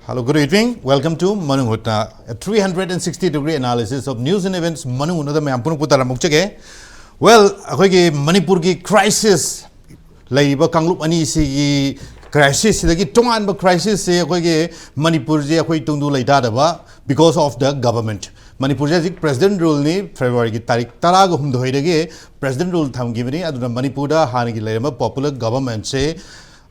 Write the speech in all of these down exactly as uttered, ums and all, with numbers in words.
Hello, good evening. Welcome to ꯃꯅꯨꯡ ꯍꯨꯠꯅ, a three hundred sixty degree analysis of news and events. ꯃꯅꯨꯡ ꯍꯨꯠꯅꯗ ꯃꯌꯥꯝ ꯄꯨꯝꯅꯃꯛꯄꯨ ꯇꯔꯥꯝꯅ ꯑꯣꯛꯆꯒꯦ꯫ Well, ꯑꯩꯈꯣꯏꯒꯤ ꯃꯅꯤꯄꯨꯔꯒꯤ crisis, ꯂꯩꯔꯤꯕ ꯀꯥꯡꯂꯨꯞ ꯑꯅꯤꯁꯤꯒꯤ crisis ꯁꯤꯗꯒꯤ ꯇꯣꯉꯥꯟꯕ crisis ꯁꯦ ꯑꯩꯈꯣꯏꯒꯤ ꯃꯅꯤꯄꯨꯔꯁꯦ ꯑꯩꯈꯣꯏ ꯇꯨꯡꯗꯨ ꯂꯩꯇꯥꯗꯕ, because of the government. ꯃꯅꯤꯄꯨꯔꯁꯦ ꯍꯧꯖꯤꯛ president rule ꯅꯤ, February ꯒꯤ ꯇꯥꯔꯤꯛ ꯇꯔꯥꯒ ꯍꯨꯝꯗꯣꯏꯗꯒꯤ president rule ꯊꯝꯈꯤꯕꯅꯤ꯫ ꯑꯗꯨꯅ ꯃꯅꯤꯄꯨꯔꯗ ꯍꯥꯟꯅꯒꯤ ꯂꯩꯔꯝꯕ popular government ꯁꯦ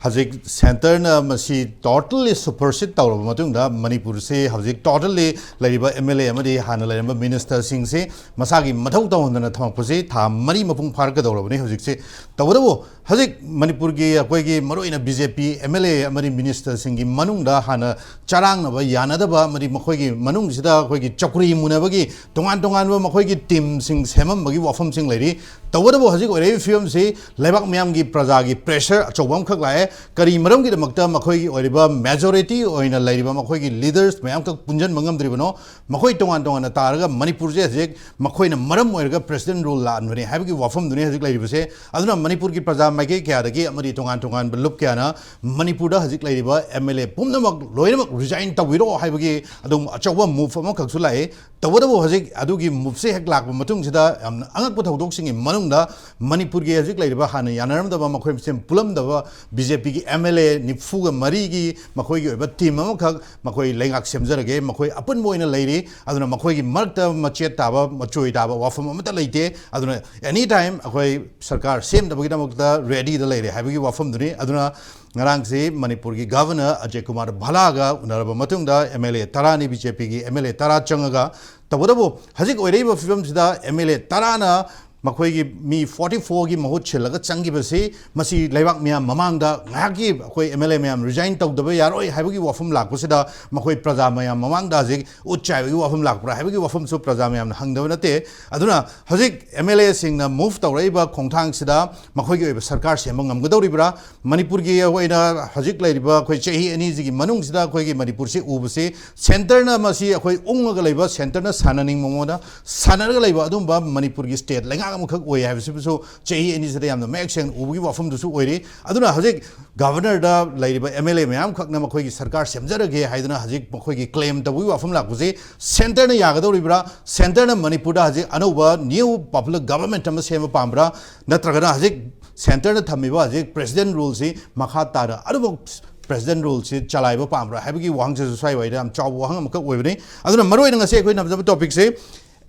ꯍꯧꯖꯤꯛ centre ꯅ ꯃꯁꯤ totally supersede ꯇꯧꯔꯕ ꯃꯇꯨꯡꯗ, ꯃꯅꯤꯄꯨꯔꯁꯤ ꯍꯧꯖꯤꯛ totally ꯂꯩꯔꯤꯕ M L A ꯑꯃꯗꯤ ꯍꯥꯟꯅ ꯂꯩꯔꯝꯕ minister ꯁꯤꯡꯁꯤ ꯃꯁꯥꯒꯤ ꯃꯊꯧ ꯇꯧꯍꯟꯗꯅ ꯊꯝꯃꯛꯄꯁꯤ ꯊꯥ ꯃꯔꯤ ꯃꯄꯨꯡ ꯐꯥꯔꯛꯀꯗꯧꯔꯕꯅꯤ ꯍꯧꯖꯤꯛꯁꯦ꯫ ꯇꯧꯕꯇꯕꯨ ꯍꯧꯖꯤꯛ ꯃꯅꯤꯄꯨꯔꯒꯤ ꯑꯩꯈꯣꯏꯒꯤ ꯃꯔꯨꯑꯣꯏꯅ B J P M L A ꯑꯃꯗꯤ minister ꯁꯤꯡꯒꯤ ꯃꯅꯨꯡꯗ ꯍꯥꯟꯅ ꯆꯔꯥꯡꯅꯕ, ꯌꯥꯅꯗꯕ, ꯑꯃꯗꯤ ꯃꯈꯣꯏꯒꯤ ꯃꯅꯨꯡꯁꯤꯗ ꯑꯩꯈꯣꯏꯒꯤ ꯆꯧꯀ꯭ꯔꯤ ꯃꯨꯅꯕꯒꯤ ꯇꯣꯉꯥꯟ ꯇꯣꯉꯥꯟꯕ ꯃꯈꯣꯏꯒꯤ team ꯁꯤꯡ ꯁꯦꯝꯃꯝꯕꯒꯤ ꯋꯥꯐꯝꯁꯤꯡ ꯂꯩꯔꯤ꯫ ꯇꯧꯕꯇꯕꯨ ꯍꯧꯖꯤꯛ ꯑꯣꯏꯔꯛꯏꯕ ꯐꯤꯕꯝꯁꯤ ꯂꯩꯕꯥꯛ ꯃꯤꯌꯥꯝꯒꯤ ꯄ꯭ꯔꯖꯥꯒꯤ pressure ꯑꯆꯧꯕ ꯑꯃꯈꯛ ꯂꯥꯛꯑꯦ꯫ ꯀꯔꯤ ꯃꯔꯝꯒꯤꯗꯃꯛꯇ ꯃꯈꯣꯏꯒꯤ ꯑꯣꯏꯔꯤꯕ majority ꯑꯣꯏꯅ ꯂꯩꯔꯤꯕ ꯃꯈꯣꯏꯒꯤ leaders ꯃꯌꯥꯝꯈꯛ ꯄꯨꯟꯁꯤꯟꯕ ꯉꯝꯗ꯭ꯔꯤꯕꯅꯣ? ꯃꯈꯣꯏ ꯇꯣꯉꯥꯟ ꯇꯣꯉꯥꯟꯅ ꯇꯥꯔꯒ ꯃꯅꯤꯄꯨꯔꯁꯦ ꯍꯧꯖꯤꯛ ꯃꯈꯣꯏꯅ ꯃꯔꯝ ꯑꯣꯏꯔꯒ president rule ꯂꯥꯛꯍꯟꯕꯅꯤ ꯍꯥꯏꯕꯒꯤ ꯋꯥꯐꯝꯗꯨꯅꯤ ꯍꯧꯖꯤꯛ ꯂꯩꯔꯤꯕꯁꯦ꯫ ꯑꯗꯨꯅ ꯃꯅꯤꯄꯨꯔꯒꯤ ꯄ꯭ꯔꯖꯥ ꯃꯥꯏꯀꯩ ꯀꯌꯥꯗꯒꯤ ꯑꯃꯗꯤ ꯇꯣꯉꯥꯟ ꯇꯣꯉꯥꯟꯕ ꯂꯨꯞ ꯀꯌꯥꯅ ꯃꯅꯤꯄꯨꯔꯗ ꯍꯧꯖꯤꯛ ꯂꯩꯔꯤꯕ M L A ꯄꯨꯝꯅꯃꯛ ꯂꯣꯏꯅꯃꯛ resign ꯇꯧꯕꯤꯔꯣ ꯍꯥꯏꯕꯒꯤ ꯑꯗꯨꯝ ꯑꯆꯧꯕ move ꯑꯃꯈꯛꯁꯨ ꯂꯥꯛꯏ꯫ ꯇꯧꯕꯇꯕꯨ ꯍꯧꯖꯤꯛ ꯑꯗꯨꯒꯤ move ꯁꯦ ꯍꯦꯛ ꯂꯥꯛꯄ ꯃꯇꯨꯡꯁꯤꯗ ꯌꯥꯝꯅ ꯑꯉꯛꯄ ꯊꯧꯗꯣꯛꯁꯤꯡꯒꯤ ꯃꯅꯨꯡꯗ ꯃꯅꯤꯄꯨꯔꯒꯤ ꯍꯧꯖꯤꯛ ꯂꯩꯔꯤꯕ ꯍꯥꯟꯅ ꯌꯥꯅꯔꯝꯗꯕ, ꯃꯈꯣꯏ ꯃꯁꯦꯟ ꯄꯨꯜꯂꯝꯗꯕ B J P ꯒꯤ M L A ꯅꯤꯐꯨꯒ ꯃꯔꯤꯒꯤ ꯃꯈꯣꯏꯒꯤ ꯑꯣꯏꯕ team ꯑꯃꯈꯛ ꯃꯈꯣꯏ ꯂꯩꯉꯥꯛ ꯁꯦꯝꯖꯔꯒꯦ, ꯃꯈꯣꯏ ꯑꯄꯨꯟꯕ ꯑꯣꯏꯅ ꯂꯩꯔꯤ꯫ ꯑꯗꯨꯅ ꯃꯈꯣꯏꯒꯤ ꯃꯔꯛꯇ ꯃꯆꯦꯠ ꯇꯥꯕ, ꯃꯆꯣꯏ ꯇꯥꯕ ꯋꯥꯐꯝ ꯑꯃꯠꯇ ꯂꯩꯇꯦ꯫ ꯑꯗꯨꯅ any time ꯑꯩꯈꯣꯏ ꯁꯔꯀꯥꯔ ꯁꯦꯝꯅꯕꯒꯤꯗꯃꯛꯇ ready ꯗ ꯂꯩꯔꯦ ꯍꯥꯏꯕꯒꯤ ꯋꯥꯐꯝꯗꯨꯅꯤ꯫ ꯑꯗꯨꯅ ꯉꯔꯥꯡꯁꯤ ꯃꯅꯤꯄꯨꯔꯒꯤ governor ꯑꯖꯌ ꯀꯨꯃꯥꯔ ꯚꯜꯂꯥꯒ ꯎꯅꯔꯕ ꯃꯇꯨꯡꯗ M L A ꯇꯔꯥꯅꯤ, B J P ꯒꯤ M L A ꯇꯔꯥ ꯆꯪꯉꯒ, ꯇꯧꯕꯇꯕꯨ ꯍꯧꯖꯤꯛ ꯑꯣꯏꯔꯛꯏꯕ ꯐꯤꯕꯝꯁꯤꯗ M L A ꯇꯔꯥꯅ ꯃꯈꯣꯏꯒꯤ ꯃꯤ forty four ꯒꯤ ꯃꯍꯨꯠ ꯁꯤꯜꯂꯒ ꯆꯪꯈꯤꯕꯁꯤ, ꯃꯁꯤ ꯂꯩꯕꯥꯛ ꯃꯤꯌꯥꯝ ꯃꯃꯥꯡꯗ ꯉꯥꯏꯍꯥꯛꯀꯤ ꯑꯩꯈꯣꯏ M L A ꯃꯌꯥꯝ resign ꯇꯧꯗꯕ ꯌꯥꯔꯣꯏ ꯍꯥꯏꯕꯒꯤ ꯋꯥꯐꯝ ꯂꯥꯛꯄꯁꯤꯗ, ꯃꯈꯣꯏ ꯄ꯭ꯔꯖꯥ ꯃꯌꯥꯝ ꯃꯃꯥꯡꯗ ꯍꯧꯖꯤꯛ ꯎꯠ ꯆꯥꯏꯕꯒꯤ ꯋꯥꯐꯝ ꯂꯥꯛꯄ꯭ꯔꯥ ꯍꯥꯏꯕꯒꯤ ꯋꯥꯐꯝꯁꯨ ꯄ꯭ꯔꯖꯥ ꯃꯌꯥꯝꯅ ꯍꯪꯗꯕ ꯅꯠꯇꯦ꯫ ꯑꯗꯨꯅ ꯍꯧꯖꯤꯛ M L A ꯁꯤꯡꯅ move ꯇꯧꯔꯛꯏꯕ ꯈꯣꯡꯊꯥꯡꯁꯤꯗ ꯃꯈꯣꯏꯒꯤ ꯑꯣꯏꯕ ꯁꯔꯀꯥꯔ ꯁꯦꯝꯕ ꯉꯝꯒꯗꯧꯔꯤꯕ꯭ꯔꯥ? ꯃꯅꯤꯄꯨꯔꯒꯤ ꯑꯣꯏꯅ ꯍꯧꯖꯤꯛ ꯂꯩꯔꯤꯕ ꯑꯩꯈꯣꯏ ꯆꯍꯤ ꯑꯅꯤꯁꯤꯒꯤ ꯃꯅꯨꯡꯁꯤꯗ ꯑꯩꯈꯣꯏꯒꯤ ꯃꯅꯤꯄꯨꯔꯁꯤ ꯎꯕꯁꯤ, centre ꯅ ꯃꯁꯤ ꯑꯩꯈꯣꯏ ꯎꯪꯉꯒ ꯂꯩꯕ, centre ꯅ ꯁꯥꯟꯅꯅꯤꯡꯕ ꯃꯑꯣꯡꯗ ꯁꯥꯟꯅꯔꯒ ꯂꯩꯕ ꯑꯗꯨꯝꯕ ꯃꯅꯤꯄꯨꯔꯒꯤ state ꯂꯩꯉꯥꯛ ꯑꯃꯈꯛ ꯑꯣꯏ ꯍꯥꯏꯕꯁꯤꯕꯨꯁꯨ ꯆꯍꯤ ꯑꯅꯤꯁꯤꯗ ꯌꯥꯝꯅ ꯃꯌꯦꯛ ꯁꯦꯡꯅ ꯎꯕꯒꯤ ꯋꯥꯐꯝꯗꯨꯁꯨ ꯑꯣꯏꯔꯤ꯫ ꯑꯗꯨꯅ ꯍꯧꯖꯤꯛ ꯒꯚꯔꯅꯔꯗ ꯂꯩꯔꯤꯕ ꯑꯦꯝ ꯑꯦꯜ ꯑꯦ ꯃꯌꯥꯝꯈꯛꯅ ꯃꯈꯣꯏꯒꯤ ꯁꯔꯀꯥꯔ ꯁꯦꯝꯖꯔꯒꯦ ꯍꯥꯏꯗꯅ ꯍꯧꯖꯤꯛ ꯃꯈꯣꯏꯒꯤ ꯀ꯭ꯂꯦꯝ ꯇꯧꯕꯒꯤ ꯋꯥꯐꯝ ꯂꯥꯛꯄꯁꯤ ꯁꯦꯟꯇꯔꯅ ꯌꯥꯒꯗꯧꯔꯤꯕ꯭ꯔꯥ? ꯁꯦꯟꯇꯔꯅ ꯃꯅꯤꯄꯨꯔꯗ ꯍꯧꯖꯤꯛ ꯑꯅꯧꯕ ꯅ꯭ꯌꯨ ꯄꯣꯄꯨꯂꯔ ꯒꯚꯔꯟꯃꯦꯟꯠ ꯑꯃ ꯁꯦꯝꯕ ꯄꯥꯝꯕ꯭ꯔꯥ? ꯅꯠꯇ꯭ꯔꯒꯅ ꯍꯧꯖꯤꯛ ꯁꯦꯟꯇꯔꯅ ꯊꯝꯃꯤꯕ ꯍꯧꯖꯤꯛ ꯄ꯭ꯔꯦꯁꯤꯗꯦꯟꯠ ꯔꯨꯜꯁꯤ ꯃꯈꯥ ꯇꯥꯅ ꯑꯗꯨꯃꯛ ꯄ꯭ꯔꯦꯁꯤꯗꯦꯟꯠ ꯔꯨꯜꯁꯤ ꯆꯂꯥꯏꯕ ꯄꯥꯝꯕ꯭ꯔꯥ ꯍꯥꯏꯕꯒꯤ ꯋꯥꯍꯪꯁꯤꯁꯨ ꯁ꯭ꯋꯥꯏꯋꯥꯏꯗ ꯌꯥꯝ ꯆꯥꯎꯕ ꯋꯥꯍꯪ ꯑꯃꯈꯛ ꯑꯣꯏꯕꯅꯤ꯫ ꯑꯗꯨꯅ ꯃꯔꯨꯑꯣꯏꯅ ꯉꯁꯤ ꯑꯩꯈꯣꯏ ꯅꯝꯖꯕ ꯇꯣꯄꯤꯛꯁꯤ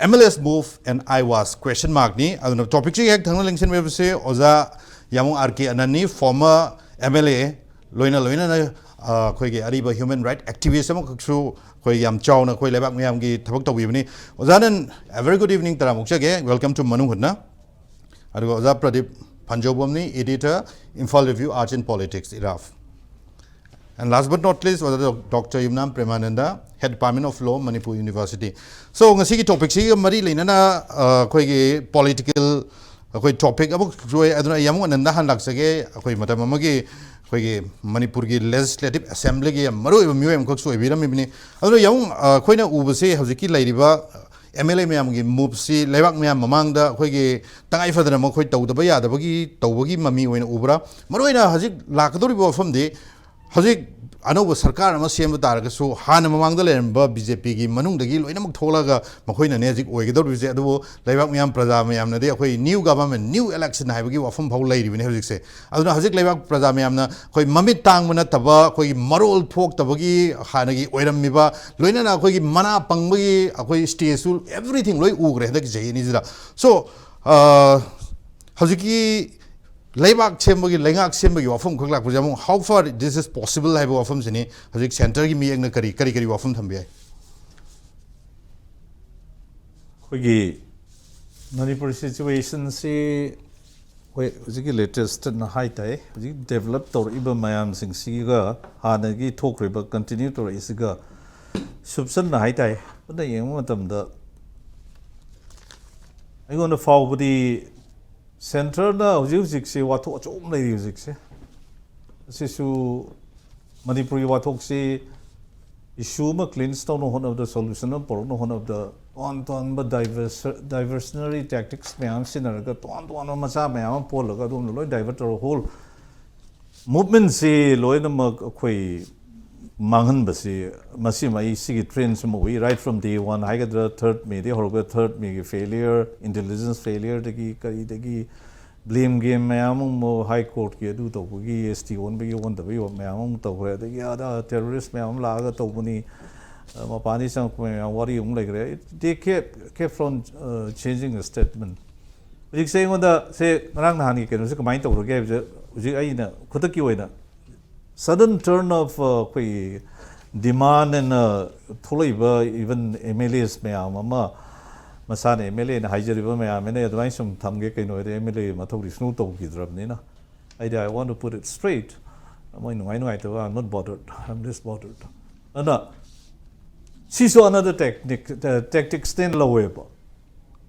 M L A's move and I was question markꯅꯤ꯫ ꯑꯗꯨꯅ ꯇꯣꯄꯤꯛꯁꯤꯒꯤ ꯍꯦꯛ ꯊꯪꯅ ꯂꯦꯡꯁꯤꯟꯕꯤꯕꯁꯤ ꯑꯣꯖꯥ ꯌꯥꯃꯨꯡ ꯑꯥꯔ ꯀꯦ ꯑꯅꯟꯅꯤ, ꯐꯣꯔꯃꯔ ꯑꯦꯝ ꯑꯦꯜ ꯑꯦ, ꯂꯣꯏꯅ ꯂꯣꯏꯅꯅ ꯑ, ꯑꯩꯈꯣꯏꯒꯤ ꯑꯔꯤꯕ ꯍ꯭ꯌꯨꯃꯦꯟ ꯔꯥꯏꯠ ꯑꯦꯛꯇꯤꯚꯤꯁ ꯑꯃꯈꯛꯁꯨ ꯑꯩꯈꯣꯏ ꯌꯥꯝ ꯆꯥꯎꯅ ꯑꯩꯈꯣꯏ ꯂꯩꯕꯥꯛ ꯃꯤꯌꯥꯝꯒꯤ ꯊꯕꯛ ꯇꯧꯕꯤꯕꯅꯤ꯫ ꯑꯣꯖꯥ ꯑꯅꯟ, a very good evening ꯇꯔꯥꯃꯨꯛ ꯆꯒꯦ, welcome to ꯃꯅꯨꯡ ꯍꯨꯠꯅ꯫ ꯑꯗꯨꯒ ꯑꯣꯖꯥ Pradeep ꯐꯟꯖꯧꯕꯝꯅꯤ, editor, Imphal Review, Arts and Politics, IRAF꯫ And last but not least, ꯑꯣꯖꯥ doctor Yumnam Premananda, Head Department of Law, Manipur University꯫ So, ꯉꯁꯤꯒꯤ ꯇꯣꯄꯤꯛꯁꯤꯒ ꯃꯔꯤ ꯂꯩꯅꯅ, ꯑ, ꯑꯩꯈꯣꯏꯒꯤ ꯄꯣꯂꯤꯇꯤꯀꯦꯜ ꯑꯩꯈꯣꯏ ꯇꯣꯄꯤꯛ ꯑꯃꯈꯛꯁꯨ ꯑꯣꯏ꯫ ꯑꯗꯨꯅ ꯑꯩ ꯌꯥꯃꯨꯡ ꯑꯅꯟꯗ ꯍꯥꯟꯅ ꯂꯥꯛꯆꯒꯦ꯫ ꯑꯩꯈꯣꯏ ꯃꯇꯝ ꯑꯃꯒꯤ ꯑꯩꯈꯣꯏꯒꯤ ꯃꯅꯤꯄꯨꯔꯒꯤ ꯂꯦꯖꯤꯁꯂꯦꯇꯤꯚ ꯑꯦꯁꯦꯝꯕ꯭ꯂꯤꯒꯤ ꯌꯥꯝ ꯃꯔꯨꯑꯣꯏꯕ ꯃꯤꯑꯣꯏ ꯑꯃꯈꯛꯁꯨ ꯑꯣꯏꯕꯤꯔꯝꯃꯤꯕꯅꯤ꯫ ꯑꯗꯨꯅ ꯌꯥꯃꯨꯡ, ꯑ, ꯑꯩꯈꯣꯏꯅ ꯎꯕꯁꯤ ꯍꯧꯖꯤꯛꯀꯤ ꯂꯩꯔꯤꯕ ꯑꯦꯝ ꯑꯦꯜ ꯑꯦ ꯃꯌꯥꯝꯒꯤ ꯃꯨꯚꯁꯤ ꯂꯩꯕꯥꯛ ꯃꯌꯥꯝ ꯃꯃꯥꯡꯗ ꯑꯩꯈꯣꯏꯒꯤ ꯇꯉꯥꯏ ꯐꯗꯅ ꯃꯈꯣꯏ ꯇꯧꯗꯕ ꯌꯥꯗꯕꯒꯤ ꯇꯧꯕꯒꯤ ꯃꯃꯤ ꯑꯣꯏꯅ ꯎꯕ꯭ꯔꯥ? ꯃꯔꯨꯑꯣꯏꯅ ꯍꯧꯖꯤꯛ ꯂꯥꯛꯀꯗꯧꯔꯤꯕ ꯋꯥꯐꯝꯗꯤ, ꯍꯧꯖꯤꯛ ꯑꯅꯧꯕ ꯁꯔꯀꯥꯔ ꯑꯃ ꯁꯦꯝꯕ ꯇꯥꯔꯒꯁꯨ ꯍꯥꯟꯅ ꯃꯃꯥꯡꯗ ꯂꯩꯔꯝꯕ ꯕꯤ ꯖꯦ ꯄꯤꯒꯤ ꯃꯅꯨꯡꯗꯒꯤ ꯂꯣꯏꯅꯃꯛ ꯊꯣꯛꯂꯒ ꯃꯈꯣꯏꯅꯅꯦ ꯍꯧꯖꯤꯛ ꯑꯣꯏꯒꯗꯧꯔꯤꯕꯁꯦ꯫ ꯑꯗꯨꯕꯨ ꯂꯩꯕꯥꯛ ꯃꯤꯌꯥꯝ, ꯄ꯭ꯔꯖꯥ ꯃꯌꯥꯝꯅꯗꯤ ꯑꯩꯈꯣꯏ new government, new election ꯍꯥꯏꯕꯒꯤ ꯋꯥꯐꯝ ꯐꯥꯎ ꯂꯩꯔꯤꯕꯅꯤ ꯍꯧꯖꯤꯛꯁꯦ꯫ ꯑꯗꯨꯅ ꯍꯧꯖꯤꯛ ꯂꯩꯕꯥꯛ ꯄ꯭ꯔꯖꯥ ꯃꯌꯥꯝꯅ ꯑꯩꯈꯣꯏ ꯃꯃꯤꯠ ꯇꯥꯡꯕ ꯅꯠꯇꯕ, ꯑꯩꯈꯣꯏꯒꯤ ꯃꯔꯣꯜ ꯊꯣꯛꯇꯕꯒꯤ ꯍꯥꯟꯅꯒꯤ ꯑꯣꯏꯔꯝꯃꯤꯕ, ꯂꯣꯏꯅꯅ ꯑꯩꯈꯣꯏꯒꯤ ꯃꯅꯥ ꯄꯪꯕꯒꯤ ꯑꯩꯈꯣꯏ ꯁ꯭ꯇꯦꯖꯁꯨ, everything ꯂꯣꯏ ꯎꯈ꯭ꯔꯦ ꯍꯟꯗꯛꯀꯤ ꯆꯍꯤ ꯑꯅꯤꯁꯤꯗ꯫ So, ꯑ, ꯍꯧꯖꯤꯛꯀꯤ ꯂꯩꯕꯥꯛ ꯁꯦꯝꯕꯒꯤ, ꯂꯩꯉꯥꯛ ꯁꯦꯝꯕꯒꯤ ꯋꯥꯐꯝ ꯈꯛ ꯂꯥꯛꯄꯁꯦ ꯑꯃꯨꯛ, how far this is possible ꯍꯥꯏꯕ ꯋꯥꯐꯝꯁꯤꯅꯤ꯫ ꯍꯧꯖꯤꯛ ꯁꯦꯟꯇꯔꯒꯤ ꯃꯤꯠꯌꯦꯡꯅ ꯀꯔꯤ, ꯀꯔꯤ, ꯀꯔꯤ ꯋꯥꯐꯝ ꯊꯝꯕ ꯌꯥꯏ? ꯑꯩꯈꯣꯏꯒꯤ ꯃꯅꯤꯄꯨꯔ ꯁꯤꯆꯨꯋꯦꯁꯟꯁꯤ, ꯍꯣꯏ, ꯍꯧꯖꯤꯛꯀꯤ ꯂꯦꯇꯦꯁꯇꯅ ꯍꯥꯏ ꯇꯥꯏ, ꯍꯧꯖꯤꯛ ꯗꯦꯕꯂꯞ ꯇꯧꯔꯛꯏꯕ ꯃꯌꯥꯝꯁꯤꯡꯁꯤꯒ ꯍꯥꯟꯅꯒꯤ ꯊꯣꯛꯈ꯭ꯔꯤꯕ ꯀꯟꯇꯤꯅ꯭ꯌꯨ ꯇꯧꯔꯛꯏꯁꯤꯒ ꯁꯨꯞꯆꯟꯅ ꯍꯥꯏ ꯇꯥꯏ, ꯄꯨꯟꯅ ꯌꯦꯡꯕ ꯃꯇꯝꯗ ꯑꯩꯉꯣꯟꯗ ꯐꯥꯎꯕꯗꯤ ꯁꯦꯟꯇꯔꯅ ꯍꯧꯖꯤꯛ ꯍꯧꯖꯤꯛꯁꯦ ꯋꯥꯊꯣꯛ ꯑꯆꯧꯕ ꯑꯃ ꯂꯩꯔꯤ ꯍꯧꯖꯤꯛꯁꯦ꯫ ꯑꯁꯤꯁꯨ ꯃꯅꯤꯄꯨꯔꯒꯤ ꯋꯥꯊꯣꯛꯁꯤ ꯏꯁꯨ ꯑꯃ ꯀ꯭ꯂꯤꯟꯁ ꯇꯧꯅ ꯍꯣꯠꯅꯕꯗ, ꯁꯣꯂꯨꯁꯟ ꯑꯃ ꯄꯨꯔꯛꯅ ꯍꯣꯠꯅꯕꯗ ꯇꯣꯉꯥꯟ ꯇꯣꯉꯥꯟꯕ diversionary tactics ꯃꯌꯥꯝ ꯁꯤꯖꯤꯟꯅꯔꯒ ꯇꯣꯉꯥꯟ ꯇꯣꯉꯥꯟꯕ ꯃꯆꯥ ꯃꯌꯥꯝ ꯑꯃ ꯄꯣꯜꯂꯒ ꯑꯗꯣꯝꯗ ꯂꯣꯏ divert ꯇꯧꯔꯒ whole movementꯁꯤ ꯂꯣꯏꯅꯃꯛ ꯑꯩꯈꯣꯏ ꯃꯥꯡꯍꯟꯕꯁꯤ, ꯃꯁꯤꯃ ꯑꯩ ꯁꯤꯒꯤ trendꯁꯤꯃ ꯎꯏ꯫ Right from day one ꯍꯥꯏꯒꯗ꯭ꯔꯥ, third Mayꯗꯒꯤ ꯍꯧꯔꯒ third Mayꯒꯤ failure, intelligence failureꯗꯒꯤ ꯀꯔꯤꯗꯒꯤ blame game ꯃꯌꯥꯝ ꯑꯃ High Courtꯀꯤ ꯑꯗꯨ ꯇꯧꯕꯒꯤ, S T ꯑꯣꯟꯕꯒꯤ ꯑꯣꯟꯗꯕꯒꯤ ꯃꯌꯥꯝ ꯑꯃ ꯇꯧꯈ꯭ꯔꯦ꯫ ꯑꯗꯒꯤ ꯑꯗ terrorist ꯃꯌꯥꯝ ꯑꯃ ꯂꯥꯛꯑꯒ ꯇꯧꯕꯅꯤ, ꯃꯄꯥꯟꯗꯒꯤ ꯆꯪꯉꯛꯄ ꯃꯌꯥꯝ ꯋꯥꯔꯤ ꯑꯃꯨꯛ ꯂꯩꯈ꯭ꯔꯦ꯫ They kept, kept on, uh, changing the statement. ꯍꯧꯖꯤꯛꯁꯦ ꯑꯩꯉꯣꯟꯗ ꯁꯦ ꯉꯔꯥꯡ ꯅꯍꯥꯟꯒꯤ ꯀꯩꯅꯣꯁꯦ ꯀꯃꯥꯏꯅ ꯇꯧꯔꯒꯦ ꯍꯥꯏꯕꯁꯦ, ꯍꯧꯖꯤꯛ ꯑꯩꯅ ꯈꯨꯗꯛꯀꯤ ꯑꯣꯏꯅ sudden turn of, uh, ꯑꯩꯈꯣꯏꯒꯤ demand ꯑꯅ ꯊꯣꯛꯂꯛꯏꯕ even M L As ꯃꯌꯥꯝ ꯑꯃ, ꯃꯁꯥꯅ M L Aꯅ ꯍꯥꯏꯖꯔꯤꯕ ꯃꯌꯥꯝ ꯑꯃꯅ ꯑꯗꯨꯃꯥꯏꯅ ꯁꯨꯝ ꯊꯝꯒꯦ, ꯀꯩꯅꯣ ꯍꯥꯏꯗꯤ M L A ꯃꯊꯧꯗꯤ ꯁꯨꯡꯇꯧ ꯇꯧꯈꯤꯗ꯭ꯔꯕꯅꯤꯅ꯫ ꯑꯩꯗꯤ I want to put it straight. ꯃꯣꯏ ꯅꯨꯡꯉꯥꯏ ꯅꯨꯡꯉꯥꯏꯇꯕ, I'm not bothered, I'm less bothered. ꯑꯗꯨꯅ ꯁꯤꯁꯨ another technique, tacticsꯅꯦꯅ ꯂꯧꯋꯦꯕ꯫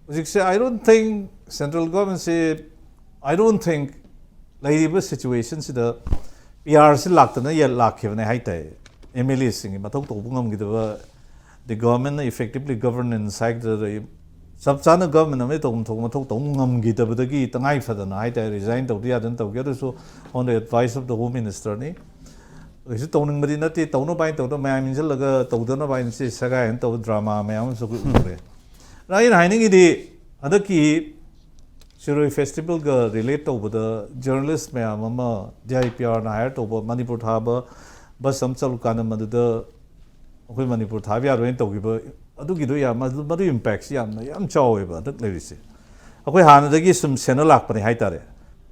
ꯍꯧꯖꯤꯛꯁꯦ I don't think central governmentꯁꯦ, I don't think ꯂꯩꯔꯤꯕ situationꯁꯤꯗ PRꯁꯤ ꯂꯥꯛꯇꯅ ꯌꯦ-, ꯂꯥꯛꯈꯤꯕꯅꯦ ꯍꯥꯏꯇꯥꯏ꯫ M L Aꯁꯤꯡꯒꯤ ꯃꯊꯧ ꯇꯧꯕ ꯉꯝꯈꯤꯗꯕ, the governmentꯅ effectively governance ꯍꯥꯏꯒꯗ꯭ꯔꯥ, ꯆꯞ ꯆꯥꯅ government ꯑꯃꯒꯤ ꯇꯧꯐꯝ ꯊꯣꯛꯄ ꯃꯊꯧ ꯇꯧꯕ ꯉꯝꯈꯤꯗꯕꯗꯒꯤ ꯇꯉꯥꯏ ꯐꯗꯅ ꯍꯥꯏꯇꯥꯔꯦ, resign ꯇꯧꯗ ꯌꯥꯗꯅ ꯇꯧꯈꯤ꯫ ꯑꯗꯨꯁꯨ on the advice of the Home Ministerꯅꯤ꯫ ꯀꯩꯁꯨ ꯇꯧꯅꯤꯡꯕꯗꯤ ꯅꯠꯇꯦ, ꯇꯧꯅꯕ ꯍꯥꯏꯅ ꯇꯧꯗ, ꯃꯌꯥꯝ ꯏꯟꯁꯤꯜꯂꯒ ꯇꯧꯗꯅꯕ ꯍꯥꯏꯅ ꯁꯤ ꯁꯒꯥꯏ ꯍꯥꯏꯅ ꯇꯧꯕ drama ꯃꯌꯥꯝ ꯑꯃꯁꯨ ꯑꯩꯈꯣꯏ ꯎꯔꯦ꯫ ꯑꯗ ꯑꯩꯅ ꯍꯥꯏꯅꯤꯡꯉꯤꯗꯤ, ꯍꯟꯗꯛꯀꯤ ꯁꯤꯔꯣꯏ festivalꯒ relate ꯇꯧꯕꯗ journalist ꯃꯌꯥꯝ ꯑꯃ D I P Rꯅ hire ꯇꯧꯕ, ꯃꯅꯤꯄꯨꯔ ꯊꯥꯕ bus ꯑꯃ ꯆꯠꯂꯨꯀꯥꯟꯗ ꯃꯗꯨꯗ ꯑꯩꯈꯣꯏ ꯃꯅꯤꯄꯨꯔ ꯊꯥꯕ ꯌꯥꯔꯣꯏꯅ ꯇꯧꯈꯤꯕ, ꯑꯗꯨꯒꯤꯗꯣ ꯌꯥꯝ, ꯃꯗꯨ, ꯃꯗꯨ impactꯁꯤ ꯌꯥꯝꯅ, ꯌꯥꯝ ꯆꯥꯎꯋꯦꯕ ꯍꯟꯗꯛ ꯂꯩꯔꯤꯁꯦ꯫ ꯑꯩꯈꯣꯏ ꯍꯥꯟꯅꯗꯒꯤ ꯁꯨꯝ ꯁꯦꯟꯅ ꯂꯥꯛꯄꯅꯦ ꯍꯥꯏꯇꯥꯔꯦ꯫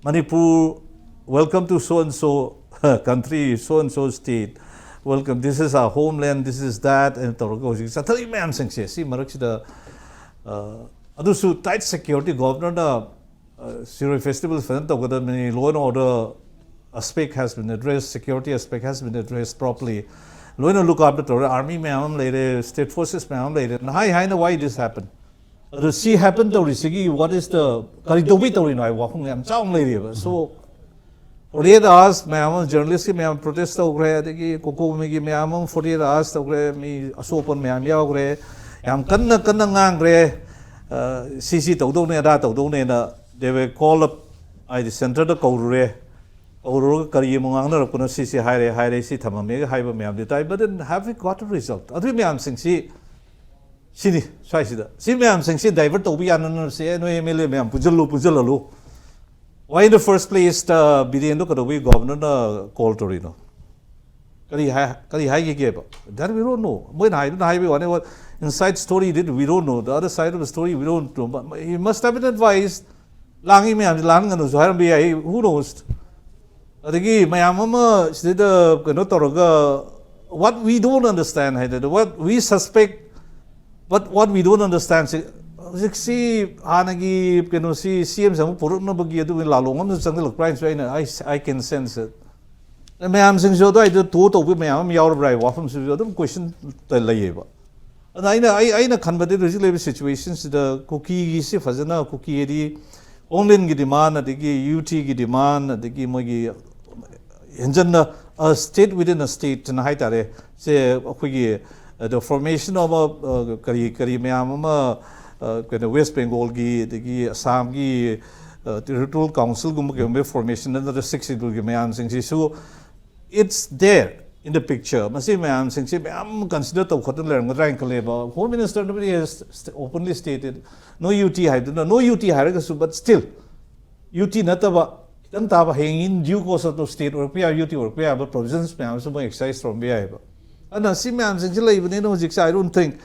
Manipur, welcome to so and so country, so and so state, welcome, this is our homeland, this is that, and ꯇꯧꯔꯒ ꯍꯧꯖꯤꯛ ꯆꯠꯊꯔꯤ ꯃꯌꯥꯝꯁꯤꯡꯁꯦ, ꯁꯤ ꯃꯔꯛꯁꯤꯗ, ꯑ, ꯑꯗꯨꯁꯨ tight security, governorꯅ, ꯑ, ꯁꯤꯔꯣꯏ festival ꯐꯖꯅ ꯇꯧꯒꯗꯕꯅꯤ, law and order aspect has been addressed, security aspect has been addressed properly, ꯂꯣꯏꯅ look after ꯇꯧꯔꯦ, army ꯃꯌꯥꯝ ꯑꯃ ꯂꯩꯔꯦ, state forces ꯃꯌꯥꯝ ꯑꯃ ꯂꯩꯔꯦ, ꯍꯥꯏ ꯍꯥꯏꯅ why this happen? ꯑꯗꯨ ꯁꯤ happen ꯇꯧꯔꯤꯁꯤꯒꯤ what is the, ꯀꯔꯤ ꯇꯧꯕꯩ ꯇꯧꯔꯤꯅꯣ ꯍꯥꯏꯕ ꯋꯥꯐꯝ ꯌꯥꯝ ꯆꯥꯎꯅ ꯂꯩꯔꯤꯑꯕ꯫ So forty eight hours ꯃꯌꯥꯝ ꯑꯃ journalistꯀꯤ ꯃꯌꯥꯝ protest ꯇꯧꯈ꯭ꯔꯦ, ꯑꯗꯒꯤ COCOMIꯒꯤ ꯃꯌꯥꯝ ꯑꯃ forty eight hours ꯇꯧꯈ꯭ꯔꯦ, ꯃꯤ ꯑꯁꯣꯛ ꯑꯄꯟ ꯃꯌꯥꯝ ꯌꯥꯎꯈ꯭ꯔꯦ, ꯌꯥꯝ ꯀꯟꯅ ꯀꯟꯅ ꯉꯥꯡꯈ꯭ꯔꯦ, ꯑ, ꯁꯤ ꯁꯤ ꯇꯧꯗꯧꯅꯦ, ꯑꯗꯥ ꯇꯧꯗꯧꯅꯦꯅ꯫ They were called up, ꯍꯥꯏꯗꯤ centreꯗ ꯀꯧꯔꯨꯔꯦ, ꯀꯧꯔꯨꯔꯒ ꯀꯔꯤ ꯑꯃꯨꯛ ꯉꯥꯡꯅꯔꯛꯄꯅꯣ, ꯁꯤ ꯁꯤ ꯍꯥꯏꯔꯦ, ꯍꯥꯏꯔꯦ, ꯁꯤ ꯊꯝꯃꯝꯃꯦꯒ ꯍꯥꯏꯕ ꯃꯌꯥꯝꯗꯤ ꯇꯥꯏ, but then have we got a result? ꯑꯗꯨꯒꯤ ꯃꯌꯥꯝꯁꯤꯡꯁꯤ ꯁꯤꯅꯤ ꯁ꯭ꯋꯥꯏꯁꯤꯗ꯫ ꯁꯤ ꯃꯌꯥꯝꯁꯤꯡꯁꯤ divert ꯇꯧꯕ ꯌꯥꯅꯅꯕꯁꯦ, "ꯑꯦ, ꯅꯣꯏ M L A ꯃꯌꯥꯝ ꯄꯨꯟꯁꯤꯜꯂꯨ, ꯄꯨꯟꯁꯤꯜꯍꯜꯂꯨ"꯫ Why in the first place, uh, ꯕꯤꯔꯦꯟꯗꯣ ꯀꯩꯗꯧꯕꯒꯤ governorꯅ call ꯇꯧꯔꯤꯅꯣ? ꯀꯔꯤ ꯍꯥꯏ, ꯀꯔꯤ ꯍꯥꯏꯈꯤꯒꯦꯕ? That we don't know. ꯃꯣꯏꯅ ꯍꯥꯏꯗꯨꯅ ꯍꯥꯏꯕꯒꯤ ꯋꯥꯅꯤ, what inside story did we don't know. The other side of the story we don't know. But he must have been advised. ꯂꯥꯡꯉꯤ ꯃꯌꯥꯝꯁꯤ ꯂꯥꯡꯍꯟꯒꯅꯨꯁꯨ ꯍꯥꯏꯔꯝꯕ ꯌꯥꯏ, who knows? ꯑꯗꯒꯤ ꯃꯌꯥꯝ ꯑꯃ ꯁꯤꯗꯩꯗ ꯀꯩꯅꯣ ꯇꯧꯔꯒ, what we don't understand ꯍꯥꯏꯗꯅ, what we suspect, but what we don't understand ꯁꯤ, ꯍꯧꯖꯤꯛꯁꯤ ꯍꯥꯟꯅꯒꯤ ꯀꯩꯅꯣꯁꯤ C M ꯁꯤ ꯑꯃꯨꯛ ꯄꯨꯔꯛꯅꯕꯒꯤ ꯑꯗꯨꯒꯤ ꯂꯥꯂꯣꯡ ꯑꯃꯁꯨ ꯆꯪꯁꯤꯜꯂꯛꯄ꯭ꯔꯥ ꯍꯥꯏꯅꯁꯨ ꯑꯩꯅ, I, I can sense it꯫ ꯃꯌꯥꯝꯁꯤꯡꯁꯨ ꯑꯗꯨꯋꯥꯏꯗ ꯇꯣ ꯇꯧꯕ ꯃꯌꯥꯝ ꯑꯃ ꯌꯥꯎꯔꯕ꯭ꯔꯥ ꯍꯥꯏꯕ ꯋꯥꯐꯝꯁꯤꯁꯨ ꯑꯗꯨꯝ question ꯂꯩꯌꯦꯕ꯫ ꯑꯗ ꯑꯩꯅ, ꯑꯩ, ꯑꯩꯅ ꯈꯟꯕꯗꯗꯤ ꯍꯧꯖꯤꯛ ꯂꯩꯔꯤꯕ situationꯁꯤꯗ ꯀꯨꯀꯤꯒꯤꯁꯤ ꯐꯖꯅ, ꯀꯨꯀꯤ ꯍꯥꯏꯗꯤ ꯀꯣꯡꯂꯦꯟꯒꯤ demand, ꯑꯗꯒꯤ UTꯒꯤ demand, ꯑꯗꯒꯤ ꯃꯣꯏꯒꯤ ꯍꯦꯟꯖꯟꯅ, a state within a stateꯅ ꯍꯥꯏꯇꯥꯔꯦ꯫ ꯁꯦ ꯑꯩꯈꯣꯏꯒꯤ, ꯑ, the formation of a, ꯑ, ꯀꯔꯤ, ꯀꯔꯤ ꯃꯌꯥꯝ ꯑꯃ, ꯑ, ꯀꯩꯅꯣ, West Bengalꯒꯤ, ꯑꯗꯒꯤ ꯑꯁꯥꯝꯒꯤ, ꯑ, territorial councilꯒꯨꯝꯕ ꯀꯩꯒꯨꯝꯕ formation ꯅꯠꯇ꯭ꯔꯒ Sixth Scheduleꯒꯤ ꯃꯌꯥꯝꯁꯤꯡꯁꯤꯁꯨ, it's there in the picture꯫ ꯃꯁꯤ ꯃꯌꯥꯝꯁꯤꯡꯁꯤ ꯃꯌꯥꯝ consider ꯇꯧꯈꯠꯇꯅ ꯂꯩꯔꯝꯒꯗ꯭ꯔꯥ ꯍꯥꯏꯅ ꯈꯜꯂꯦꯕ꯫ Home Minister ꯅꯕꯨꯗꯤ has openly stated, no UT ꯍꯥꯏꯗꯨꯅ, no UT ꯍꯥꯏꯔꯒꯁꯨ, but still UT ꯅꯠꯇꯕ ꯈꯤꯇꯪ ꯇꯥꯕ, ꯍꯌꯦꯡ in due course of the state ꯑꯣꯏꯔꯛꯄ ꯌꯥꯕ, UT ꯑꯣꯏꯔꯛꯄ ꯌꯥꯕ provisions ꯃꯌꯥꯝ ꯑꯃꯁꯨ ꯃꯣꯏ exercise ꯇꯧꯔꯝꯕ ꯌꯥꯏꯑꯕ꯫ ꯑꯗꯨꯅ ꯁꯤ ꯃꯌꯥꯝꯁꯤꯡꯁꯤ ꯂꯩꯕꯅꯤꯅ ꯍꯧꯖꯤꯛꯁꯦ, I don't think,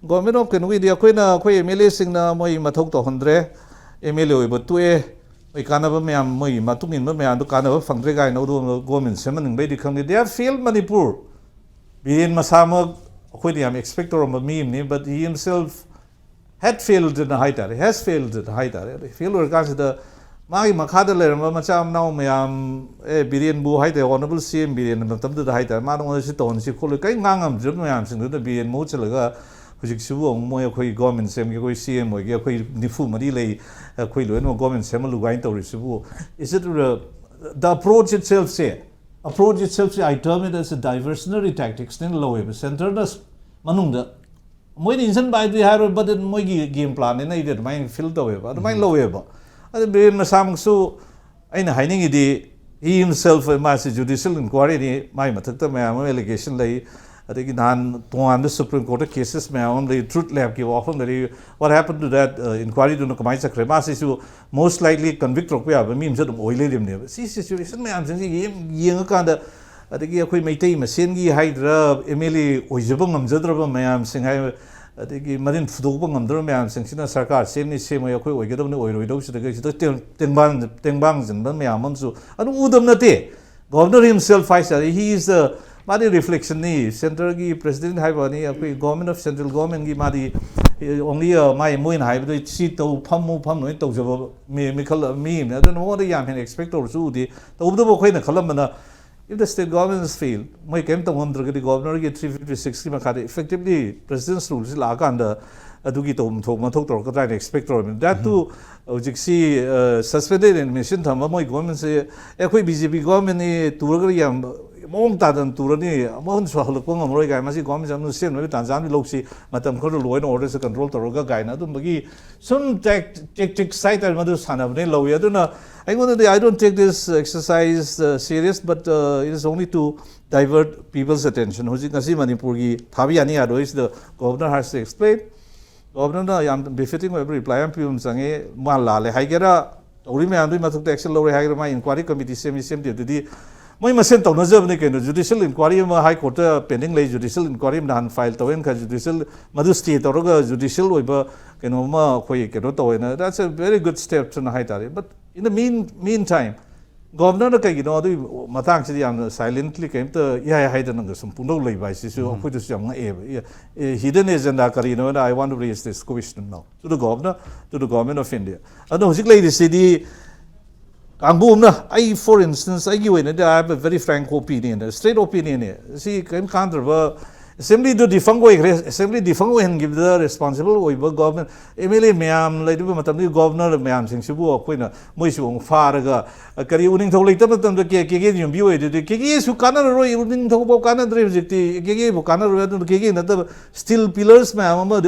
Government of ꯀꯩꯅꯣꯒꯤꯗꯤ ꯑꯩꯈꯣꯏꯅ, ꯑꯩꯈꯣꯏ MLAꯁꯤꯡꯅ ꯃꯣꯏ ꯃꯊꯧ ꯇꯧꯍꯟꯗ꯭ꯔꯦ, MLA ꯑꯣꯏꯕ ꯇꯣꯛꯑꯦ, ꯃꯣꯏ ꯀꯥꯟꯅꯕ ꯃꯌꯥꯝ, ꯃꯣꯏꯒꯤ ꯃꯇꯨꯡ ꯏꯟꯕ ꯃꯌꯥꯝꯗꯣ ꯀꯥꯟꯅꯕ ꯐꯪꯗ꯭ꯔꯦ ꯀꯥꯏꯅ ꯑꯗꯨꯒꯨꯝꯕ government ꯁꯦꯝꯍꯟꯅꯤꯡꯕꯩꯗꯤ ꯈꯪꯗꯦ꯫ They have failed Manipur꯫ Biren ꯃꯁꯥꯃꯛ ꯑꯩꯈꯣꯏꯅ ꯌꯥꯝ expect ꯇꯧꯔꯝꯕ ꯃꯤ ꯑꯃꯅꯤ, but he himself had failedꯅ ꯍꯥꯏꯇꯥꯔꯦ, has failedꯅ ꯍꯥꯏꯇꯥꯔꯦ꯫ ꯑꯗꯩ fail ꯑꯣꯏꯔꯀꯥꯟꯁꯤꯗ ꯃꯥꯒꯤ ꯃꯈꯥꯗ ꯂꯩꯔꯝꯕ ꯃꯆꯥ ꯃꯅꯥꯎ ꯃꯌꯥꯝ, ꯑꯦ, ꯕꯤꯔꯦꯟꯕꯨ ꯍꯥꯏꯇꯥꯔꯦ, Honourable C M ꯕꯤꯔꯦꯟ ꯃꯇꯝꯗꯨꯗ ꯍꯥꯏꯇꯥꯔꯦ, ꯃꯥ ꯅꯉꯣꯟꯗ ꯁꯤ ꯇꯧꯍꯟꯁꯤ ꯈꯣꯠꯂꯣꯏ ꯀꯔꯤ ꯉꯥꯡ ꯉꯝꯗ꯭ꯔꯤꯕ ꯃꯌꯥꯝꯁꯤꯡꯗꯨꯗ ꯕꯤꯔꯦꯟ ꯃꯍꯨꯠ ꯁꯤꯜꯂꯒ ꯍꯧꯖꯤꯛꯁꯤꯕꯨ ꯑꯃꯨꯛ ꯃꯣꯏ ꯑꯩꯈꯣꯏ government ꯁꯦꯝꯒꯦ, ꯑꯩꯈꯣꯏ C M ꯑꯣꯏꯒꯦ, ꯑꯩꯈꯣꯏ ꯅꯤꯐꯨ ꯃꯔꯤ ꯂꯩ, ꯑꯩꯈꯣꯏ ꯂꯣꯏꯅꯃꯛ government ꯁꯦꯝꯍꯜꯂꯨ ꯀꯥꯏꯅ ꯇꯧꯔꯤꯁꯤꯕꯨ, is it, uh, the approach itself say, approach itself say, I term it as a diversionary tactics ꯅꯦꯅ ꯂꯧꯋꯦꯕ꯫ Centreꯅ ꯃꯅꯨꯡꯗ ꯃꯣꯏꯅ ꯏꯟꯁꯤꯟꯕ ꯍꯥꯏꯗꯨꯗꯤ ꯍꯥꯏꯔꯣꯏ, but ꯃꯣꯏꯒꯤ game plan ꯅꯤꯅ ꯑꯩꯗꯤ ꯑꯗꯨꯃꯥꯏꯅ feel ꯇꯧꯋꯦꯕ, ꯑꯗꯨꯃꯥꯏꯅ ꯂꯧꯋꯦꯕ꯫ ꯑꯗꯨ ꯕꯤꯔꯦꯟ ꯃꯁꯥꯃꯛꯁꯨ ꯑꯩꯅ ꯍꯥꯏꯅꯤꯡꯉꯤꯗꯤ, he himself, ꯃꯥꯁꯤ judicial inquiry ꯅꯤ, ꯃꯥꯒꯤ ꯃꯊꯛꯇ ꯃꯌꯥꯝ ꯑꯃ allegation ꯂꯩ, ꯑꯗꯒꯤ ꯅꯍꯥꯟ ꯇꯣꯉꯥꯟꯕ Supreme Court cases ꯃꯌꯥꯝ ꯑꯃ ꯂꯩ, Truth Lab ꯀꯤ ꯋꯥꯐꯝ ꯂꯩ, what happened to that inquiry ꯗꯨꯅ ꯀꯃꯥꯏꯅ ꯆꯠꯈ꯭ꯔꯦ? ꯃꯥꯁꯤꯁꯨ most likely convict ꯇꯧꯔꯛꯄ ꯌꯥꯕ ꯃꯤ ꯑꯃꯁꯨ ꯑꯗꯨꯝ ꯑꯣꯏ ꯂꯩꯔꯤꯕꯅꯦꯕ꯫ ꯁꯤ situation ꯃꯌꯥꯝꯁꯤꯡꯁꯤ ꯌꯦꯡꯉꯀꯥꯟꯗ, ꯑꯗꯒꯤ ꯑꯩꯈꯣꯏ ꯃꯩꯇꯩ ꯃꯁꯦꯟꯒꯤ ꯍꯥꯏꯒꯗ꯭ꯔꯥ, MLA ꯑꯣꯏꯖꯕ ꯉꯝꯖꯗ꯭ꯔꯕ ꯃꯌꯥꯝꯁꯤꯡ ꯍꯥꯏ, ꯑꯗꯒꯤ ꯃꯔꯤꯟ ꯐꯨꯗꯣꯛꯄ ꯉꯝꯗ꯭ꯔꯕ ꯃꯌꯥꯝꯁꯤꯡꯁꯤꯅ ꯁꯔꯀꯥꯔ ꯁꯦꯝꯅꯤ ꯁꯦꯝꯃꯣꯏ, ꯑꯩꯈꯣꯏ ꯑꯣꯏꯒꯗꯕꯅꯤ ꯑꯣꯏꯔꯣꯏꯗꯧꯁꯤꯗ ꯁꯤꯗ ꯇꯦꯡ-, ꯇꯦꯡꯕꯥꯡ-, ꯇꯦꯡꯕꯥꯡꯁꯤꯟꯕ ꯃꯌꯥꯝ ꯑꯃꯁꯨ ꯑꯗꯨꯝ ꯎꯗꯕ ꯅꯠꯇꯦ꯫ Governor himself ꯍꯥꯏꯇꯥꯔꯦ, he is the, ꯃꯥꯗꯤ reflection ꯅꯤ, centre ꯒꯤ president ꯍꯥꯏꯕ ꯋꯥꯅꯤ, ꯑꯩꯈꯣꯏ government of central government ꯒꯤ ꯃꯥꯗꯤ only, ꯃꯥꯏ ꯃꯣꯏꯅ ꯍꯥꯏꯕꯗ ꯁꯤ ꯇꯧ, ꯐꯝꯃꯨ, ꯐꯝ ꯂꯣꯏꯅ ꯇꯧꯖꯕ ꯃꯤ, ꯃꯤꯈꯜ ꯃꯤ ꯑꯃꯅꯤ꯫ ꯑꯗꯨꯅ ꯃꯉꯣꯟꯗ ꯌꯥꯝ ꯍꯦꯟꯅ expect ꯇꯧꯔꯁꯨ ꯎꯗꯦ꯫ ꯇꯧꯕꯇꯕꯨ ꯑꯩꯈꯣꯏꯅ ꯈꯜꯂꯝꯕꯅ, if the state government is fail, ꯃꯣꯏ ꯀꯔꯤꯝ ꯇꯧ ꯉꯝꯗ꯭ꯔꯒꯗꯤ, governor ꯒꯤ three fifty six ꯀꯤ ꯃꯈꯥꯗ effectively president's rule ꯁꯤ ꯂꯥꯛꯑꯀꯥꯟꯗ ꯑꯗꯨꯒꯤ ꯇꯧꯐꯝ ꯊꯣꯛ ꯃꯊꯧ ꯇꯧꯔꯛꯀꯗ꯭ꯔꯥ ꯍꯥꯏꯅ expect ꯇꯧꯔꯝꯃꯤ꯫ That too, ꯍꯧꯖꯤꯛꯁꯤ suspended animation ꯊꯝꯕ ꯃꯣꯏ government ꯁꯦ, ꯑꯦ, ꯑꯩꯈꯣꯏ BJP government ꯅꯤ, ꯇꯨꯔꯒ ꯌꯥꯝ ꯃꯑꯣꯡ ꯇꯥꯗꯅ ꯇꯨꯔꯅꯤ, ꯑꯃꯨꯛ ꯍꯟꯅꯁꯨ ꯍꯜꯂꯛꯄ ꯉꯝꯃꯔꯣꯏ ꯀꯥꯏꯅ, ꯃꯁꯤ government ꯁꯦ ꯑꯃꯨꯛ ꯁꯦꯝꯅꯕꯒꯤ ꯇꯥꯟꯖꯥ ꯑꯃꯗꯤ ꯂꯧꯁꯤ, ꯃꯇꯝ ꯈꯔ law and order say control ꯇꯧꯔꯒ ꯀꯥꯏꯅ, ꯑꯗꯨꯝꯕꯒꯤ ꯁꯨꯝ tactics ꯍꯥꯏꯇꯥꯔꯦ, ꯃꯗꯨ ꯁꯥꯟꯅꯕꯅꯦ ꯂꯧꯏ꯫ ꯑꯗꯨꯅ ꯑꯩꯉꯣꯟꯗꯗꯤ, I don't take this exercise, uh, serious, but, uh, it is only to divert people's attention. ꯍꯧꯖꯤꯛ ꯉꯁꯤ ꯃꯅꯤꯄꯨꯔꯒꯤ ꯊꯥꯕ ꯌꯥꯅꯤ ꯌꯥꯔꯣꯏꯁꯤꯗ governor has to explain꯫ Governor ꯅ ꯌꯥꯝ befitting ꯑꯣꯏꯕ reply ꯑꯃ ꯄꯤꯕ ꯑꯃ ꯆꯪꯉꯤ꯫ ꯃꯥ ꯂꯥꯜꯂꯦ ꯍꯥꯏꯒꯦꯔꯥ, ꯇꯧꯔꯤ ꯃꯌꯥꯝꯗꯨꯒꯤ ꯃꯊꯛꯇ action ꯂꯧꯔꯦ ꯍꯥꯏꯒꯦꯔꯥ, ꯃꯥ inquiry committee ꯁꯦꯝꯃꯤ ꯁꯦꯝꯗꯦ, ꯑꯗꯨꯗꯤ ꯃꯣꯏ ꯃꯁꯦꯟ ꯇꯧꯅꯖꯕꯅꯤ ꯀꯩꯅꯣ꯫ Judicial inquiry ꯑꯃ High Court ꯇ pending ꯂꯩ, judicial inquiry ꯑꯃ ꯅꯍꯥꯟ file ꯇꯧꯋꯦꯅ ꯈꯜꯂꯤ, judicial, ꯃꯗꯨ stay ꯇꯧꯔꯒ judicial ꯑꯣꯏꯕ ꯀꯩꯅꯣꯝꯃ ꯑꯩꯈꯣꯏ ꯀꯩꯅꯣ ꯇꯧꯋꯦꯅ, that's a very good step ꯅ ꯍꯥꯏꯇꯥꯔꯦ꯫ But in the mean, meantime, governor ꯅ ꯀꯩꯒꯤꯅꯣ ꯑꯗꯨꯒꯤ ꯃꯇꯥꯡꯁꯤꯗꯤ ꯌꯥꯝꯅ silently ꯀꯩꯝꯇ ꯏꯍꯥꯏ ꯍꯥꯏꯗꯅꯒ ꯁꯨꯝ ꯄꯨꯡꯗꯧ ꯂꯩꯕ ꯍꯥꯏꯁꯤꯁꯨ ꯑꯩꯈꯣꯏꯗꯁꯨ ꯌꯥꯝ ꯉꯛꯑꯦꯕ꯫ ꯑꯦ, ꯑꯦ, hidden agenda ꯀꯔꯤꯅꯣꯅ, I want to raise this question now to the governor, to the government of India. ꯑꯗꯣ ꯍꯧꯖꯤꯛ ꯂꯩꯔꯤꯁꯤꯗꯤ ꯀꯥꯡꯕꯨ ꯑꯃꯅ, ꯑꯩ, for instance, ꯑꯩꯒꯤ ꯑꯣꯏꯅꯗꯤ, I have a very frank opinion, straight opinion ꯅꯦ꯫ ꯁꯤ ꯀꯔꯤꯝ ꯀꯥꯟꯗ꯭ꯔꯕ ꯑꯦꯁꯦꯝꯕ꯭ꯂꯤꯗꯨ ꯗꯤꯐꯪ ꯑꯣꯏꯈ꯭ꯔꯦ꯫ ꯑꯦꯁꯦꯝꯕ꯭ꯂꯤ ꯗꯤꯐꯪ ꯑꯣꯏꯍꯟꯈꯤꯕꯗ ꯔꯦꯁꯄꯣꯟꯁꯤꯕꯜ ꯑꯣꯏꯕ ꯒꯣꯚꯔꯟꯃꯦꯟ, ꯑꯦꯝ ꯑꯦꯜ ꯑꯦ ꯃꯌꯥꯝ ꯂꯩꯔꯤꯕ ꯃꯇꯝꯗꯨꯒꯤ ꯒꯣꯚꯔꯅꯔ ꯃꯌꯥꯝꯁꯤꯡꯁꯤꯕꯨ ꯑꯩꯈꯣꯏꯅ ꯃꯣꯏꯁꯨ ꯑꯃꯨꯛ ꯐꯥꯔꯒ, ꯀꯔꯤ ꯎꯅꯤꯡꯊꯧ ꯂꯩꯇꯕ ꯃꯇꯝꯗ ꯀꯦ ꯀꯦ ꯀꯦ ꯌꯨꯝꯕꯤ ꯑꯣꯏꯗꯣꯏꯗꯤ? ꯀꯦ ꯀꯦꯁꯨ ꯀꯥꯟꯅꯔꯔꯣꯏ, ꯎꯅꯤꯡꯊꯧ ꯐꯥꯎ ꯀꯥꯟꯅꯗ꯭ꯔꯦ ꯍꯧꯖꯤꯛꯇꯤ꯫ ꯀꯦ ꯀꯦꯕꯨ ꯀꯥꯟꯅꯔꯣꯏ꯫ ꯑꯗꯨꯅ ꯀꯦ ꯀꯦ ꯅꯠꯇꯕ ꯁ꯭ꯇꯤꯜ ꯄꯤꯂꯔꯁ ꯃꯌꯥꯝ ꯑꯃ,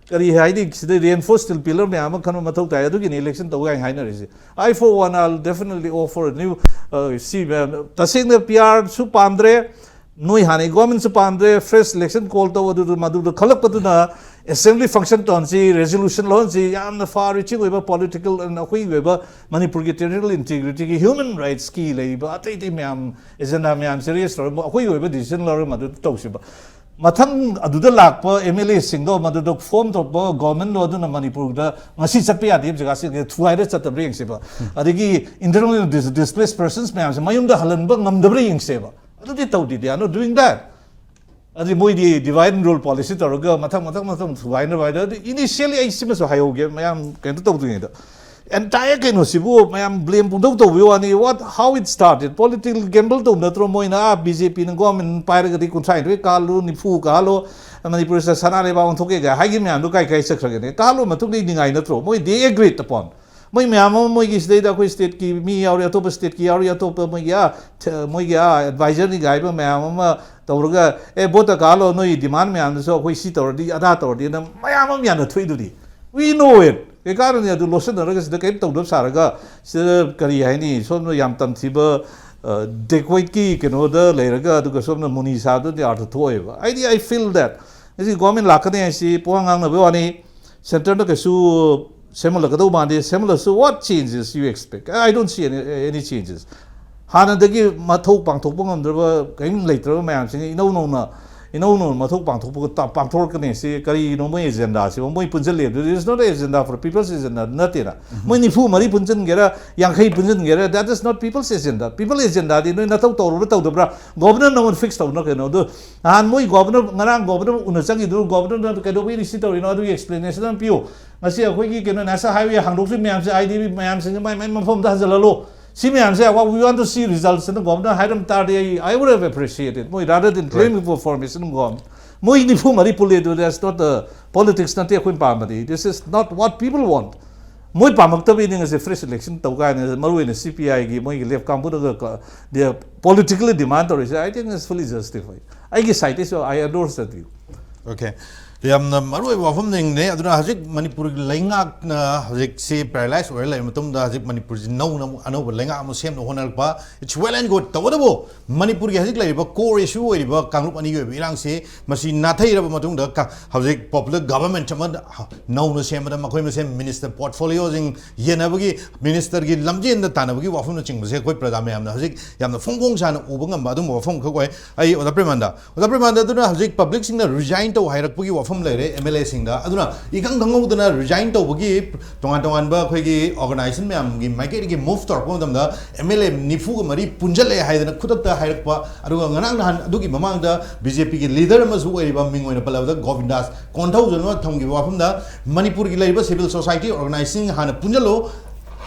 ꯀꯔꯤ ꯍꯥꯏꯅꯤ, ꯁꯤꯗ ꯔꯤꯑꯦꯟꯐꯣꯔꯁ ꯁ꯭ꯇꯤꯜ ꯄꯤꯂꯔ ꯃꯌꯥꯝ ꯑꯃ ꯈꯟꯕ ꯃꯊꯧ ꯇꯥꯏ꯫ ꯑꯗꯨꯒꯤꯅꯤ ꯏꯂꯦꯛꯁꯟ ꯇꯧ ꯀꯥꯏꯅ ꯍꯥꯏꯅꯔꯤꯁꯦ꯫ I for one, I'll definitely offer a new, uh, ꯁꯤ ꯃꯌꯥꯝ ꯇꯁꯦꯡꯅ ꯄꯤ ꯑꯥꯔꯁꯨ ꯄꯥꯝꯗ꯭ꯔꯦ, ꯅꯣꯏ ꯍꯥꯟꯅꯒꯤ ꯒꯣꯔꯃꯦꯟꯁꯨ ꯄꯥꯝꯗ꯭ꯔꯦ, ꯐ꯭ꯔꯦꯁ ꯏꯂꯦꯛꯁꯟ ꯀꯣꯜ ꯇꯧ꯫ ꯑꯗꯨꯗ ꯃꯗꯨꯗ ꯈꯜꯂꯛꯄꯗꯨꯅ ꯑꯦꯁꯦꯝꯕ꯭ꯂꯤ ꯐꯪꯁꯟ ꯇꯧꯍꯟꯁꯤ, ꯔꯦꯖꯣꯂꯨꯁꯟ ꯂꯧꯍꯟꯁꯤ, ꯌꯥꯝꯅ ꯐꯥꯔ ꯔꯤꯆꯤꯡ ꯑꯣꯏꯕ ꯄꯣꯂꯤꯇꯤꯀꯦꯜ ꯑꯩꯈꯣꯏꯒꯤ ꯑꯣꯏꯕ ꯃꯅꯤꯄꯨꯔꯒꯤ ꯇꯦꯔꯤꯇꯣꯔꯤꯌꯦꯜ ꯏꯟꯇꯤꯒ꯭ꯔꯤꯇꯤꯒꯤ, ꯍ꯭ꯌꯨꯃꯦꯟ ꯔꯥꯏꯠꯁꯀꯤ ꯂꯩꯔꯤꯕ ꯑꯇꯩ ꯑꯇꯩ ꯃꯌꯥꯝ, ꯑꯦꯖꯦꯟꯗꯥ ꯃꯌꯥꯝꯁꯦ ꯔꯦꯁ ꯇꯧꯔꯒ ꯑꯩꯈꯣꯏꯒꯤ ꯑꯣꯏꯕ ꯗꯤꯁꯤꯖꯟ ꯂꯧꯔꯒ ꯃꯗꯨꯗ ꯇꯧꯁꯤꯕ꯫ ꯃꯊꯪ ꯑꯗꯨꯗ ꯂꯥꯛꯄ ꯑꯦꯝ ꯑꯦꯜ ꯑꯦꯁꯤꯡꯗꯣ, ꯃꯗꯨꯗ ꯐꯣꯝ ꯇꯧꯔꯛꯄ ꯒꯣꯔꯃꯦꯟꯗꯣ, ꯑꯗꯨꯅ ꯃꯅꯤꯄꯨꯔꯗ ꯉꯁꯤ ꯆꯠꯄ ꯌꯥꯗꯦ ꯖꯒꯥꯁꯤꯡꯁꯦ ꯊꯨꯒꯥꯏꯔ ꯆꯠꯇꯕ꯭ꯔꯥ ꯌꯦꯡꯁꯦꯕ꯫ ꯑꯗꯒꯤ ꯏꯟꯇꯔꯅꯦꯜ ꯗꯤꯁꯄ꯭ꯂꯦꯁ ꯄꯔꯁꯟꯁ ꯃꯌꯥꯝꯁꯦ ꯃꯌꯨꯝꯗ ꯍꯜꯍꯟꯕ ꯉꯝꯗꯕ꯭ꯔꯥ ꯌꯦꯡꯁꯦꯕ꯫ ꯑꯗꯨꯗꯤ ꯇꯧꯗꯦ, they are not doing that. ꯑꯗꯨꯗꯤ ꯃꯣꯏꯗꯤ divide and rule policy ꯇꯧꯔꯒ ꯃꯊꯪ ꯃꯊꯪ ꯃꯊꯪ ꯊꯨꯒꯥꯏꯅꯕ ꯍꯥꯏꯗꯣ꯫ ꯑꯗꯨ initially ꯑꯩ ꯁꯤꯃꯁꯨ ꯍꯥꯏꯍꯧꯒꯦ, ꯃꯌꯥꯝ ꯀꯩꯅꯣ ꯇꯧꯗ꯭ꯔꯤꯉꯩꯗ, entire ꯀꯩꯅꯣꯁꯤꯕꯨ ꯃꯌꯥꯝ blame ꯄꯨꯡꯇꯧ ꯇꯧꯕꯒꯤ ꯋꯥꯅꯤ꯫ What, how it started? Political gamble ꯇꯧꯕ ꯅꯠꯇ꯭ꯔꯣ? ꯃꯣꯏꯅ ꯑꯥ ꯕꯤ ꯖꯦ ꯄꯤꯅ ꯒꯣꯔꯃꯦꯟ ꯄꯥꯏꯔꯒꯗꯤ ꯀꯨꯟꯊ꯭ꯔꯥꯅꯤꯊꯣꯏ ꯀꯥꯍꯜꯂꯨ, ꯅꯤꯐꯨ ꯀꯥꯍꯜꯂꯣ, ꯃꯅꯤꯄꯨꯔꯁꯤꯗ ꯁꯅꯥ ꯂꯩꯕꯥꯛ ꯑꯣꯟꯊꯣꯛꯀꯦ ꯀꯥꯏ ꯍꯥꯏꯈꯤꯕ ꯃꯌꯥꯝꯗꯣ ꯀꯥꯏ ꯀꯥꯏ ꯆꯠꯈ꯭ꯔꯒꯦꯅꯦ? ꯀꯥꯍꯜꯂꯨ ꯃꯇꯨꯡꯗ ꯅꯤꯡꯉꯥꯏ ꯅꯠꯇ꯭ꯔꯣ? ꯃꯣꯏ they agreed upon. ꯃꯣꯏ ꯃꯌꯥꯝ ꯑꯃ ꯃꯣꯏꯒꯤ ꯁꯤꯗꯩꯗ ꯑꯩꯈꯣꯏ ꯁ꯭ꯇꯦꯠꯀꯤ ꯃꯤ ꯌꯥꯎꯔꯤ, ꯑꯇꯣꯞꯄ ꯁ꯭ꯇꯦꯠꯀꯤ ꯌꯥꯎꯔꯤ, ꯑꯇꯣꯞꯄ ꯃꯣꯏꯒꯤ ꯑꯥ, ꯊ-, ꯃꯣꯏꯒꯤ ꯑꯥ ꯑꯦꯗꯚꯥꯏꯖꯔꯅꯤꯒ ꯍꯥꯏꯕ ꯃꯌꯥꯝ ꯑꯃ ꯇꯧꯔꯒ, "ꯑꯦ, ꯚꯣꯠꯇ ꯀꯥꯍꯜꯂꯣ, ꯅꯣꯏ ꯗꯤꯃꯥꯟ ꯃꯌꯥꯝꯗꯨꯁꯨ ꯑꯩꯈꯣꯏ ꯁꯤ ꯇꯧꯔꯗꯤ, ꯑꯗꯥ ꯇꯧꯔꯗꯤꯅ" ꯃꯌꯥꯝ ꯑꯃ ꯌꯥꯝꯅ ꯊꯣꯛꯏꯗꯨꯗꯤ꯫ We know it. ꯀꯩ ꯀꯥꯟꯅꯅꯤ ꯑꯗꯨ ꯂꯣꯠꯁꯤꯟꯅꯔꯒ ꯁꯤꯗ ꯀꯔꯤꯝ ꯇꯧꯗꯕ ꯁꯥꯔꯒ, ꯁꯤꯗ ꯀꯔꯤ ꯍꯥꯏꯅꯤ, ꯁꯣꯝꯗ ꯌꯥꯝ ꯇꯝꯊꯤꯕ, ꯑ, dacoitꯀꯤ ꯀꯩꯅꯣꯗ ꯂꯩꯔꯒ, ꯑꯗꯨꯒ ꯁꯣꯝꯗ ꯃꯨꯅꯤ ꯁꯥꯕꯗꯨꯗꯤ ꯑꯥꯔꯊ ꯊꯣꯛꯑꯣꯏꯕ꯫ ꯑꯩꯗꯤ, I feel that ꯉꯁꯤ ꯒꯣꯔꯃꯦꯟ ꯂꯥꯛꯀꯅꯤ ꯍꯥꯏꯁꯤ ꯄꯨꯡꯉꯥꯡ ꯉꯥꯡꯅꯕꯒꯤ ꯋꯥꯅꯤ꯫ ꯁꯦꯟꯇꯔꯗ ꯀꯩꯁꯨ ꯁꯦꯝꯍꯜꯂꯛꯀꯗꯧ ꯃꯥꯟꯗꯦ꯫ ꯁꯦꯝꯍꯜꯂꯁꯨ, what changes you expect? I don't see any, any changes. ꯍꯥꯟꯅꯗꯒꯤ ꯃꯊꯧ ꯄꯥꯡꯊꯣꯛꯄ ꯉꯝꯗ꯭ꯔꯕ, ꯀꯔꯤꯝ ꯂꯩꯇ꯭ꯔꯕ ꯃꯌꯥꯝꯁꯤꯡ ꯏꯅꯧ ꯅꯧꯅ, ꯏꯅꯧ ꯅꯧꯅ ꯃꯊꯧ ꯄꯥꯡꯊꯣꯛꯄ, ꯄꯥꯡꯊꯣꯔꯛꯀꯅꯤ꯫ ꯁꯤ ꯀꯔꯤꯅꯣ ꯃꯣꯏ ꯑꯦꯖꯦꯟꯗꯥꯁꯤꯕꯨ? ꯃꯣꯏ ꯄꯨꯟꯁꯤꯜꯂꯦ꯫ It is not agenda for people's agenda, ꯅꯠꯇꯦꯅ꯫ ꯃꯣꯏ ꯅꯤꯐꯨ ꯃꯔꯤ ꯄꯨꯟꯁꯤꯟꯒꯦꯔꯥ, ꯌꯥꯡꯈꯩ ꯄꯨꯟꯁꯤꯟꯒꯦꯔꯥ, that is not people's agenda. People agendaꯗꯤ ꯅꯣꯏ ꯅꯊꯧ ꯇꯧꯔꯕ꯭ꯔꯥ ꯇꯧꯗꯕ꯭ꯔꯥ? ꯒꯣꯕꯔꯅꯔꯅ ꯑꯃꯨꯛ ꯐꯤꯛꯁ ꯇꯧꯅ ꯀꯩꯅꯣ? ꯑꯗꯨ ꯅꯍꯥꯟ ꯃꯣꯏ ꯒꯣꯕꯔꯅꯔ, ꯉꯔꯥꯡ ꯒꯣꯕꯔꯅꯔ ꯎꯅ ꯆꯪꯈꯤꯗꯨ, ꯒꯣꯕꯔꯅꯔꯅ ꯀꯩꯗꯧꯕꯒꯤ ꯁꯤ ꯇꯧꯔꯤꯅꯣ? ꯑꯗꯨꯒꯤ ꯑꯦꯛꯁꯄ꯭ꯂꯦꯅꯦꯁꯟ ꯑꯃ ꯄꯤꯌꯨ꯫ ꯉꯁꯤ ꯑꯩꯈꯣꯏꯒꯤ ꯀꯩꯅꯣ, ꯅꯦꯁꯅꯦꯜ ꯍꯥꯏꯋꯦ ꯍꯥꯡꯗꯣꯛꯇ꯭ꯔꯤ ꯃꯌꯥꯝꯁꯦ, ꯑꯥꯏ ꯗꯤ ꯕꯤ ꯃꯌꯥꯝꯁꯤꯡꯁꯦ ꯃꯥꯏ ꯃꯥꯏ ꯃꯐꯝꯗ ꯍꯟꯖꯤꯜꯍꯜꯂꯣ꯫ ꯁꯤ ꯃꯌꯥꯝꯁꯦ, what we want to see results ꯅ ꯒꯣꯕꯔꯅꯔ ꯍꯥꯏꯔꯝ ꯇꯥꯔꯗꯤ, ꯑꯩ, I would have appreciated. ꯃꯣꯏ rather than claiming for formation of government, ꯃꯣꯏ ꯅꯤꯐꯨ ꯃꯔꯤ ꯄꯨꯜꯂꯦ ꯑꯗꯨ, that's not the politics, ꯅꯠꯇꯦ ꯑꯩꯈꯣꯏꯅ ꯄꯥꯝꯕꯗꯤ, this is not what people want. ꯃꯣꯏ ꯄꯥꯝꯃꯛꯇꯕꯩꯅꯤ ꯉꯁꯤ fresh election ꯇꯧ ꯀꯥꯏꯅ ꯃꯔꯨ ꯑꯣꯏꯅ C P I ꯒꯤ ꯃꯣꯏꯒꯤ left ꯀꯥꯡꯕꯨꯗꯒ ꯀ-, they are politically demand ꯇꯧꯔꯤꯁꯦ, I think it's fully justified. ꯑꯩꯒꯤ side ꯇꯩꯁꯨ I endorse that view. Okay, ꯌꯥꯝꯅ ꯃꯔꯨꯑꯣꯏꯕ ꯋꯥꯐꯝꯁꯤꯡꯅꯦ꯫ ꯑꯗꯨꯅ ꯍꯧꯖꯤꯛ ꯃꯅꯤꯄꯨꯔꯒꯤ ꯂꯩꯉꯥꯛꯅ ꯍꯧꯖꯤꯛꯁꯤ paralyze ꯑꯣꯏꯔ ꯂꯩꯔꯕ ꯃꯇꯨꯡꯗ ꯍꯧꯖꯤꯛ ꯃꯅꯤꯄꯨꯔꯁꯤ ꯅꯧꯅ ꯑꯃꯨꯛ ꯑꯅꯧꯕ ꯂꯩꯉꯥꯛ ꯑꯃ ꯁꯦꯝꯅꯕ ꯍꯣꯠꯅꯔꯛꯄ, it's well and good. ꯇꯧꯕꯇꯕꯨ ꯃꯅꯤꯄꯨꯔꯒꯤ ꯍꯧꯖꯤꯛ ꯂꯩꯔꯤꯕ core issue ꯑꯣꯏꯔꯤꯕ ꯀꯥꯡꯂꯨꯞ ꯑꯅꯤꯒꯤ ꯑꯣꯏꯕ ꯏꯔꯥꯡꯁꯤ ꯃꯁꯤ ꯅꯥꯊꯩꯔꯕ ꯃꯇꯨꯡꯗ ꯀ-, ꯍꯧꯖꯤꯛ popular government ꯑꯃ ꯅꯧꯅ ꯁꯦꯝꯕꯗ ꯃꯈꯣꯏ ꯃꯁꯦꯟ minister portfolioꯁꯤꯡ ꯌꯦꯟꯅꯕꯒꯤ, ministerꯒꯤ ꯂꯝꯖꯦꯟꯗ ꯇꯥꯟꯅꯕꯒꯤ ꯋꯥꯐꯝꯅꯆꯤꯡꯕꯁꯦ ꯑꯩꯈꯣꯏ ꯄ꯭ꯔꯖꯥ ꯃꯌꯥꯝꯅ ꯍꯧꯖꯤꯛ ꯌꯥꯝꯅ ꯐꯣꯡ ꯐꯣꯡ ꯁꯥꯅ ꯎꯕ ꯉꯝꯕ ꯑꯗꯨꯝꯕ ꯋꯥꯐꯝ ꯈꯛ ꯑꯣꯏ꯫ ꯑꯩ ꯑꯣꯖꯥ ꯄ꯭ꯔꯦꯃꯥꯅꯟꯗ, ꯑꯣꯖꯥ ꯄ꯭ꯔꯦꯃꯥꯅꯟꯗ, ꯑꯗꯨꯅ ꯍꯧꯖꯤꯛ publicꯁꯤꯡꯅ resign ꯇꯧ ꯍꯥꯏꯔꯛꯄꯒꯤ ꯋꯥꯐꯝ ꯂꯩꯔꯦ MLAꯁꯤꯡꯗ꯫ ꯑꯗꯨꯅ ꯏꯈꯪ ꯈꯪꯍꯧꯗꯅ resign ꯇꯧꯕꯒꯤ ꯇꯣꯉꯥꯟ ꯇꯣꯉꯥꯟꯕ ꯑꯩꯈꯣꯏꯒꯤ organization ꯃꯌꯥꯝꯒꯤ ꯃꯥꯏꯀꯩꯗꯒꯤ move ꯇꯧꯔꯛꯄ ꯃꯇꯝꯗ MLA ꯅꯤꯐꯨꯒ ꯃꯔꯤ ꯄꯨꯟꯁꯤꯜꯂꯛꯑꯦ ꯍꯥꯏꯗꯅ ꯈꯨꯗꯛꯇ ꯍꯥꯏꯔꯛꯄ, ꯑꯗꯨꯒ ꯉꯔꯥꯡ ꯅꯍꯥꯟ ꯑꯗꯨꯒꯤ ꯃꯃꯥꯡꯗ BJPꯒꯤ leader ꯑꯃꯁꯨ ꯑꯣꯏꯔꯤꯕ, ꯃꯤꯡ ꯑꯣꯏꯅ ꯄꯜꯂꯕꯗ ꯒꯣꯕꯤꯟꯗꯥꯁ ꯀꯣꯟꯊꯧꯖꯅ ꯊꯝꯈꯤꯕ ꯋꯥꯐꯝꯗ ꯃꯅꯤꯄꯨꯔꯒꯤ ꯂꯩꯔꯤꯕ civil society organization ꯍꯥꯟꯅ ꯄꯨꯟꯁꯤꯜꯂꯣ,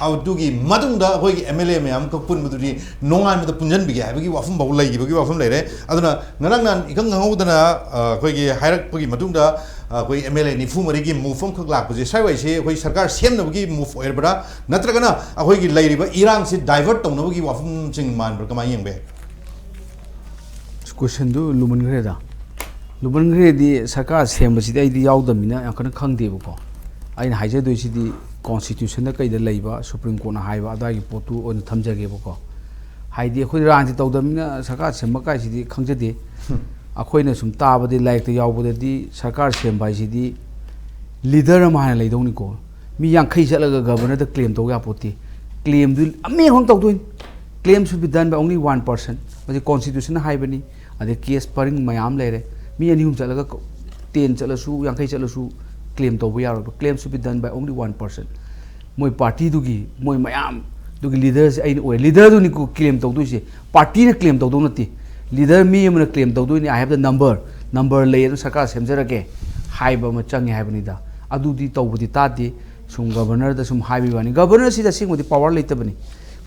ꯑꯗꯨꯒꯤ ꯃꯇꯨꯡꯗ ꯑꯩꯈꯣꯏꯒꯤ MLA ꯃꯌꯥꯝ ꯈꯛ ꯄꯨꯟꯕꯗꯨꯗꯤ ꯅꯣꯡꯉꯥꯟꯕꯗ ꯄꯨꯟꯁꯤꯟꯕꯤꯒꯦ ꯍꯥꯏꯕꯒꯤ ꯋꯥꯐꯝ ꯐꯥꯎ ꯂꯩꯈꯤꯕꯒꯤ ꯋꯥꯐꯝ ꯂꯩꯔꯦ꯫ ꯑꯗꯨꯅ ꯉꯔꯥꯡ ꯅꯍꯥꯟ ꯏꯈꯪ ꯈꯪꯍꯧꯗꯅ, ꯑ, ꯑꯩꯈꯣꯏꯒꯤ ꯍꯥꯏꯔꯛꯄꯒꯤ ꯃꯇꯨꯡꯗ, ꯑ, ꯑꯩꯈꯣꯏ MLA ꯅꯤꯐꯨ ꯃꯔꯤꯒꯤ move ꯑꯃꯈꯛ ꯂꯥꯛꯄꯁꯦ, ꯁ꯭ꯋꯥꯏꯋꯥꯏꯁꯦ ꯑꯩꯈꯣꯏ ꯁꯔꯀꯥꯔ ꯁꯦꯝꯅꯕꯒꯤ move ꯑꯣꯏꯔꯕ꯭ꯔꯥ, ꯅꯠꯇ꯭ꯔꯒꯅ ꯑꯩꯈꯣꯏꯒꯤ ꯂꯩꯔꯤꯕ ꯏꯔꯥꯡꯁꯤ divert ꯇꯧꯅꯕꯒꯤ ꯋꯥꯐꯝꯁꯤꯡ ꯃꯥꯟꯕ꯭ꯔꯥ, ꯀꯃꯥꯏꯅ ꯌꯦꯡꯕ ꯌꯥꯏ? Questionꯗꯨ ꯂꯨꯃꯟꯈ꯭ꯔꯦꯗ꯫ ꯂꯨꯃꯟꯈ꯭ꯔꯦꯗꯤ, ꯁꯔꯀꯥꯔ ꯁꯦꯝꯕꯁꯤꯗꯤ ꯑꯩꯗꯤ ꯌꯥꯎꯗꯕꯅꯤꯅ ꯌꯥꯝ ꯀꯟꯅ ꯈꯪꯗꯦꯕꯀꯣ꯫ ꯑꯩꯅ ꯍꯥꯏꯖꯗꯣꯏꯁꯤꯗꯤ constitutionꯗ ꯀꯩꯗ ꯂꯩꯕ, Supreme Courtꯅ ꯍꯥꯏꯕ ꯑꯗꯨꯋꯥꯏꯒꯤ ꯄꯣꯠꯇꯨ ꯑꯣꯏꯅ ꯊꯝꯖꯒꯦꯕꯀꯣ꯫ ꯍꯥꯏꯗꯤ ꯑꯩꯈꯣꯏ ꯔꯥꯖꯅꯤꯇꯤ ꯇꯧꯗꯕꯅꯤꯅ ꯁꯔꯀꯥꯔ ꯁꯦꯝꯕ ꯀꯥꯏꯁꯤꯗꯤ ꯈꯪꯖꯗꯦ꯫ ꯑꯩꯈꯣꯏꯅ ꯁꯨꯝ ꯇꯥꯕꯗꯤ, ꯂꯥꯏꯔꯤꯛꯇ ꯌꯥꯎꯕꯗꯗꯤ ꯁꯔꯀꯥꯔ ꯁꯦꯝꯕ ꯍꯥꯏꯁꯤꯗꯤ leader ꯑꯃ ꯍꯥꯟꯅ ꯂꯩꯗꯧꯅꯤꯀꯣ꯫ ꯃꯤ ꯌꯥꯡꯈꯩ ꯆꯠꯂꯒ governorꯗ claim ꯇꯧ ꯌꯥꯄꯣꯠꯇꯦ꯫ Claimꯗꯨ ꯑꯃ ꯈꯛ ꯇꯧꯗꯣꯏꯅꯤ꯫ Claim should be done by only one person꯫ ꯃꯁꯤ constitutionꯅ ꯍꯥꯏꯕꯅꯤ꯫ ꯑꯗꯩ case ꯄꯔꯤꯡ ꯃꯌꯥꯝ ꯂꯩꯔꯦ꯫ ꯃꯤ ꯑꯅꯤ ꯑꯍꯨꯝ ꯆꯠꯂꯒ, ten ꯆꯠꯂꯁꯨ, ꯌꯥꯡꯈꯩ ꯆꯠꯂꯁꯨ claim ꯇꯧꯕ ꯌꯥꯔꯣꯏꯕ꯫ Claim should be done by only one person꯫ ꯃꯣꯏ partyꯗꯨꯒꯤ, ꯃꯣꯏ ꯃꯌꯥꯝꯗꯨꯒꯤ leaderꯁꯦ ꯑꯩꯅ ꯑꯣꯏ꯫ Leaderꯗꯨꯅꯤꯀꯣ claim ꯇꯧꯗꯣꯏꯁꯦ꯫ Partyꯅ claim ꯇꯧꯗꯧ ꯅꯠꯇꯦ꯫ Leader ꯃꯤ ꯑꯃꯅ claim ꯇꯧꯗꯣꯏꯅꯤ, "I have the number, number ꯂꯩ, ꯑꯗꯨꯝ ꯁꯔꯀꯥꯔ ꯁꯦꯝꯖꯔꯒꯦ" ꯍꯥꯏꯕ ꯑꯃ ꯆꯪꯉꯦ ꯍꯥꯏꯕꯅꯤꯗ꯫ ꯑꯗꯨꯗꯤ ꯇꯧꯕꯗꯤ ꯇꯥꯗꯦ꯫ ꯁꯨꯝ governorꯗ ꯁꯨꯝ ꯍꯥꯏꯕꯒꯤ ꯋꯥꯅꯤ꯫ Governorꯁꯤꯗ ꯑꯁꯦꯡꯕꯗꯤ power ꯂꯩꯇꯕꯅꯤ꯫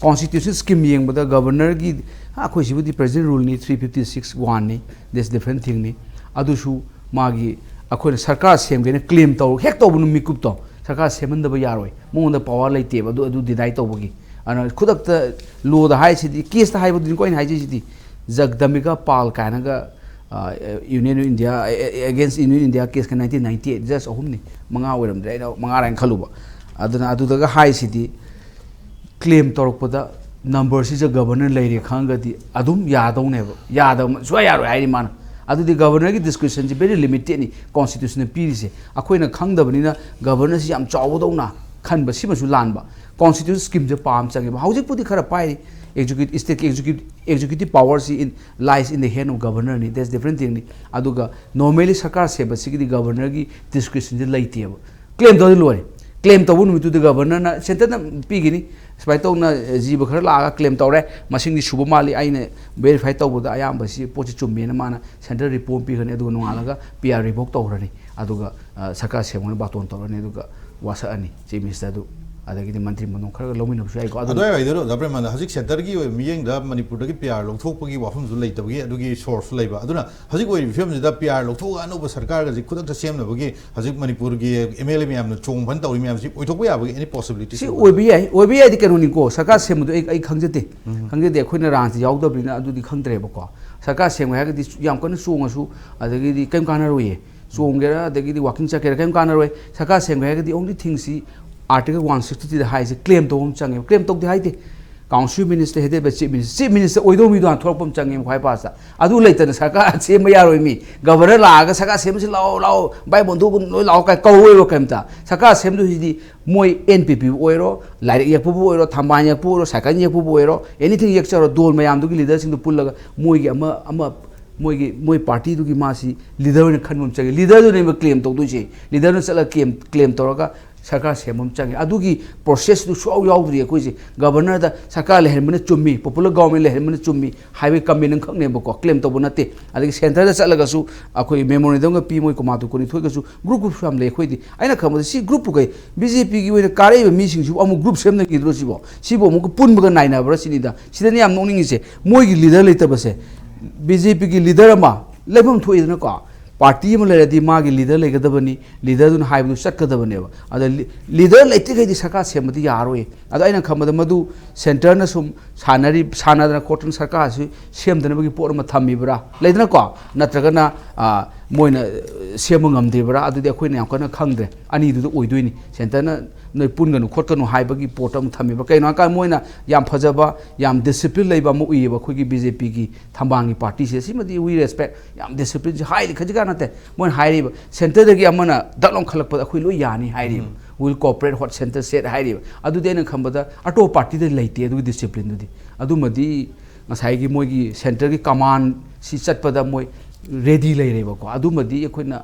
Constitution scheme ꯌꯦꯡꯕꯗ governorꯒꯤ, ꯑꯩꯈꯣꯏ ꯁꯤꯕꯨꯗꯤ President ruleꯅꯤ, three fifty six oneꯅꯤ, that's different thingꯅꯤ꯫ ꯑꯗꯨꯁꯨ ꯃꯥꯒꯤ ꯑꯩꯈꯣꯏꯅ ꯁꯔꯀꯥꯔ ꯁꯦꯝꯒꯦꯅ ꯀ꯭ꯂꯦꯝ ꯇꯧ, ꯍꯦꯛ ꯇꯧꯕ ꯃꯤꯀꯨꯞꯇꯣ ꯁꯔꯀꯥꯔ ꯁꯦꯝꯍꯟꯗꯕ ꯌꯥꯔꯣꯏ, ꯃꯉꯣꯟꯗ ꯄꯋꯥꯔ ꯂꯩꯇꯦꯕ ꯑꯗꯨ, ꯑꯗꯨ ꯗꯤꯅꯥꯏ ꯇꯧꯕꯒꯤ꯫ ꯑꯗꯨꯅ ꯈꯨꯗꯛꯇ ꯂꯣꯗ ꯍꯥꯏꯁꯤꯗꯤ, ꯀꯦꯁꯇ ꯍꯥꯏꯕꯗꯨꯅꯤꯀꯣ ꯑꯩꯅ ꯍꯥꯏꯖꯩꯁꯤꯗꯤ, ꯖꯒꯗꯝꯕꯤꯀꯥ ꯄꯥꯜ ꯀꯥꯏꯅꯒ, ꯑ, Union of India, ꯑ, against Union India case ꯀ nineteen ninety eight, ꯖꯁ ꯑꯍꯨꯝꯅꯤ, ꯃꯉꯥ ꯑꯣꯏꯔꯝꯗ꯭ꯔꯦ, ꯑꯩꯅ ꯃꯉꯥꯔ ꯍꯥꯏꯅ ꯈꯜꯂꯨꯕ꯫ ꯑꯗꯨꯅ ꯑꯗꯨꯗꯒ ꯍꯥꯏꯁꯤꯗꯤ, ꯀ꯭ꯂꯦꯝ ꯇꯧꯔꯛꯄꯗ ꯅꯝꯕꯔꯁꯤꯗ ꯒꯕꯔꯅꯔ ꯂꯩꯔꯦ ꯈꯪꯉꯒꯗꯤ ꯑꯗꯨꯝ ꯌꯥꯗꯧꯅꯦꯕ, ꯌꯥꯗꯕ ꯁꯨꯡꯌꯥ ꯌꯥꯔꯣꯏ ꯍꯥꯏꯔꯤ ꯃꯥꯅ꯫ ꯑꯗꯨꯗꯤ ꯒꯕꯔꯅꯔꯒꯤ ꯗꯤꯁꯀ꯭ꯔꯤꯁꯟꯁꯤ ꯚꯦꯔꯤ ꯂꯤꯃꯤꯇꯦꯠꯅꯤ ꯀꯣꯟꯁꯇꯤꯇ꯭ꯌꯨꯁꯟꯅ ꯄꯤꯔꯤꯁꯦ꯫ ꯑꯩꯈꯣꯏꯅ ꯈꯪꯗꯕꯅꯤꯅ ꯒꯕꯔꯅꯔꯁꯤ ꯌꯥꯝ ꯆꯥꯎꯒꯗꯧꯅ ꯈꯟꯕ, ꯁꯤꯃꯁꯨ ꯂꯥꯟꯕ꯫ ꯀꯣꯟꯁꯇꯤꯇ꯭ꯌꯨꯁꯟ ꯁ꯭ꯀꯤꯝꯁꯦ ꯄꯥꯝ ꯆꯪꯉꯦꯕ꯫ ꯍꯧꯖꯤꯛꯄꯨꯗꯤ ꯈꯔ ꯄꯥꯏꯔꯤ, executive, state ꯀꯤ executive, executive power ꯁꯤ in, lies in the hand of governor ꯅꯤ, that's different thing ꯅꯤ꯫ ꯑꯗꯨꯒ normally ꯁꯔꯀꯥꯔ ꯁꯦꯝꯕꯁꯤꯒꯤꯗꯤ ꯒꯕꯔꯅꯔꯒꯤ ꯗꯤꯁꯀ꯭ꯔꯤꯁꯟꯁꯦ ꯂꯩꯇꯦꯕ꯫ ꯀ꯭ꯂꯦꯝ ꯇꯧꯔꯗꯤ ꯂꯣꯏꯔꯦ꯫ ꯀ꯭ꯂꯦꯝ ꯇꯧꯕ ꯅꯨꯃꯤꯠꯇꯨꯗ ꯒꯕꯔꯅꯔꯅ ꯁꯦꯟꯇꯔꯅ ꯄꯤꯒꯅꯤ, ꯁꯨꯃꯥꯏꯅ ꯇꯧꯅ ꯖꯤꯕ ꯈꯔ ꯂꯥꯛꯑꯒ ꯀ꯭ꯂꯦꯝ ꯇꯧꯔꯦ, ꯃꯁꯤꯡꯗꯤ ꯁꯨꯕ ꯃꯥꯜꯂꯤ, ꯑꯩꯅ ꯚꯦꯔꯤꯐꯥꯏ ꯇꯧꯕꯗ ꯑꯌꯥꯝꯕꯁꯤ ꯄꯣꯠꯁꯤ ꯆꯨꯝꯃꯦꯅ ꯃꯥꯅ ꯁꯦꯟꯇꯔ ꯔꯤꯄꯣꯔꯠ ꯄꯤꯈ꯭ꯔꯅꯤ, ꯑꯗꯨꯒ ꯅꯣꯡꯉꯥꯜꯂꯒ ꯄꯤ ꯑꯥꯔ ꯔꯤꯚꯣꯛ ꯇꯧꯈ꯭ꯔꯅꯤ, ꯑꯗꯨꯒ ꯑ, ꯁꯔꯀꯥꯔ ꯁꯦꯝꯒꯅ ꯕꯥꯇꯣꯟ ꯇꯧꯔꯅꯤ, ꯑꯗꯨꯒ ꯋꯥꯁꯛꯑꯅꯤ ꯆꯤꯐ ꯃꯤꯅꯤꯁꯇꯔꯗꯨ, ꯑꯗꯒꯤꯗꯤ ꯃꯟꯇ꯭ꯔꯤ ꯃꯟꯗꯣꯟ ꯈꯔꯒ ꯂꯧꯃꯤꯟꯅꯕꯁꯨ ꯌꯥꯏꯀꯣ꯫ ꯑꯗꯨ ꯑꯗꯨꯋꯥꯏ ꯋꯥꯏꯗꯨꯗ, ꯗꯥ ꯄ꯭ꯔꯦꯝꯅꯟꯗ, ꯍꯧꯖꯤꯛ ꯁꯦꯟꯇꯔꯒꯤ ꯑꯣꯏꯕ ꯃꯤꯠꯌꯦꯡꯗ ꯃꯅꯤꯄꯨꯔꯗꯒꯤ ꯄꯤ ꯑꯥꯔ ꯂꯧꯊꯣꯛꯄꯒꯤ ꯋꯥꯐꯝꯁꯨ ꯂꯩꯇꯕꯒꯤ ꯑꯗꯨꯒꯤ ꯁꯣꯔꯁꯁꯨ ꯂꯩꯕ꯫ ꯑꯗꯨꯅ ꯍꯧꯖꯤꯛ ꯑꯣꯏꯔꯤꯕ ꯐꯤꯕꯝꯁꯤꯗ ꯄꯤ ꯑꯥꯔ ꯂꯧꯊꯣꯛꯑꯒ ꯑꯅꯧꯕ ꯁꯔꯀꯥꯔꯒꯁꯤ ꯈꯨꯗꯛꯇ ꯁꯦꯝꯅꯕꯒꯤ ꯍꯧꯖꯤꯛ ꯃꯅꯤꯄꯨꯔꯒꯤ ꯑꯦꯝ ꯑꯦꯜ ꯑꯦ ꯃꯌꯥꯝꯅ ꯆꯣꯡ ꯐꯟ ꯇꯧꯔꯤ ꯃꯌꯥꯝꯁꯤ ꯑꯣꯏꯊꯣꯛꯄ ꯌꯥꯕꯒꯤ ꯑꯦꯅꯤ ꯄꯣꯁꯤꯕꯤꯂꯤꯇꯤ? ꯁꯤ ꯑꯣꯏꯕ ꯌꯥꯏ, ꯑꯣꯏꯕ ꯌꯥꯏꯗꯤ ꯀꯩꯅꯣꯅꯤꯀꯣ, ꯁꯔꯀꯥꯔ ꯁꯦꯝꯕꯗꯣ ꯑꯩ, ꯑꯩ ꯈꯪꯖꯗꯦ꯫ ꯎꯝ꯫ ꯈꯪꯖꯗꯦ, ꯑꯩꯈꯣꯏꯅ ꯔꯥꯖꯅꯤꯇꯤ ꯌꯥꯎꯗꯕꯅꯤꯅ ꯑꯗꯨꯗꯤ ꯈꯪꯗ꯭ꯔꯦꯕꯀꯣ꯫ ꯁꯔꯀꯥꯔ ꯁꯦꯝꯒꯦ ꯍꯥꯏꯔꯒꯗꯤ ꯌꯥꯝ ꯀꯟꯅ ꯆꯣꯡꯉꯁꯨ, ꯑꯗꯒꯤꯗꯤ ꯀꯔꯤꯝ ꯀꯥꯟꯅꯔꯣꯏꯌꯦ꯫ ꯆꯣꯡꯒꯦꯔꯥ, ꯑꯗꯒꯤꯗꯤ ꯋꯥꯀꯤꯡ ꯆꯠꯀꯦꯔꯥ, ꯀꯔꯤꯝ ꯀꯥꯟꯅꯔꯣꯏ꯫ ꯁꯔꯀꯥꯔ ꯁꯦꯝꯒꯦ ꯍꯥꯏꯔꯒꯗꯤ only thing ꯁꯤ Article one sixty three ꯗ ꯍꯥꯏꯁꯦ ꯀ꯭ꯂꯦꯝ ꯇꯧꯕ ꯑꯃ ꯆꯪꯉꯦꯕ꯫ ꯀ꯭ꯂꯦꯝ ꯇꯧꯗꯦ ꯍꯥꯏꯗꯦ꯫ Council minister headed by chief minister, chief minister ꯑꯣꯏꯗꯧꯕ ꯃꯤꯗꯣ ꯍꯥꯟꯅ ꯊꯣꯛꯂꯛꯄ ꯑꯃ ꯆꯪꯉꯦꯕ ꯈ꯭ꯋꯥꯏ ꯐꯥꯁꯇ꯫ ꯑꯗꯨ ꯂꯩꯇꯅ ꯁꯔꯀꯥꯔ ꯁꯦꯝꯕ ꯌꯥꯔꯣꯏ ꯃꯤ꯫ ꯒꯕꯔꯅꯔ ꯂꯥꯛꯑꯒ "ꯁꯔꯀꯥꯔ ꯁꯦꯝꯕꯁꯤ ꯂꯥꯛꯑꯣ, ꯂꯥꯛꯑꯣ, ꯚꯥꯏ ꯕꯣꯟꯗꯨ ꯂꯣꯏ ꯂꯥꯛꯑꯣ" ꯀꯥꯏ ꯀꯧꯔꯣꯏꯕ ꯀꯩꯝꯇ꯫ ꯁꯔꯀꯥꯔ ꯁꯦꯝꯗꯣꯏꯁꯤꯗꯤ ꯃꯣꯏ ꯑꯦꯟ ꯄꯤ ꯄꯤꯕꯨ ꯑꯣꯏꯔꯣ, ꯂꯥꯏꯔꯤꯛ ꯌꯦꯛꯄꯕꯨ ꯑꯣꯏꯔꯣ, ꯊꯝꯕꯥꯜ ꯌꯦꯛꯄꯕꯨ ꯑꯣꯏꯔꯣ, ꯁꯥꯏꯀꯜ ꯌꯦꯛꯄꯕꯨ ꯑꯣꯏꯔꯣ, anything ꯌꯦꯛꯆꯔꯣ, ꯗꯣꯜ ꯃꯌꯥꯝꯗꯨꯒꯤ ꯂꯤꯗꯔꯁꯤꯡꯗꯨ ꯄꯨꯜꯂꯒ ꯃꯣꯏꯒꯤ ꯑꯃ, ꯑꯃ, ꯃꯣꯏꯒꯤ, ꯃꯣꯏ ꯄꯥꯔꯇꯤꯗꯨꯒꯤ ꯃꯥꯁꯤ ꯂꯤꯗꯔ ꯑꯣꯏꯅ ꯈꯟꯕ ꯑꯃ ꯆꯪꯉꯤ꯫ ꯂꯤꯗꯔꯗꯨꯅꯦꯕ ꯀ꯭ꯂꯦꯝ ꯇꯧꯗꯣꯏꯁꯦ꯫ ꯂꯤꯗꯔꯅ ꯆꯠꯂꯒ ꯀ꯭ꯂꯦꯝ, ꯀ꯭ꯂꯦꯝ ꯇꯧꯔꯒ ꯁꯔꯀꯥꯔ ꯁꯦꯝꯕ ꯑꯃ ꯆꯪꯉꯤ꯫ ꯑꯗꯨꯒꯤ ꯄ꯭ꯔꯣꯁꯦꯁꯇꯨ ꯁꯨꯡꯌꯥꯎ ꯌꯥꯎꯗ꯭ꯔꯤ ꯑꯩꯈꯣꯏꯁꯦ꯫ ꯒꯕꯔꯅꯔꯗ ꯁꯔꯀꯥꯔ ꯂꯩꯍꯟꯕꯅ ꯆꯨꯝꯃꯤ, ꯄꯣꯄꯨꯂꯔ ꯒꯣꯕꯔꯃꯦꯟ ꯂꯩꯍꯟꯕꯅ ꯆꯨꯝꯃꯤ ꯍꯥꯏꯕꯒꯤ ꯀꯃꯦꯟ ꯑꯃꯈꯛꯅꯦꯕꯀꯣ, ꯀ꯭ꯂꯦꯝ ꯇꯧꯕ ꯅꯠꯇꯦ꯫ ꯑꯗꯒꯤ ꯁꯦꯟꯇꯔꯗ ꯆꯠꯂꯒꯁꯨ ꯑꯩꯈꯣꯏ ꯃꯦꯃꯣꯔꯦꯟꯗꯝꯒ ꯄꯤ, ꯃꯣꯏ ꯀꯣꯃꯥꯇꯨ ꯀꯨꯟꯅꯤꯊꯣꯏꯒꯁꯨ ꯒ꯭ꯔꯨꯞ ꯒ꯭ꯔꯨꯞꯁꯨ ꯌꯥꯝ ꯂꯩ꯫ ꯑꯩꯈꯣꯏꯗꯤ, ꯑꯩꯅ ꯈꯪꯕꯗ ꯁꯤ ꯒ꯭ꯔꯨꯞꯄꯨ ꯀꯩ, ꯕꯤ ꯖꯦ ꯄꯤꯒꯤ ꯑꯣꯏꯅ ꯀꯥꯔꯛꯏꯕ ꯃꯤꯁꯤꯡꯁꯤꯕꯨ ꯑꯃꯨꯛ ꯒ꯭ꯔꯨꯞ ꯁꯦꯝꯅꯈꯤꯗ꯭ꯔꯣ ꯁꯤꯕꯣ? ꯁꯤꯕꯨ ꯑꯃꯨꯛꯀ ꯄꯨꯟꯕꯒ ꯅꯥꯏꯅꯕ꯭ꯔꯥ ꯁꯤꯅꯤꯗ꯫ ꯁꯤꯗꯅꯤ ꯌꯥꯝ ꯅꯣꯛꯅꯤꯡꯉꯤꯁꯦ, ꯃꯣꯏꯒꯤ ꯂꯤꯗꯔ ꯂꯩꯇꯕꯁꯦ꯫ ꯕꯤ ꯖꯦ ꯄꯤꯒꯤ ꯂꯤꯗꯔ ꯑꯃ ꯂꯩꯐꯝ ꯊꯣꯛꯏꯗꯅꯀꯣ꯫ ꯄꯥꯔꯇꯤ ꯑꯃ ꯂꯩꯔꯗꯤ ꯃꯥꯒꯤ ꯂꯤꯗꯔ ꯂꯩꯒꯗꯕꯅꯤ, ꯂꯤꯗꯔꯗꯨꯅ ꯍꯥꯏꯕꯗꯨ ꯆꯠꯀꯗꯕꯅꯦꯕ꯫ ꯑꯗ ꯂꯤ-, ꯂꯤꯗꯔ ꯂꯩꯇ꯭ꯔꯤꯈꯩꯗꯤ ꯁꯔꯀꯥꯔ ꯁꯦꯝꯕꯗꯤ ꯌꯥꯔꯣꯏ꯫ ꯑꯗꯣ ꯑꯩꯅ ꯈꯟꯕꯗ ꯃꯗꯨ ꯁꯦꯟꯇꯔꯅ ꯁꯨꯝ ꯁꯥꯟꯅꯔꯤ, ꯁꯥꯟꯅꯗꯅ ꯈꯣꯠꯇꯅ ꯁꯔꯀꯥꯔꯁꯤ ꯁꯦꯝꯗꯅꯕꯒꯤ ꯄꯣꯠ ꯑꯃ ꯊꯝꯃꯤꯕ꯭ꯔꯥ, ꯂꯩꯗꯅꯀꯣ, ꯅꯠꯇ꯭ꯔꯒꯅ, ꯑ, ꯃꯣꯏꯅ, ꯑ, ꯁꯦꯝꯕ ꯉꯝꯗ꯭ꯔꯤꯕ꯭ꯔꯥ, ꯑꯗꯨꯗꯤ ꯑꯩꯈꯣꯏꯅ ꯌꯥꯝ ꯀꯟꯅ ꯈꯪꯗ꯭ꯔꯦ꯫ ꯑꯅꯤꯗꯨꯗ ꯑꯣꯏꯗꯣꯏꯅꯤ꯫ ꯁꯦꯟꯇꯔꯅ ꯅꯣꯏ ꯄꯨꯟꯒꯅꯨ ꯈꯣꯠꯀꯅꯨ ꯍꯥꯏꯕꯒꯤ ꯄꯣꯠ ꯑꯃ ꯊꯝꯃꯤꯕ꯭ꯔꯥ? ꯀꯩꯅꯣ ꯍꯥꯏꯀꯥꯟꯗ ꯃꯣꯏꯅ ꯌꯥꯝ ꯐꯖꯕ, ꯌꯥꯝ ꯗꯤꯁꯤꯄ꯭ꯂꯤꯟ ꯂꯩꯕ ꯑꯃ ꯎꯏꯌꯦꯕ ꯑꯩꯈꯣꯏꯒꯤ ꯕꯤ ꯖꯦ ꯄꯤꯒꯤ ꯊꯝꯕꯥꯜꯒꯤ ꯄꯥꯔꯇꯤꯁꯦ꯫ ꯁꯤꯃꯗꯤ we respect꯫ ꯌꯥꯝ ꯗꯤꯁꯤꯄ꯭ꯂꯤꯟꯁꯦ ꯍꯥꯏꯗꯤ ꯈꯖꯤꯛ ꯈꯔꯥꯛ ꯅꯠꯇꯦ꯫ ꯃꯣꯏꯅ ꯍꯥꯏꯔꯤꯕ ꯁꯦꯟꯇꯔꯗꯒꯤ ꯑꯃꯅ ꯗꯛ ꯂꯥꯎꯅ ꯈꯜꯂꯛꯄꯗ ꯑꯩꯈꯣꯏ ꯂꯣꯏ ꯌꯥꯅꯤ ꯍꯥꯏꯔꯤꯕ꯫ "Will cooperate what center said" ꯍꯥꯏꯔꯤꯕ꯫ ꯑꯗꯨꯗꯤ ꯑꯩꯅ ꯈꯟꯕꯗ ꯑꯇꯣꯞꯄ ꯄꯥꯔꯇꯤꯗ ꯂꯩꯇꯦ ꯑꯗꯨꯒꯤ ꯗꯤꯁꯤꯄ꯭ꯂꯤꯟꯗꯨꯗꯤ꯫ ꯑꯗꯨꯃꯗꯤ ꯉꯁꯥꯏꯒꯤ ꯃꯣꯏꯒꯤ ꯁꯦꯟꯇꯔꯒꯤ ꯀꯃꯥꯟꯁꯤ ꯆꯠꯄꯗ ꯃꯣꯏ ꯔꯦꯗꯤ ꯂꯩꯔꯦꯕꯀꯣ꯫ ꯑꯗꯨꯃꯗꯤ ꯑꯩꯈꯣꯏꯅ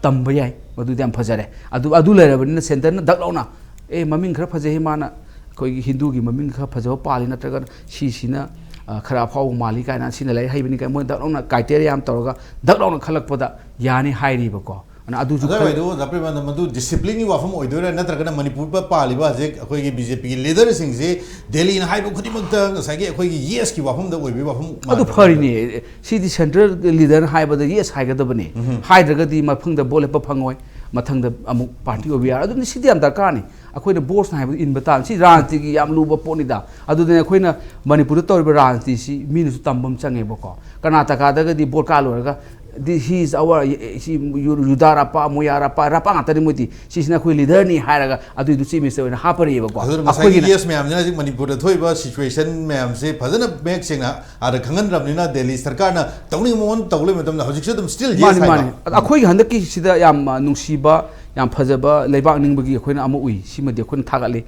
ꯇꯝꯕ ꯌꯥꯏ꯫ ꯃꯗꯨꯗꯤ ꯌꯥꯝ ꯐꯖꯔꯦ꯫ ꯑꯗꯨ, ꯑꯗꯨ ꯂꯩꯔꯕꯅꯤꯅ ꯁꯦꯟꯇꯔꯅ ꯗꯛ ꯂꯥꯎꯅ, "ꯑꯦ, ꯃꯃꯤꯡ ꯈꯔ ꯐꯖꯩ ꯃꯥꯅ, ꯑꯩꯈꯣꯏꯒꯤ ꯍꯤꯟꯗꯨꯒꯤ ꯃꯃꯤꯡ ꯈꯔ ꯐꯖꯕ ꯄꯥꯜꯂꯤ, ꯅꯠꯇ꯭ꯔꯒꯅ ꯁꯤꯁꯤꯅ, ꯑ, ꯈꯔ ꯑꯐꯥꯎꯕ ꯃꯥꯜꯂꯤ" ꯀꯥꯏꯅ, "ꯁꯤꯅ ꯂꯥꯏꯔꯤꯛ ꯍꯩꯕꯅꯤ" ꯀꯥꯏꯅ ꯃꯣꯏꯅ ꯗꯛ ꯂꯥꯎꯅ ꯀ꯭ꯔꯥꯏꯇꯦꯔꯤꯌꯥ ꯑꯃ ꯇꯧꯔꯒ ꯗꯛ ꯂꯥꯎꯅ ꯈꯜꯂꯛꯄꯗ ꯌꯥꯅꯤ ꯍꯥꯏꯔꯤꯕꯀꯣ꯫ ꯑꯗꯨꯅ ꯑꯗꯨꯁꯨ ꯑꯗꯨ ꯈꯜ- ꯑꯣꯏꯗꯨ, ꯗꯥ ꯄ꯭ꯔꯦꯃꯥꯅꯟꯗ, ꯃꯗꯨ ꯗꯤꯁꯤꯄ꯭ꯂꯤꯟꯒꯤ ꯋꯥꯐꯝ ꯑꯣꯏꯗꯣꯏꯔꯥ, ꯅꯠꯇ꯭ꯔꯒꯅ ꯃꯅꯤꯄꯨꯔꯗ ꯄꯥꯜꯂꯤꯕ ꯍꯧꯖꯤꯛ ꯑꯩꯈꯣꯏꯒꯤ ꯕꯤ ꯖꯦ ꯄꯤꯒꯤ ꯂꯤꯗꯔꯁꯤꯡꯁꯤ ꯗꯦꯜꯂꯤꯅ ꯍꯥꯏꯕ ꯈꯨꯗꯤꯡꯃꯛꯇ ꯉꯁꯥꯏꯒꯤ ꯑꯩꯈꯣꯏꯒꯤ ꯌꯦꯁꯀꯤ ꯋꯥꯐꯝꯗ ꯑꯣꯏꯕꯒꯤ ꯋꯥꯐꯝ ꯑꯗꯨ ꯃꯥꯟꯕ ꯐꯔꯤꯅꯦ꯫ ꯁꯤꯗꯤ ꯁꯦꯟꯇ꯭ꯔꯦꯜ ꯂꯤꯗꯔꯅ ꯍꯥꯏꯕꯗ ꯌꯦꯁ ꯍꯥꯏꯒꯗꯕꯅꯤ꯫ ꯎꯝ꯫ ꯍꯥꯏꯗ꯭ꯔꯒꯗꯤ ꯃꯊꯪꯗ ꯚꯣꯠ ꯂꯦꯞꯄ ꯐꯪꯉꯣꯏ, ꯃꯊꯪꯗ ꯑꯃꯨꯛ ꯄꯥꯔꯇꯤ ꯑꯣꯏꯕ ꯌꯥꯔꯣꯏ꯫ ꯑꯗꯨꯅ ꯁꯤꯗꯤ ꯌꯥꯝ ꯗꯔꯀꯥꯔꯅꯤ꯫ ꯑꯩꯈꯣꯏꯅ ꯕꯣꯁꯅ ꯍꯥꯏꯕꯗꯨ ꯏꯟꯕ ꯇꯥꯕꯅꯤ꯫ ꯁꯤ ꯔꯥꯖꯅꯤꯇꯤꯒꯤ ꯌꯥꯝ ꯂꯨꯕ ꯄꯣꯠꯅꯤꯗ꯫ ꯑꯗꯨꯗꯅ ꯑꯩꯈꯣꯏꯅ ꯃꯅꯤꯄꯨꯔꯗ ꯇꯧꯔꯤꯕ ꯔꯥꯖꯅꯤꯇꯤꯁꯤ ꯃꯤꯅꯁꯨ ꯇꯝꯕ ꯑꯃ ꯆꯪꯉꯦꯕꯀꯣ꯫ ꯀꯔꯅꯥꯇꯀꯥꯗꯒꯗꯤ ꯚꯣꯠ ꯀꯥ ꯂꯣꯏꯔꯒ, "This, he is our, ꯁꯤ ꯌꯨ-, ꯌꯨꯗꯥ ꯔꯥꯄꯥ, ꯃꯣꯌꯥ ꯔꯥꯄꯥ, ꯔꯥꯄꯥ ꯉꯥꯛꯇꯅꯤ ꯃꯣꯏꯗꯤ, ꯁꯤꯁꯤꯅ ꯑꯩꯈꯣꯏ ꯂꯤꯗꯔꯅꯤ" ꯍꯥꯏꯔꯒ ꯑꯗꯨꯏꯗꯨ ꯆꯤꯐ ꯃꯤꯅꯤꯁꯇꯔ ꯑꯣꯏꯅ ꯍꯥꯞꯄꯔꯤꯑꯕꯀꯣ꯫ ꯑꯗꯨꯅ ꯉꯁꯥꯏꯒꯤ ꯑꯩꯈꯣꯏꯒꯤꯅ ꯌꯦꯁ ꯃꯌꯥꯝꯁꯤꯅ ꯍꯧꯖꯤꯛ ꯃꯅꯤꯄꯨꯔꯗ ꯊꯣꯛꯏꯕ ꯁꯤꯆꯨꯋꯦꯁꯟ ꯃꯌꯥꯝꯁꯦ ꯐꯖꯅ ꯃꯌꯦꯛ ꯁꯦꯡꯅ ꯑꯥꯗ ꯈꯪꯍꯟꯗ꯭ꯔꯕꯅꯤꯅ ꯗꯦꯜꯂꯤ ꯁꯔꯀꯥꯔꯅ ꯇꯧꯅꯤꯡꯕ ꯃꯑꯣꯡ ꯇꯧ ꯂꯩꯕ ꯃꯇꯝꯗ ꯍꯧꯖꯤꯛꯁꯨ ꯑꯗꯨꯝ ꯁ꯭ꯇꯤꯜ ꯌꯦꯁ ꯃꯥꯅꯤ, ꯍꯥꯏꯕ꯫ ꯃꯥꯅꯤ꯫ ꯑꯗ ꯑꯩꯈꯣꯏꯒꯤ ꯍꯟꯗꯛꯀꯤꯁꯤꯗ ꯌꯥꯝ, ꯑ, ꯅꯨꯡꯁꯤꯕ, ꯌꯥꯝ ꯐꯖꯕ ꯂꯩꯕꯥꯛ ꯅꯤꯡꯕꯒꯤ ꯑꯩꯈꯣꯏꯅ ꯑꯃ ꯎꯏ꯫ ꯁꯤꯃꯗꯤ ꯑꯩꯈꯣꯏꯅ ꯊꯥꯒꯠꯂꯤ꯫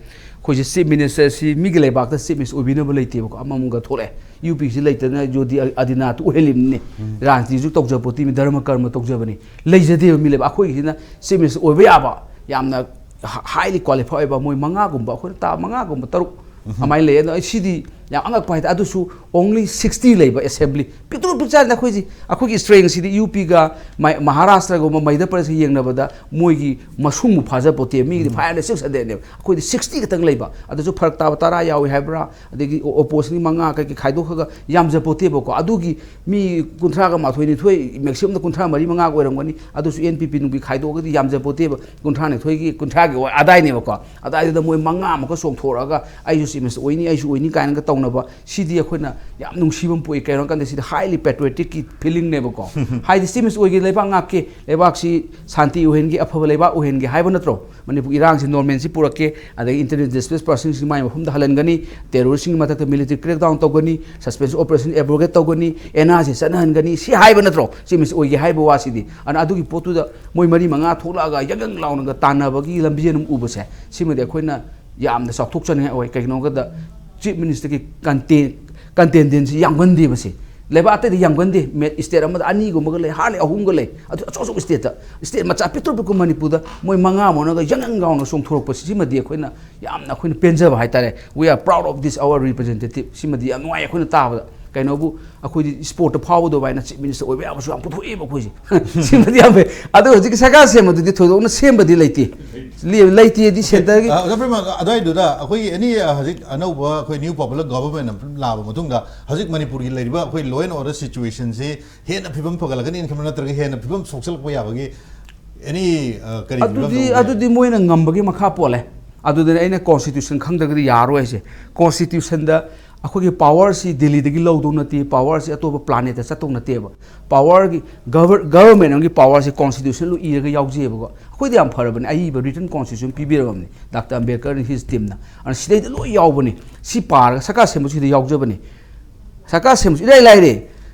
ꯑꯩꯈꯣꯏꯁꯦ ꯆꯤꯐ ꯃꯤꯅꯤꯁꯇꯔꯁꯤ ꯃꯤꯒꯤ ꯂꯩꯕꯥꯛꯇ ꯆꯤꯐ ꯃꯤꯅꯤꯁꯇꯔ ꯑꯣꯏꯕꯤꯅꯕ ꯂꯩꯇꯦꯕꯀꯣ꯫ ꯑꯃꯃꯝꯒ ꯊꯣꯛꯂꯛꯑꯦ꯫ ꯌꯨ ꯄꯤꯁꯤ ꯂꯩꯇꯗꯅ ꯌꯣꯗꯤ ꯑꯗꯤꯅꯥꯇꯨ ꯑꯣꯏꯍꯜꯂꯤꯕꯅꯤꯅꯦ꯫ ꯎꯝ꯫ ꯔꯥꯖꯅꯤꯇꯤꯁꯨ ꯇꯧꯖꯄꯣꯠꯇꯤ ꯃꯤ ꯙꯔꯃ ꯀꯔꯃ ꯇꯧꯖꯕꯅꯤ꯫ ꯂꯩꯖꯗꯦꯕ ꯃꯤ ꯂꯩꯕꯥꯛ꯫ ꯑꯩꯈꯣꯏꯒꯤꯁꯤꯅ ꯆꯤꯐ ꯃꯤꯅꯤꯁꯇꯔ ꯑꯣꯏꯕ ꯌꯥꯕ ꯌꯥꯝꯅ ꯍ-, highly qualified ꯑꯣꯏꯕ ꯃꯣꯏ ꯃꯉꯥꯒꯨꯝꯕ, ꯑꯩꯈꯣꯏꯅ ꯇꯥ ꯃꯉꯥꯒꯨꯝꯕ ꯇꯔꯨꯛ ꯎꯝ꯫ ꯑꯗꯨꯃꯥꯏꯅ ꯂꯩ꯫ ꯑꯗꯣ ꯑꯩ ꯁꯤꯗꯤ ꯌꯥꯝ ꯑꯉꯛꯄ ꯍꯥꯏꯇꯥꯔꯦ꯫ ꯑꯗꯨꯁꯨ only sixty ꯂꯩꯕ assembly, ꯄꯤꯛꯇ꯭ꯔꯨ ꯄꯤꯛꯆꯥꯏꯗ꯫ ꯑꯩꯈꯣꯏꯁꯤ, ꯑꯩꯈꯣꯏꯒꯤ strengthꯁꯤꯗꯤ UPꯒ ꯃꯍꯥꯔꯥꯁꯇ꯭ꯔꯒꯨꯝꯕ, ꯃꯩꯙ ꯄ꯭ꯔꯗꯦꯁꯀ ꯌꯦꯡꯅꯕꯗ ꯃꯣꯏꯒꯤ ꯃꯁꯨꯡꯕꯨ ꯐꯥꯖꯄꯣꯠꯇꯦ꯫ ꯃꯤꯒꯤꯗꯤ five hundred, six hundredꯅꯦꯕ, ꯑꯩꯈꯣꯏꯗꯤ sixty ꯈꯛꯇꯪ ꯂꯩꯕ꯫ ꯑꯗꯨꯁꯨ ꯐꯔꯛ ꯇꯥꯕ ꯇꯔꯥ ꯌꯥꯎꯏ ꯍꯥꯏꯕ꯭ꯔꯥ, ꯑꯗꯒꯤ oppositionꯒꯤ ꯃꯉꯥ ꯀꯩꯀꯩ ꯈꯥꯏꯗꯣꯛꯈ꯭ꯔꯒ ꯌꯥꯝꯖꯄꯣꯠꯇꯦꯕꯀꯣ꯫ ꯑꯗꯨꯒꯤ ꯃꯤ ꯀꯨꯟꯊ꯭ꯔꯥꯒ ꯃꯥꯊꯣꯏ ꯅꯤꯊꯣꯏ, maximumꯗ ꯀꯨꯟꯊ꯭ꯔꯥ ꯃꯔꯤ ꯃꯉꯥ ꯑꯣꯏꯔꯝꯒꯅꯤ꯫ ꯑꯗꯨꯁꯨ NPP ꯅꯨꯡꯄꯤ ꯈꯥꯏꯗꯣꯛꯑꯒꯗꯤ ꯌꯥꯝꯖꯄꯣꯠꯇꯦꯕ, ꯀꯨꯟꯊ꯭ꯔꯥ ꯅꯤꯊꯣꯏꯒꯤ, ꯀꯨꯟꯊ꯭ꯔꯥꯒꯤ ꯑꯗꯥꯏꯅꯦꯕꯀꯣ꯫ ꯑꯗꯥꯏꯗꯨꯗ ꯃꯣꯏ ꯃꯉꯥ ꯑꯃꯨꯛꯀ ꯆꯣꯡꯊꯣꯔꯛꯑꯒ ꯑꯩꯁꯨ chief minister ꯑꯣꯏꯅꯤ, ꯑꯩꯁꯨ ꯑꯣꯏꯅꯤ ꯀꯥꯏꯅꯒ ꯇꯧꯅꯕ, ꯁꯤꯗꯤ ꯑꯩꯈꯣꯏꯅ ꯌꯥꯝ ꯅꯨꯡꯁꯤꯕ ꯑꯃ ꯄꯣꯛꯏ꯫ ꯀꯩꯅꯣ ꯍꯥꯏꯔꯀꯥꯟꯗ ꯁꯤꯗꯤ highly patrioticꯀꯤ feelingꯅꯦꯕꯀꯣ꯫ ꯍꯥꯏꯗꯤ chief minister ꯑꯣꯏꯒꯦ, ꯂꯩꯕꯥꯛ ꯉꯥꯛꯀꯦ, ꯂꯩꯕꯥꯛꯁꯤ ꯁꯥꯟꯇꯤ ꯑꯣꯏꯍꯟꯒꯦ, ꯑꯐꯕ ꯂꯩꯕꯥꯛ ꯑꯣꯏꯍꯟꯒꯦ ꯍꯥꯏꯕ ꯅꯠꯇ꯭ꯔꯣ? ꯃꯅꯤꯄꯨꯔ ꯏꯔꯥꯡꯁꯤ normalꯁꯤ ꯄꯨꯔꯛꯀꯦ, ꯑꯗꯒꯤ internally displaced personꯁꯤꯡꯁꯤ ꯃꯥꯏ ꯃꯐꯝꯗ ꯍꯜꯍꯟꯒꯅꯤ, terroristꯁꯤꯡꯒꯤ ꯃꯊꯛꯇ military crackdown ꯇꯧꯒꯅꯤ, suspension of operation abrogate ꯇꯧꯒꯅꯤ, NRCꯁꯤ ꯆꯠꯅꯍꯟꯒꯅꯤ, ꯁꯤ ꯍꯥꯏꯕ ꯅꯠꯇ꯭ꯔꯣ chief minister ꯑꯣꯏꯒꯦ ꯍꯥꯏꯕ ꯋꯥꯁꯤꯗꯤ? ꯑꯗꯨꯅ ꯑꯗꯨꯒꯤ ꯄꯣꯠꯇꯨꯗ ꯃꯣꯏ ꯃꯔꯤ ꯃꯉꯥ ꯊꯣꯛꯂꯛꯑꯒ ꯌꯪ ꯌꯪ ꯂꯥꯎꯅꯒ ꯇꯥꯟꯅꯕꯒꯤ ꯂꯝꯕꯤ ꯑꯗꯨꯝ ꯎꯕꯁꯦ, ꯁꯤꯃꯗꯤ ꯑꯩꯈꯣꯏꯅ ꯌꯥꯝꯅ ꯆꯥꯎꯊꯣꯛꯆꯅꯤꯡꯉꯥꯏ ꯑꯣꯏ꯫ ꯀꯩꯒꯤꯅꯣ ꯍꯥꯏꯕꯗ chief ministerꯒꯤ content, contentꯁꯤ ꯌꯥꯝꯒꯟꯗꯦꯕ꯫ ꯁꯤ ꯂꯩꯕꯥꯛ ꯑꯇꯩꯗ ꯌꯥꯝꯒꯟꯗꯦ꯫ ꯃꯦ-, state ꯑꯃꯗ ꯑꯅꯤꯒꯨꯝꯕꯒ ꯂꯩ, hardly ꯑꯍꯨꯝꯒ ꯂꯩ꯫ ꯑꯗꯨ ꯑꯆꯧ ꯑꯆꯧꯕ stateꯇ, state ꯃꯆꯥ ꯄꯤꯛꯇ꯭ꯔꯨ ꯄꯤꯛꯄ ꯃꯅꯤꯄꯨꯔꯗ ꯃꯣꯏ ꯃꯉꯥ ꯃꯣꯏꯅꯒ ꯌꯪ ꯌꯪ ꯂꯥꯎꯅ ꯆꯣꯡꯊꯣꯔꯛꯄꯁꯤ, ꯁꯤꯃꯗꯤ ꯑꯩꯈꯣꯏꯅ ꯌꯥꯝꯅ, ꯑꯩꯈꯣꯏꯅ ꯄꯦꯟꯖꯕ ꯍꯥꯏꯇꯥꯔꯦ꯫ We are proud of this, our representative꯫ ꯁꯤꯃꯗꯤ ꯌꯥꯝ ꯅꯨꯡꯉꯥꯏ ꯑꯩꯈꯣꯏꯅ ꯇꯥꯕꯗ꯫ ꯀꯩꯅꯣꯕꯨ, ꯑꯩꯈꯣꯏꯗꯤ sportꯇ ꯐꯥꯎꯕ ꯑꯗꯨꯃꯥꯏꯅ chief minister ꯑꯣꯏꯕ ꯌꯥꯕꯁꯨ ꯌꯥꯝ ꯄꯨꯊꯣꯛꯑꯦꯕ ꯑꯩꯈꯣꯏꯁꯦ꯫ ꯁꯤꯃꯗꯤ ꯌꯥꯝ ꯐꯩ꯫ ꯑꯗꯨ ꯍꯧꯖꯤꯛꯀꯤ ꯁꯔꯀꯥꯔ ꯁꯦꯝꯕꯗꯨꯗꯤ ꯊꯣꯏꯗꯣꯛꯅ ꯁꯦꯝꯕꯗꯤ ꯂꯩꯇꯦ꯫ ꯂꯩ-, ꯂꯩꯇꯦꯗꯤ centreꯒꯤ ꯑ, ꯑꯣꯖꯥ ꯄ꯭ꯔꯦꯝ, ꯑꯗꯨꯋꯥꯏꯗꯨꯗ ꯑꯩꯈꯣꯏꯒꯤ any, ꯑ, ꯍꯧꯖꯤꯛ ꯑꯅꯧꯕ ꯑꯩꯈꯣꯏ new popular government ꯑꯃ ꯂꯥꯛꯑꯕ ꯃꯇꯨꯡꯗ ꯍꯧꯖꯤꯛ ꯃꯅꯤꯄꯨꯔꯒꯤ ꯂꯩꯔꯤꯕ ꯑꯩꯈꯣꯏ law and order situationꯁꯤ ꯍꯦꯟꯅ ꯐꯤꯕꯝ ꯐꯒꯠꯂꯛꯀꯅꯤꯅ ꯈꯟꯕ꯭ꯔꯥ, ꯅꯠꯇ꯭ꯔꯒ ꯍꯦꯟꯅ ꯐꯤꯕꯝ ꯁꯣꯛꯆꯜꯂꯛꯄ ꯌꯥꯕꯒꯤ any, ꯑ, ꯀꯔꯤ ꯐꯤꯕꯝꯗ ꯑꯗꯨꯗꯤ, ꯎꯒꯦ? ꯑꯗꯨꯗꯤ ꯃꯣꯏꯅ ꯉꯝꯕꯒꯤ ꯃꯈꯥ ꯄꯣꯜꯂꯦ꯫ ꯑꯗꯨꯗꯅ ꯑꯩꯅ constitution ꯈꯪꯗ꯭ꯔꯒꯗꯤ ꯌꯥꯔꯣꯏ ꯍꯥꯏꯁꯦ꯫ Constitutionꯗ ꯑꯩꯈꯣꯏꯒꯤ powerꯁꯤ ꯗꯤꯜꯂꯤꯗꯒꯤ ꯂꯧꯗꯧ ꯅꯠꯇꯦ, powerꯁꯤ ꯑꯇꯣꯞꯄ planetꯇ ꯆꯠꯇꯧ ꯅꯠꯇꯦꯕ꯫ Powerꯒꯤ, gover-, government ꯑꯃꯒꯤ powerꯁꯤ constitution ꯂꯣꯏ ꯏꯔꯒ ꯌꯥꯎꯖꯩꯑꯕꯀꯣ꯫ ꯑꯩꯈꯣꯏꯗꯤ ꯌꯥꯝ ꯐꯔꯕꯅꯤ, ꯑꯏꯕ written constitution ꯄꯤꯕꯤꯔꯕꯅꯤ ꯗꯥꯛꯇꯔ ꯑꯝꯕꯦꯗꯀꯔ and his teamꯅ꯫ ꯑꯗꯨꯅ ꯁꯤꯗꯩꯗ ꯂꯣꯏ ꯌꯥꯎꯕꯅꯤ꯫ ꯁꯤ ꯄꯥꯔꯒ ꯁꯔꯀꯥꯔ ꯁꯦꯝꯕꯁꯨ ꯁꯤꯗ ꯌꯥꯎꯖꯕꯅꯤ꯫ ꯁꯔꯀꯥꯔ ꯁꯦꯝꯕꯁꯨ ꯏꯔꯥꯏ ꯂꯥꯏꯔꯦ꯫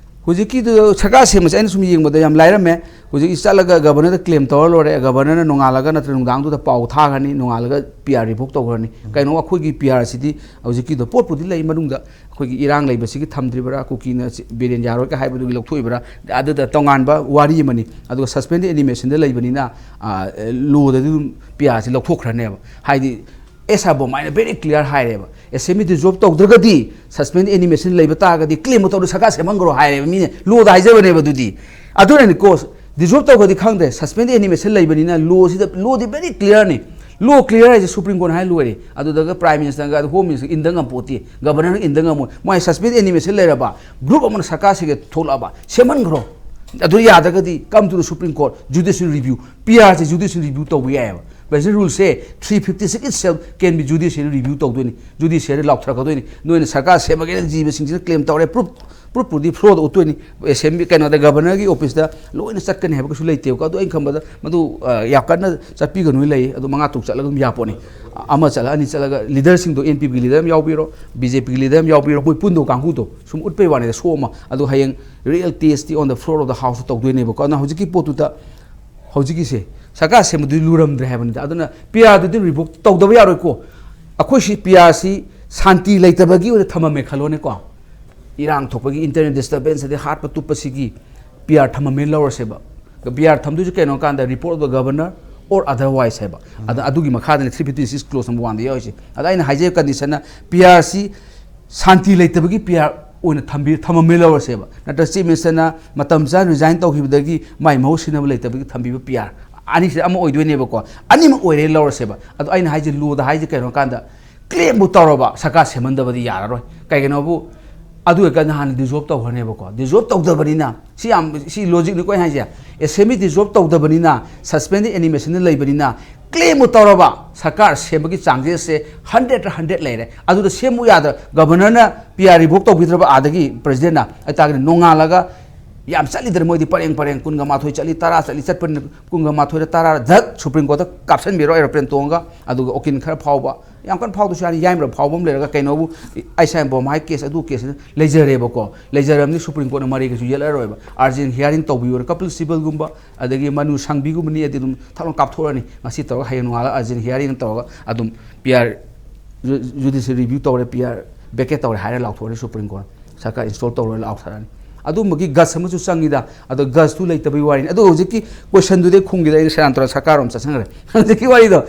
ꯍꯧꯖꯤꯛꯀꯤꯗꯨ ꯁꯔꯀꯥꯔ ꯁꯦꯝꯕꯁꯦ ꯑꯩꯅ ꯁꯨꯝ ꯌꯦꯡꯕꯗ ꯌꯥꯝ ꯂꯥꯏꯔꯝꯃꯦ꯫ ꯍꯧꯖꯤꯛ ꯆꯠꯂꯒ governorꯗ claim ꯇꯧꯔ ꯂꯣꯏꯔꯦ꯫ Governorꯅ ꯅꯣꯡꯉꯥꯜꯂꯒ ꯅꯠꯇ꯭ꯔꯒ ꯅꯨꯡꯗꯥꯡꯗꯨꯗ ꯄꯥꯎ ꯊꯥꯈ꯭ꯔꯅꯤ, ꯅꯣꯡꯉꯥꯜꯂꯒ PR revoke ꯇꯧꯈ꯭ꯔꯅꯤ꯫ ꯀꯩꯅꯣ, ꯑꯩꯈꯣꯏꯒꯤ PRꯁꯤꯗꯤ ꯍꯧꯖꯤꯛꯀꯤꯗꯣ ꯄꯣꯠꯄꯨꯗꯤ ꯂꯩ ꯃꯅꯨꯡꯗ, ꯑꯩꯈꯣꯏꯒꯤ ꯏꯔꯥꯡ ꯂꯩꯕꯁꯤꯒꯤ ꯊꯝꯗ꯭ꯔꯤꯕ꯭ꯔꯥ, ꯀꯨꯀꯤꯅ ꯁꯤ-, ꯕꯤꯔꯦꯟ ꯌꯥꯔꯣꯏꯒ ꯍꯥꯏꯕꯗꯨꯒꯤ ꯂꯧꯊꯣꯛꯏꯕ꯭ꯔꯥ, ꯑꯗꯨꯗ ꯇꯣꯉꯥꯟꯕ ꯋꯥꯔꯤ ꯑꯃꯅꯤ꯫ ꯑꯗꯨꯒ suspended animationꯗ ꯂꯩꯕꯅꯤꯅ, ꯑ, lawꯗꯗꯤ ꯑꯗꯨꯝ PRꯁꯤ ꯂꯧꯊꯣꯛꯈ꯭ꯔꯅꯦꯕ꯫ ꯍꯥꯏꯗꯤ ꯑꯦꯁ ꯑꯥꯔ ꯕꯣꯝꯃꯥꯏꯅ very clear ꯍꯥꯏꯔꯦꯕ, assembly dissolve ꯇꯧꯗ꯭ꯔꯒꯗꯤ suspend animation ꯂꯩꯕ ꯇꯥꯔꯒꯗꯤ claim ꯇꯧꯔ ꯁꯔꯀꯥꯔ ꯁꯦꯝꯍꯟꯈ꯭ꯔꯣ ꯍꯥꯏꯔꯦꯕ, ꯃꯤꯅ ꯂꯣꯗ ꯍꯥꯏꯖꯕꯅꯦꯕ꯫ ꯑꯗꯨꯗꯤ ꯑꯗꯨꯅꯅꯤꯀꯣ, dissolve ꯇꯧꯈ꯭ꯔꯗꯤ ꯈꯪꯗ꯭ꯔꯦ, suspend animation ꯂꯩꯕꯅꯤꯅ ꯂꯣꯁꯤꯗ, ꯂꯣꯗꯤ very clear ꯅꯤ꯫ ꯂꯣ clear ꯍꯥꯏꯁꯦ ꯁꯨꯄ꯭ꯔꯤꯝ ꯀꯣꯔꯠꯅ ꯍꯥꯏ ꯂꯣꯏꯔꯦ꯫ ꯑꯗꯨꯗꯒ ꯄ꯭ꯔꯥꯏꯝ ꯃꯤꯅꯤꯁꯇꯔꯒ ꯑꯗꯨ ꯍꯣꯝ ꯃꯤꯅꯤꯁꯇꯔ ꯏꯟꯗ ꯉꯝꯄꯣꯠꯇꯦ, ꯒꯕꯔꯅꯔꯅ ꯏꯟꯗ ꯉꯝꯃꯣꯏ꯫ ꯃꯣꯏ suspend animation ꯂꯩꯔꯕ ꯒ꯭ꯔꯨꯞ ꯑꯃꯅ ꯁꯔꯀꯥꯔꯁꯤꯒ ꯊꯣꯛꯂꯛꯑꯕ, ꯁꯦꯝꯍꯟꯈ꯭ꯔꯣ꯫ ꯑꯗꯨ ꯌꯥꯗ꯭ꯔꯒꯗꯤ come to the Supreme Court, judicial review, P ꯑꯥꯔꯁꯦ judicial review ꯇꯧꯕ ꯌꯥꯏꯑꯕ꯫ President rule say three fifty six itself can be judicially review ꯇꯧꯗꯣꯏꯅꯤ, judiciary ꯂꯥꯎꯊꯔꯛꯀꯗꯣꯏꯅꯤ꯫ ꯅꯣꯏꯅ ꯁꯔꯀꯥꯔ ꯁꯦꯝꯃꯒꯦꯅ ꯖꯤꯕꯁꯤꯡꯁꯤꯅ claim ꯇꯧꯔꯦ, proof, proof ꯄꯨꯗꯤ fraud ꯎꯠꯇꯣꯏꯅꯤ꯫ ꯑꯦꯁꯦꯝꯕ꯭ꯂꯤ, ꯀꯩꯅꯣꯗ, ꯒꯕꯔꯅꯔꯒꯤ ꯑꯣꯐꯤꯁꯇ ꯂꯣꯏꯅ ꯆꯠꯀꯅꯤ ꯍꯥꯏꯕ ꯀꯩꯁꯨ ꯂꯩꯇꯦꯕꯀꯣ꯫ ꯑꯗꯣ ꯑꯩꯅ ꯈꯟꯕꯗ ꯃꯗꯨ, ꯑ, ꯌꯥꯝ ꯀꯟꯅ ꯆꯠꯄꯤꯒꯅꯨ ꯂꯩ꯫ ꯑꯗꯣ ꯃꯉꯥ ꯇꯔꯨꯛ ꯆꯠꯂꯒ ꯑꯗꯨꯝ ꯌꯥꯄꯣꯠꯅꯤ꯫ ꯑꯃ ꯆꯠꯂ, ꯑꯅꯤ ꯆꯠꯂꯒ, ꯂꯤꯗꯔꯁꯤꯡꯗꯣ, ꯑꯦꯟ ꯄꯤ ꯄꯤꯒꯤ ꯂꯤꯗꯔ ꯑꯃ ꯌꯥꯎꯕꯤꯔꯣ, ꯕꯤ ꯖꯦ ꯄꯤꯒꯤ ꯂꯤꯗꯔ ꯑꯃ ꯌꯥꯎꯕꯤꯔꯣ, ꯃꯣꯏ ꯄꯨꯟꯗꯧ ꯀꯥꯡꯕꯨꯗꯣ ꯁꯨꯝ ꯎꯠꯄꯩ ꯋꯥꯅꯤꯗ, ꯁꯣ ꯑꯃ꯫ ꯑꯗꯣ ꯍꯌꯦꯡ real test on the floor of the house ꯇꯧꯗꯣꯏꯅꯦꯕꯀꯣ꯫ ꯑꯗꯨꯅ ꯍꯧꯖꯤꯛꯀꯤ ꯄꯣꯠꯇꯨꯗ, ꯍꯧꯖꯤꯛꯀꯤꯁꯦ ꯁꯔꯀꯥꯔ ꯁꯦꯝꯕꯗꯨꯗꯤ ꯂꯨꯔꯝꯗ꯭ꯔꯦ ꯍꯥꯏꯕꯅꯤꯗ꯫ ꯑꯗꯨꯅ ꯄꯤ ꯑꯥꯔꯗꯨꯗꯤ ꯔꯤꯚꯣꯛ ꯇꯧꯗꯕ ꯌꯥꯔꯣꯏꯀꯣ꯫ ꯑꯩꯈꯣꯏꯁꯤ ꯄꯤ ꯑꯥꯔꯁꯤ ꯁꯥꯟꯇꯤ ꯂꯩꯇꯕꯒꯤ ꯑꯣꯏꯅ ꯊꯝꯃꯝꯃꯦ ꯈꯜꯂꯣꯅꯦꯀꯣ, ꯏꯔꯥꯡ ꯊꯣꯛꯄꯒꯤ, internal disturbance ꯑꯗꯩ ꯍꯥꯠꯄ ꯇꯨꯞꯄꯁꯤꯒꯤ ꯄꯤ ꯑꯥꯔ ꯊꯝꯃꯝꯃꯦꯅ ꯂꯧꯔꯁꯦꯕ꯫ ꯄꯤ ꯑꯥꯔ ꯊꯝꯗꯣꯏꯁꯦ ꯀꯩꯅꯣ ꯀꯥꯟꯗ, report of the governor or otherwise ꯍꯥꯏꯕ꯫ ꯑꯗ ꯑꯗꯨꯒꯤ ꯃꯈꯥꯗꯅꯤ three fifty six clause number one ꯗ ꯌꯥꯎꯔꯤꯁꯦ꯫ ꯑꯗ ꯑꯩꯅ ꯍꯥꯏꯖꯔꯤꯕ condition ꯅ ꯄꯤ ꯑꯥꯔꯁꯤ ꯁꯥꯟꯇꯤ ꯂꯩꯇꯕꯒꯤ ꯄꯤ ꯑꯥꯔ ꯑꯣꯏꯅ ꯊꯝꯕꯤ-, ꯊꯝꯃꯝꯃꯦ ꯂꯧꯔꯁꯦꯕ꯫ ꯅꯠꯇ꯭ꯔ ꯆꯤꯐ ꯃꯤꯅꯤꯁꯇꯔꯅ ꯃꯇꯝ ꯆꯥꯅ ꯔꯤꯖꯥꯏꯟ ꯇꯧꯈꯤꯕꯗꯒꯤ ꯃꯥꯏ ꯃꯍꯨꯠ ꯁꯤꯟꯅꯕ ꯂꯩꯇꯕꯒꯤ ꯊꯝꯕꯤꯕ ꯄꯤ ꯑꯥꯔ꯫ ꯑꯅꯤꯁꯤꯗ ꯑꯃ ꯑꯣꯏꯗꯣꯏꯅꯦꯕꯀꯣ꯫ ꯑꯅꯤꯃꯛ ꯑꯣꯏꯔꯦ ꯂꯧꯔꯁꯦꯕ꯫ ꯑꯗꯣ ꯑꯩꯅ ꯍꯥꯏꯁꯦ, ꯂꯣꯗ ꯍꯥꯏꯁꯦ ꯀꯩꯅꯣ ꯀꯥꯟꯗ, claim ꯕꯨ ꯇꯧꯔꯕ ꯁꯔꯀꯥꯔ ꯁꯦꯝꯍꯟꯗꯕꯗꯤ ꯌꯥꯔꯔꯣꯏ꯫ ꯀꯩꯒꯤꯅꯣꯕꯨ, ꯑꯗꯨ ꯑꯣꯏꯔꯀꯥꯟꯗ ꯍꯥꯟꯅ dissolve ꯇꯧꯈ꯭ꯔꯅꯦꯕꯀꯣ꯫ Dissolve ꯇꯧꯗꯕꯅꯤꯅ, ꯁꯤ ꯌꯥꯝ, ꯁꯤ logic ꯅꯤꯀꯣ ꯑꯩꯅ ꯍꯥꯏꯁꯦ꯫ Assembly dissolve ꯇꯧꯗꯕꯅꯤꯅ, suspended animation ꯗ ꯂꯩꯕꯅꯤꯅ, claim ꯕꯨ ꯇꯧꯔꯕ ꯁꯔꯀꯥꯔ ꯁꯦꯝꯕꯒꯤ chances ꯁꯦ hundred ꯇ hundred ꯂꯩꯔꯦ꯫ ꯑꯗꯨꯗ ꯁꯦꯝꯃꯨ ꯌꯥꯗ, ꯒꯕꯔꯅꯔꯅ ꯄꯤ ꯑꯥꯔ ꯔꯤꯚꯣꯛ ꯇꯧꯕꯤꯗ꯭ꯔꯕ, ꯑꯥꯗꯒꯤ ꯄ꯭ꯔꯦꯁꯤꯗꯦꯟꯅ, ꯑꯗꯨ ꯇꯥꯔꯒꯗꯤ ꯅꯣꯡꯉꯥꯜꯂꯒ ꯌꯥꯝ ꯆꯠꯂꯤꯗꯅ ꯃꯣꯏꯗꯤ ꯄꯔꯦꯡ ꯄꯔꯦꯡ ꯀꯨꯟꯒ ꯃꯥꯊꯣꯏ ꯆꯠꯂꯤ, ꯇꯔꯥ ꯆꯠꯂꯤ, ꯆꯠꯄꯅꯤꯅ ꯀꯨꯟꯒ ꯃꯥꯊꯣꯏꯗ ꯇꯔꯥ ꯙꯛ ꯁꯨꯄ꯭ꯔꯤꯝ ꯀꯣꯔꯠꯇ ꯀꯥꯞꯁꯟꯕꯤꯔꯣ ꯑꯦꯔꯣꯄ꯭ꯂꯦꯟ ꯇꯣꯡꯉꯒ꯫ ꯑꯗꯨꯒ ꯎꯀꯤꯜ ꯈꯔ ꯐꯥꯎꯕ, ꯌꯥꯝ ꯀꯟꯅ ꯐꯥꯎꯗꯁꯨ ꯌꯥꯅꯤ, ꯌꯥꯏꯃꯔ ꯐꯥꯎꯕ ꯑꯃ ꯂꯩꯔꯒ ꯀꯩꯅꯣꯕꯨ, ꯑꯩꯁꯥꯏ ꯕꯣꯝ ꯍꯥꯏ ꯀꯦꯁ ꯑꯗꯨ ꯀꯦꯁ ꯂꯩꯖꯔꯦꯕꯀꯣ꯫ ꯂꯩꯖꯔꯕꯅꯤ, ꯁꯨꯄ꯭ꯔꯤꯝ ꯀꯣꯔꯠꯅ ꯃꯔꯩ ꯀꯩꯁꯨ ꯌꯦꯠꯂꯔꯣꯏꯕ꯫ Urgent hearing ꯇꯧꯕꯤꯌꯣꯅ ꯀꯄꯤꯜ ꯁꯤꯕꯜꯒꯨꯝꯕ, ꯑꯗꯒꯤ ꯃꯅꯨ ꯁꯪꯕꯤꯒꯨꯝꯕꯅꯤ, ꯑꯗꯤ ꯑꯗꯨꯝ ꯊꯛ ꯂꯥꯎꯅ ꯀꯥꯞꯊꯣꯛꯑꯅꯤ꯫ ꯉꯁꯤ ꯇꯧꯔꯒ ꯍꯌꯦꯡ ꯅꯣꯡꯉꯥꯜꯂꯒ urgent hearing ꯇꯧꯔꯒ ꯑꯗꯨꯝ P R, zoo-, judicial review ꯇꯧꯔꯦ, ꯄꯤ ꯑꯥꯔ vacate ꯇꯧꯔꯦ ꯍꯥꯏꯔ ꯂꯥꯎꯊꯣꯛꯑꯅꯤ ꯁꯨꯄ꯭ꯔꯤꯝ ꯀꯣꯔꯠ꯫ ꯁꯔꯀꯥꯔ install ꯇꯧꯔꯣꯏ ꯂꯥꯎꯊꯔꯛꯑꯅꯤ꯫ ꯑꯗꯨꯝꯕꯒꯤ guts ꯑꯃꯁꯨ ꯆꯪꯉꯤꯗ꯫ ꯑꯗꯣ guts ꯇꯨ ꯂꯩꯇꯕꯒꯤ ꯋꯥꯔꯤꯅꯤ꯫ ꯑꯗꯣ ꯍꯧꯖꯤꯛꯀꯤ question ꯗꯨꯗꯤ ꯈꯨꯝꯈꯤꯗ, ꯑꯩꯅ ꯁꯦꯔꯥꯟ ꯇꯨꯔꯥꯟ ꯁꯔꯀꯥꯔꯔꯣꯝ ꯆꯠꯁꯟꯈ꯭ꯔꯦ꯫ ꯍꯧꯖꯤꯛꯀꯤ ꯋꯥꯔꯤꯗꯣ,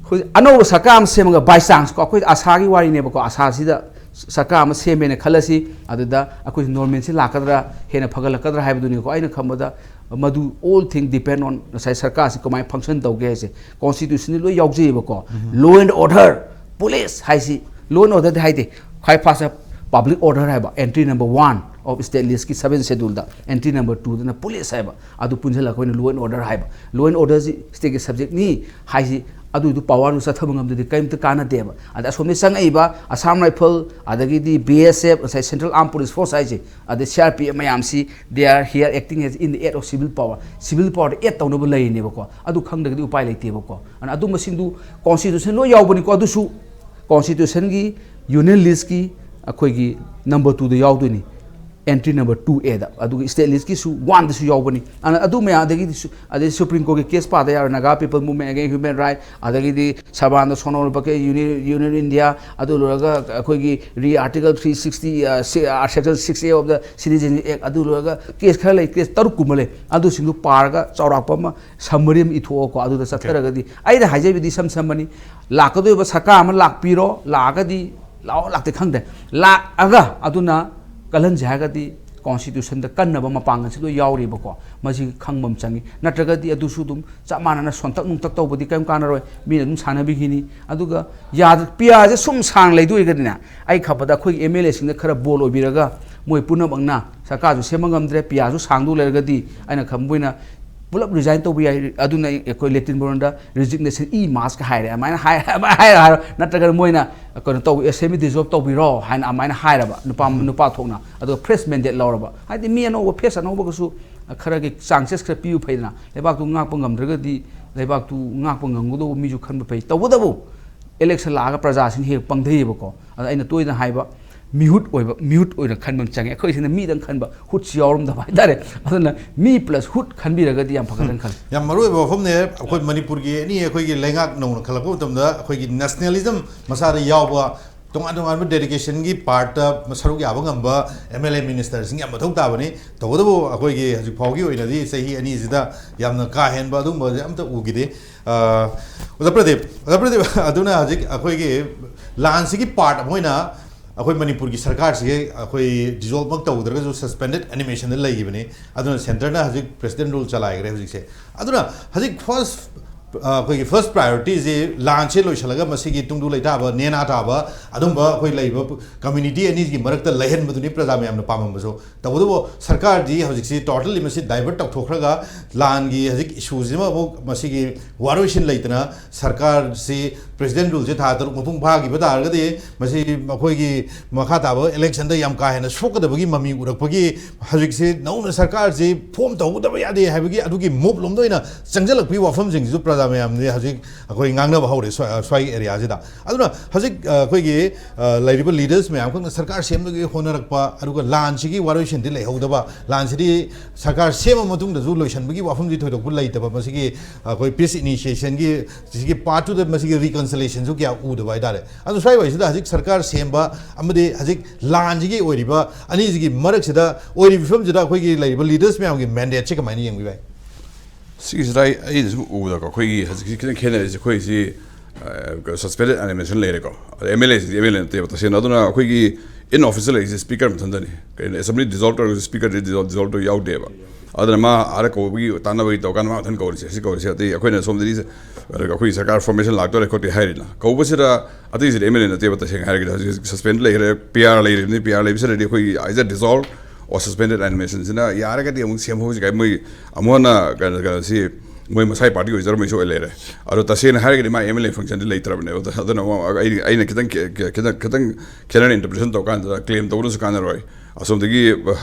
ꯑꯩꯈꯣꯏ ꯑꯅꯧꯕ ꯁꯔꯀꯥꯔ ꯑꯃ ꯁꯦꯝꯃꯒ, by chance ꯀꯣ, ꯑꯩꯈꯣꯏ ꯑꯁꯥꯒꯤ ꯋꯥꯔꯤꯅꯦꯕꯀꯣ, ꯑꯁꯥꯁꯤꯗ ꯁꯔꯀꯥꯔ ꯑꯃ ꯁꯦꯝꯃꯦꯅ ꯈꯜꯂꯁꯤ, ꯑꯗꯨꯗ ꯑꯩꯈꯣꯏ normalꯁꯤ ꯂꯥꯛꯀꯗ꯭ꯔꯥ, ꯍꯦꯟꯅ ꯐꯒꯠꯂꯛꯀꯗ꯭ꯔꯥ ꯍꯥꯏꯕꯗꯨꯅꯤꯀꯣ꯫ ꯑꯩꯅ ꯈꯟꯕꯗ ꯃꯗꯨ, all thing depend on ꯉꯁꯥꯏ ꯁꯔꯀꯥꯔꯁꯤ ꯀꯃꯥꯏꯅ function ꯇꯧꯒꯦ ꯍꯥꯏꯁꯦ꯫ Constitutionꯗ ꯂꯣꯏ ꯌꯥꯎꯖꯩꯑꯕꯀꯣ꯫ Law and order, police ꯍꯥꯏꯁꯤ, law and orderꯗꯤ ꯍꯥꯏꯗꯦ, ꯈ꯭ꯋꯥꯏ first public order ꯍꯥꯏꯕ, entry number one of state listꯀꯤ seventh scheduleꯗ entry number twoꯗꯅ police ꯍꯥꯏꯕ꯫ ꯑꯗꯨ ꯄꯨꯟꯁꯤꯜꯂꯒ ꯑꯩꯈꯣꯏꯅ law and order ꯍꯥꯏꯕ꯫ Law and orderꯁꯤ stateꯀꯤ subjectꯅꯤ ꯍꯥꯏꯁꯤ, ꯑꯗꯨꯏꯗꯨ powerꯗꯨ ꯆꯠꯊꯕ ꯉꯝꯗ꯭ꯔꯗꯤ ꯀꯔꯤꯝꯇ ꯀꯥꯟꯅꯗꯦꯕ꯫ ꯑꯗ ꯑꯁꯣꯝꯗꯒꯤ ꯆꯪꯉꯛꯏꯕ Assam Rifle, ꯑꯗꯒꯤꯗꯤ B S F, ꯉꯁꯥꯏ Central Armed Police Force ꯍꯥꯏꯁꯦ, ꯑꯗꯩ C R P F ꯃꯌꯥꯝꯁꯤ, they are here acting as in the aid of civil power, civil powerꯗ add ꯇꯧꯅꯕ ꯂꯩꯔꯤꯅꯦꯕꯀꯣ꯫ ꯑꯗꯨ ꯈꯪꯗ꯭ꯔꯒꯗꯤ ꯎꯄꯥꯏ ꯂꯩꯇꯦꯕꯀꯣ꯫ ꯑꯗꯨꯅ ꯑꯗꯨꯝꯕꯁꯤꯡꯗꯨ Constitution ꯂꯣꯏ ꯌꯥꯎꯕꯅꯤꯀꯣ꯫ ꯑꯗꯨꯁꯨ Constitutionꯒꯤ Union Listꯀꯤ ꯑꯩꯈꯣꯏꯒꯤ number twoꯗ ꯌꯥꯎꯗꯣꯏꯅꯤ, entry number two Aꯗ꯫ ꯑꯗꯨꯒ state listꯀꯤꯁꯨ oneꯗꯁꯨ ꯌꯥꯎꯕꯅꯤ꯫ ꯑꯗꯨꯅ ꯑꯗꯨ ꯃꯌꯥꯝ, ꯑꯗꯒꯤꯗꯤ ꯁꯨ-, ꯑꯗꯩ Supreme Courtꯒꯤ case ꯄꯥꯗ ꯌꯥꯔꯣꯏ, Naga People Movement Against Human Rights, ꯑꯗꯒꯤꯗꯤ ꯁꯔꯕꯥꯅꯟꯗ ꯁꯣꯅꯣꯋꯥꯜ ꯄꯥꯛꯀꯤ Union, Union India, ꯑꯗꯨ ꯂꯣꯏꯔꯒ ꯑꯩꯈꯣꯏꯒꯤ re Article three sixty, ꯑ, si-, ꯑ, Section six A of the Citizenship Act, ꯑꯗꯨ ꯂꯣꯏꯔꯒ case ꯈꯔ ꯂꯩ, case ꯇꯔꯨꯛꯀꯨꯝꯕ ꯂꯩ꯫ ꯑꯗꯨꯁꯤꯡꯗꯨ ꯄꯥꯔꯒ ꯆꯥꯎꯔꯥꯛꯄ ꯑꯃ summary ꯑꯃ ꯏꯊꯣꯛꯑꯣꯀꯣ꯫ ꯑꯗꯨꯗ ꯆꯠꯊꯔꯒꯗꯤ, ꯑꯩꯅ ꯍꯥꯏꯖꯕꯗꯤ ꯏꯁꯝ ꯁꯝꯕꯅꯤ, ꯂꯥꯛꯀꯗꯣꯏꯕ ꯁꯔꯀꯥꯔ ꯑꯃ ꯂꯥꯛꯄꯤꯔꯣ, ꯂꯥꯛꯑꯒꯗꯤ ꯂꯥꯛꯑꯣ, ꯂꯥꯛꯇꯦ ꯈꯪꯗꯦ, ꯂꯥꯛꯑꯒ ꯑꯗꯨꯅ ꯀꯜꯍꯟꯁꯦ ꯍꯥꯏꯔꯒꯗꯤ Constitutionꯗ ꯀꯟꯅꯕ ꯃꯄꯥꯡꯒꯜꯁꯤ ꯂꯣꯏ ꯌꯥꯎꯔꯤꯕꯀꯣ꯫ ꯃꯁꯤ ꯈꯪꯕ ꯑꯃ ꯆꯪꯉꯤ꯫ ꯅꯠꯇ꯭ꯔꯒꯗꯤ ꯑꯗꯨꯁꯨ ꯑꯗꯨꯝ ꯆꯞ ꯃꯥꯟꯅꯅ ꯁꯣꯟꯇꯛ ꯅꯨꯡꯇꯛ ꯇꯧꯕꯗꯤ ꯀꯔꯤꯝ ꯀꯥꯟꯅꯔꯣꯏ, ꯃꯤꯅ ꯑꯗꯨꯝ ꯁꯥꯟꯅꯕꯤꯈꯤꯅꯤ꯫ ꯑꯗꯨꯒ ꯌꯥꯗ-, ꯄꯤꯌꯥꯁꯦ ꯁꯨꯝ ꯁꯥꯡ ꯂꯩꯗꯣꯏꯒꯗꯤꯅꯦ, ꯑꯩ ꯈꯟꯕꯗ ꯑꯩꯈꯣꯏꯒꯤ MLAꯁꯤꯡꯅ ꯈꯔ bold ꯑꯣꯏꯕꯤꯔꯒ, ꯃꯣꯏ ꯄꯨꯝꯅꯃꯛꯅ ꯁꯔꯀꯥꯔꯁꯨ ꯁꯦꯝꯕ ꯉꯝꯗ꯭ꯔꯦ, ꯄꯤꯌꯥꯁꯨ ꯁꯥꯡꯗꯧ ꯂꯩꯔꯒꯗꯤ, ꯑꯩꯅ ꯈꯟꯕ ꯑꯣꯏꯅ ꯄꯨꯂꯞ resign ꯇꯧꯕ ꯌꯥꯏ꯫ ꯑꯗꯨꯅ ꯑꯩꯈꯣꯏ ꯂꯦꯇ꯭ꯔꯤꯟ ꯕꯣꯔꯟꯗ resignation e-mass ꯀ ꯍꯥꯏꯔꯦ, ꯑꯗꯨꯃꯥꯏꯅ ꯍꯥꯏ-, ꯍꯥꯏꯔ ꯍꯥꯏꯔꯣ, ꯅꯠꯇ꯭ꯔꯒꯅ ꯃꯣꯏꯅ ꯀꯩꯅꯣ ꯇꯧ, assembly dissolve ꯇꯧꯕꯤꯔꯣ ꯍꯥꯏꯅ ꯑꯗꯨꯃꯥꯏꯅ ꯍꯥꯏꯔꯕ, ꯅꯨꯄꯥ, ꯅꯨꯄꯥ ꯊꯣꯛꯅ꯫ ꯑꯗꯨꯒ fresh mandate ꯂꯧꯔꯕ꯫ ꯍꯥꯏꯗꯤ ꯃꯤ ꯑꯅꯧꯕ, face ꯑꯅꯧꯕꯒꯁꯨ ꯈꯔꯒꯤ chances ꯈꯔ ꯄꯤꯕ ꯐꯩꯗꯅ꯫ ꯂꯩꯕꯥꯛꯇꯨ ꯉꯥꯛꯄ ꯉꯝꯗ꯭ꯔꯒꯗꯤ ꯂꯩꯕꯥꯛꯇꯨ ꯉꯥꯛꯄ ꯉꯝꯒꯗꯧꯕ ꯃꯤꯁꯨ ꯈꯟꯕ ꯐꯩ꯫ ꯇꯧꯕꯇꯕꯨ election ꯂꯥꯛꯑꯒ ꯄ꯭ꯔꯖꯥꯁꯤꯡ ꯍꯦꯛ ꯄꯪꯊꯩꯌꯦꯕꯀꯣ꯫ ꯑꯗ ꯑꯩꯅ ꯇꯣꯏꯅ ꯍꯥꯏꯕ, ꯃꯤꯍꯨꯠ ꯑꯣꯏꯕ, ꯃꯤꯍꯨꯠ ꯑꯣꯏꯅ ꯈꯟꯕ ꯑꯃ ꯆꯪꯉꯦ꯫ ꯑꯩꯈꯣꯏꯁꯤꯅ ꯃꯤꯗꯪ ꯈꯟꯕ, ꯍꯨꯠꯁꯤ ꯌꯥꯎꯔꯝꯗꯕ ꯍꯥꯏꯇꯥꯔꯦ꯫ ꯑꯗꯨꯅ ꯃꯤ plus ꯍꯨꯠ ꯈꯟꯕꯤꯔꯒꯗꯤ ꯌꯥꯝ ꯐꯒꯗ꯭ꯔꯅ ꯈꯜꯂꯤ꯫ ꯌꯥꯝ ꯃꯔꯨ ꯑꯣꯏꯕ ꯋꯥꯐꯝꯅꯦ꯫ ꯑꯩꯈꯣꯏ ꯃꯅꯤꯄꯨꯔꯒꯤ ꯑꯦꯅꯤ ꯑꯩꯈꯣꯏꯒꯤ ꯂꯩꯉꯥꯛ ꯅꯧꯅ ꯈꯜꯂꯛꯄ ꯃꯇꯝꯗ ꯑꯩꯈꯣꯏꯒꯤ nationalism ꯃꯁꯥꯗ ꯌꯥꯎꯕ ꯇꯣꯉꯥꯟ ꯇꯣꯉꯥꯟꯕ ꯗꯦꯗꯤꯀꯦꯁꯟꯒꯤ ꯄꯥꯔꯠꯇ ꯁꯔꯨꯛ ꯌꯥꯕ ꯉꯝꯕ ꯑꯦꯝ ꯑꯦꯜ ꯑꯦ ꯃꯤꯅꯤꯁꯇꯔꯁꯤꯡ ꯌꯥꯝ ꯃꯊꯧ ꯇꯥꯕꯅꯤ꯫ ꯇꯧꯕꯇꯕꯨ ꯑꯩꯈꯣꯏꯒꯤ ꯍꯧꯖꯤꯛ ꯐꯥꯎꯒꯤ ꯑꯣꯏꯅꯗꯤ ꯆꯍꯤ ꯑꯅꯤꯁꯤꯗ ꯌꯥꯝꯅ ꯀꯥ ꯍꯦꯟꯕ ꯑꯗꯨꯒꯨꯝꯕꯁꯦ ꯑꯝꯇ ꯎꯈꯤꯗꯦ꯫ ꯑ, ꯑꯣꯖꯥ ꯄ꯭ꯔꯗꯤꯞ, ꯑꯣꯖꯥ ꯄ꯭ꯔꯗꯤꯞ, ꯑꯗꯨꯅ ꯍꯧꯖꯤꯛ ꯑꯩꯈꯣꯏꯒꯤ ꯂꯥꯟꯁꯤꯒꯤ ꯄꯥꯔꯠ ꯑꯃ ꯑꯣꯏꯅ ꯑꯩꯈꯣꯏ ꯃꯅꯤꯄꯨꯔꯒꯤ ꯁꯔꯀꯥꯔꯁꯤꯒꯤ ꯑꯩꯈꯣꯏ ꯗꯤꯖꯣꯜꯕꯃꯛ ꯇꯧꯗ꯭ꯔꯒꯁꯨ ꯁꯁꯄꯦꯟꯗꯦꯠ ꯑꯦꯅꯤꯃꯦꯁꯟꯗ ꯂꯩꯈꯤꯕꯅꯤ꯫ ꯑꯗꯨꯅ ꯁꯦꯟꯇꯔꯅ ꯍꯧꯖꯤꯛ ꯄ꯭ꯔꯦꯁꯤꯗꯦꯟ ꯔꯨꯜ ꯆꯂꯥꯏꯈ꯭ꯔꯦ ꯍꯧꯖꯤꯛꯁꯦ꯫ ꯑꯗꯨꯅ ꯍꯧꯖꯤꯛ ꯐꯥꯔꯁ, ꯑꯩꯈꯣꯏꯒꯤ ꯐꯥꯔꯁ ꯄ꯭ꯔꯥꯏꯌꯣꯔꯤꯇꯤꯁꯤ ꯂꯥꯟꯁꯦ ꯂꯣꯏꯁꯤꯜꯂꯒ ꯃꯁꯤꯒꯤ ꯇꯨꯡꯗꯨ ꯂꯩꯇꯥꯕ, ꯅꯦꯅꯥ ꯇꯥꯕ ꯑꯗꯨꯝꯕ ꯑꯩꯈꯣꯏ ꯂꯩꯔꯤꯕ ꯀꯝꯃ꯭ꯌꯨꯅꯤꯇꯤ ꯑꯅꯤꯒꯤ ꯃꯔꯛꯇ ꯂꯩꯍꯟꯕꯗꯨꯅꯤ ꯄ꯭ꯔꯖꯥ ꯃꯌꯥꯝꯅ ꯄꯥꯝꯃꯝꯕꯁꯨ꯫ ꯇꯧꯕꯇꯕꯨ ꯁꯔꯀꯥꯔꯗꯤ ꯍꯧꯖꯤꯛꯁꯤ ꯇꯣꯇꯦꯜꯂꯤ ꯃꯁꯤ ꯗꯥꯏꯚꯔꯠ ꯇꯧꯊꯣꯛꯈ꯭ꯔꯒ ꯂꯥꯟꯒꯤ ꯍꯧꯖꯤꯛ ꯏꯁꯨꯁꯤꯃ ꯑꯃꯨꯛ ꯃꯁꯤꯒꯤ ꯋꯥꯔꯣꯏꯁꯤꯟ ꯂꯩꯇꯅ ꯁꯔꯀꯥꯔꯁꯤ ꯄ꯭ꯔꯦꯁꯤꯗꯦꯟ ꯔꯨꯜꯁꯦ ꯊꯥ ꯇꯔꯨꯛ ꯃꯄꯨꯡ ꯐꯥꯈꯤꯕ ꯇꯥꯔꯒꯗꯤ ꯃꯁꯤ ꯃꯈꯣꯏꯒꯤ ꯃꯈꯥ ꯇꯥꯕ ꯏꯂꯦꯛꯁꯟꯗ ꯌꯥꯝ ꯀꯥ ꯍꯦꯟꯅ ꯁꯣꯛꯀꯗꯕꯒꯤ ꯃꯃꯤ ꯎꯔꯛꯄꯒꯤ ꯍꯧꯖꯤꯛꯁꯤ ꯅꯧꯅ ꯁꯔꯀꯥꯔꯁꯤ ꯐꯣꯝ ꯇꯧꯒꯗꯕ ꯌꯥꯗꯦ ꯍꯥꯏꯕꯒꯤ ꯑꯗꯨꯒꯤ ꯃꯨꯚ ꯂꯣꯝꯗ ꯑꯣꯏꯅ ꯆꯪꯁꯤꯜꯂꯛꯄꯒꯤ ꯋꯥꯐꯝꯁꯤꯡꯁꯤꯁꯨ ꯄ꯭ꯔꯖꯥ ꯃꯌꯥꯝꯅ ꯍꯧꯖꯤꯛ ꯑꯩꯈꯣꯏ ꯉꯥꯡꯅꯕ ꯍꯧꯔꯦ ꯁ꯭ꯋꯥꯏ-, ꯁ꯭ꯋꯥꯏꯒꯤ ꯑꯦꯔꯤꯌꯥꯁꯤꯗ꯫ ꯑꯗꯨꯅ ꯍꯧꯖꯤꯛ, ꯑ, ꯑꯩꯈꯣꯏꯒꯤ, ꯑ, ꯂꯩꯔꯤꯕ ꯂꯤꯗꯔꯁ ꯃꯌꯥꯝ ꯈꯛꯅ ꯁꯔꯀꯥꯔ ꯁꯦꯝꯕꯒꯤ ꯍꯣꯠꯅꯔꯛꯄ, ꯑꯗꯨꯒ ꯂꯥꯟꯁꯤꯒꯤ ꯋꯥꯔꯣꯏꯁꯤꯟꯗꯤ ꯂꯩꯍꯧꯗꯕ, ꯂꯥꯟꯁꯤꯗꯤ ꯁꯔꯀꯥꯔ ꯁꯦꯝꯃ ꯃꯇꯨꯡꯗꯁꯨ ꯂꯣꯏꯁꯤꯟꯕꯒꯤ ꯋꯥꯐꯝꯗꯤ ꯊꯣꯏꯗꯣꯛꯄ ꯂꯩꯇꯕ, ꯃꯁꯤꯒꯤ ꯑꯩꯈꯣꯏ ꯄꯤꯁ ꯏꯅꯤꯁꯤꯌꯦꯁꯟꯒꯤ ꯁꯤꯒꯤ ꯄꯥꯔꯠꯇꯨꯗ ꯃꯁꯤꯒꯤ ꯔꯤꯀꯟꯁꯤꯂꯦꯁꯟꯁꯨ ꯀꯌꯥ ꯎꯗꯕ ꯍꯥꯏꯇꯥꯔꯦ꯫ ꯑꯗꯨ ꯁ꯭ꯋꯥꯏ ꯋꯥꯏꯁꯤꯗ ꯍꯧꯖꯤꯛ ꯁꯔꯀꯥꯔ ꯁꯦꯝꯕ ꯑꯃꯗꯤ ꯍꯧꯖꯤꯛ ꯂꯥꯟꯁꯤꯒꯤ ꯑꯣꯏꯔꯤꯕ ꯑꯅꯤꯁꯤꯒꯤ ꯃꯔꯛꯁꯤꯗ ꯑꯣꯏꯔꯤꯕ ꯐꯤꯕꯝꯁꯤꯗ ꯑꯩꯈꯣꯏꯒꯤ ꯂꯩꯔꯤꯕ ꯂꯤꯗꯔꯁ ꯃꯌꯥꯝꯒꯤ ꯃꯦꯟꯗꯦꯠꯁꯦ ꯀꯃꯥꯏꯅ ꯌꯦꯡꯕꯤꯕ ꯌꯥꯏ? ꯁꯤꯒꯤꯁꯤꯗ ꯑꯩ, ꯑꯩꯅ ꯁꯨꯝ ꯎꯕꯗꯀꯣ, ꯑꯩꯈꯣꯏꯒꯤ ꯍꯧꯖꯤꯛꯁꯤ ꯈꯤꯇꯪ ꯈꯦꯠꯅꯔꯤꯁꯦ, ꯑꯩꯈꯣꯏꯁꯤ ꯁꯁꯄꯦꯟꯗꯦꯠ ꯑꯦꯅꯤꯃꯦꯁꯟ ꯂꯩꯔꯦꯀꯣ, ꯑꯗ ꯑꯦꯝ ꯑꯦꯜ ꯑꯦꯁꯤꯗꯤ ꯑꯦꯝ ꯑꯦꯜ ꯑꯦ ꯅꯠꯇꯦꯕ ꯇꯁꯦꯡꯅ꯫ ꯑꯗꯨꯅ ꯑꯩꯈꯣꯏꯒꯤ ꯏꯟ ꯑꯣꯐꯤꯁꯇ ꯂꯩꯔꯤꯁꯦ ꯁ꯭ꯄꯤꯀꯔ ꯃꯊꯟꯇꯅꯤ꯫ ꯀꯩꯅꯣ, ꯑꯦꯁꯦꯝꯕ꯭ꯂꯤ ꯗꯤꯖꯣꯜꯕ ꯇꯧꯔꯒꯁꯨ ꯁ꯭ꯄꯤꯀꯔꯗꯤ ꯗꯤꯖꯣꯜꯕ, ꯗꯤꯖꯣꯜꯕ ꯇꯧ ꯌꯥꯎꯗꯦꯕ꯫ ꯑꯗꯨꯅ ꯃꯥ ꯑꯥꯗ ꯀꯧꯕꯒꯤ ꯇꯥꯟꯅꯕꯒꯤ ꯇꯧꯀꯥꯟꯗ ꯃꯥ ꯃꯊꯟ ꯀꯧꯔꯤꯁꯦ, ꯁꯤ ꯀꯧꯔꯤꯁꯦ꯫ ꯑꯇꯩ ꯑꯩꯈꯣꯏꯅ ꯁꯣꯝꯗꯗꯤ ꯑꯩꯈꯣꯏ ꯁꯔꯀꯥꯔ ꯐꯣꯔꯃꯦꯁꯟ ꯂꯥꯛꯇꯣꯔꯦ ꯈꯣꯠꯇꯦ ꯍꯥꯏꯔꯤꯅ, ꯀꯧꯕꯁꯤꯗ ꯑꯇꯩꯁꯤꯗꯤ ꯑꯦꯝ ꯑꯦꯜ ꯑꯦ ꯅꯠꯇꯦꯕ ꯇꯁꯦꯡꯅ ꯍꯥꯏꯔꯒꯗꯤ꯫ ꯍꯧꯖꯤꯛ ꯁꯁꯄꯦꯟꯗ ꯂꯩꯈ꯭ꯔꯦ, ꯄꯤ ꯑꯥꯔ ꯂꯩꯔꯤꯕꯅꯤ, ꯄꯤ ꯑꯥꯔ ꯂꯩꯕꯁꯤꯗꯗꯤ ꯑꯩꯈꯣꯏꯒꯤ either dissolve or suspended animationꯁꯤꯅ ꯌꯥꯔꯒꯗꯤ ꯑꯃꯨꯛ ꯁꯦꯝꯍꯧꯁꯤ ꯀꯥꯏ ꯃꯣꯏ ꯑꯃꯨꯛ ꯍꯟꯅ ꯀꯩꯅꯣ, ꯀꯩꯅꯣꯁꯤ ꯃꯣꯏ ꯃꯁꯥꯒꯤ ꯄꯥꯔꯇꯤ ꯑꯣꯏꯖꯔꯝꯕꯩꯁꯨ ꯑꯣꯏ ꯂꯩꯔꯦ꯫ ꯑꯗꯣ ꯇꯁꯦꯡꯅ ꯍꯥꯏꯔꯒꯗꯤ ꯃꯥ ꯑꯦꯝ ꯑꯦꯜ ꯑꯦ ꯐꯪꯁꯟꯗꯤ ꯂꯩꯇ꯭ꯔꯕꯅꯦꯕ꯫ ꯑꯗꯨꯅ ꯑꯃꯨꯛ ꯑꯩ, ꯑꯩꯅ ꯈꯤꯇꯪ, ꯈꯤꯇꯪ, ꯈꯤꯇꯪ ꯈꯦꯠꯅꯅ ꯏꯟꯇꯔꯄ꯭ꯔꯤꯇꯦꯁꯟ ꯇꯧꯔꯀꯥꯟꯗ ꯀ꯭ꯂꯦꯝ ꯇꯧꯕꯅꯁꯨ ꯀꯥꯟꯅꯔꯣꯏ꯫ ꯑꯁꯣꯝꯗꯒꯤ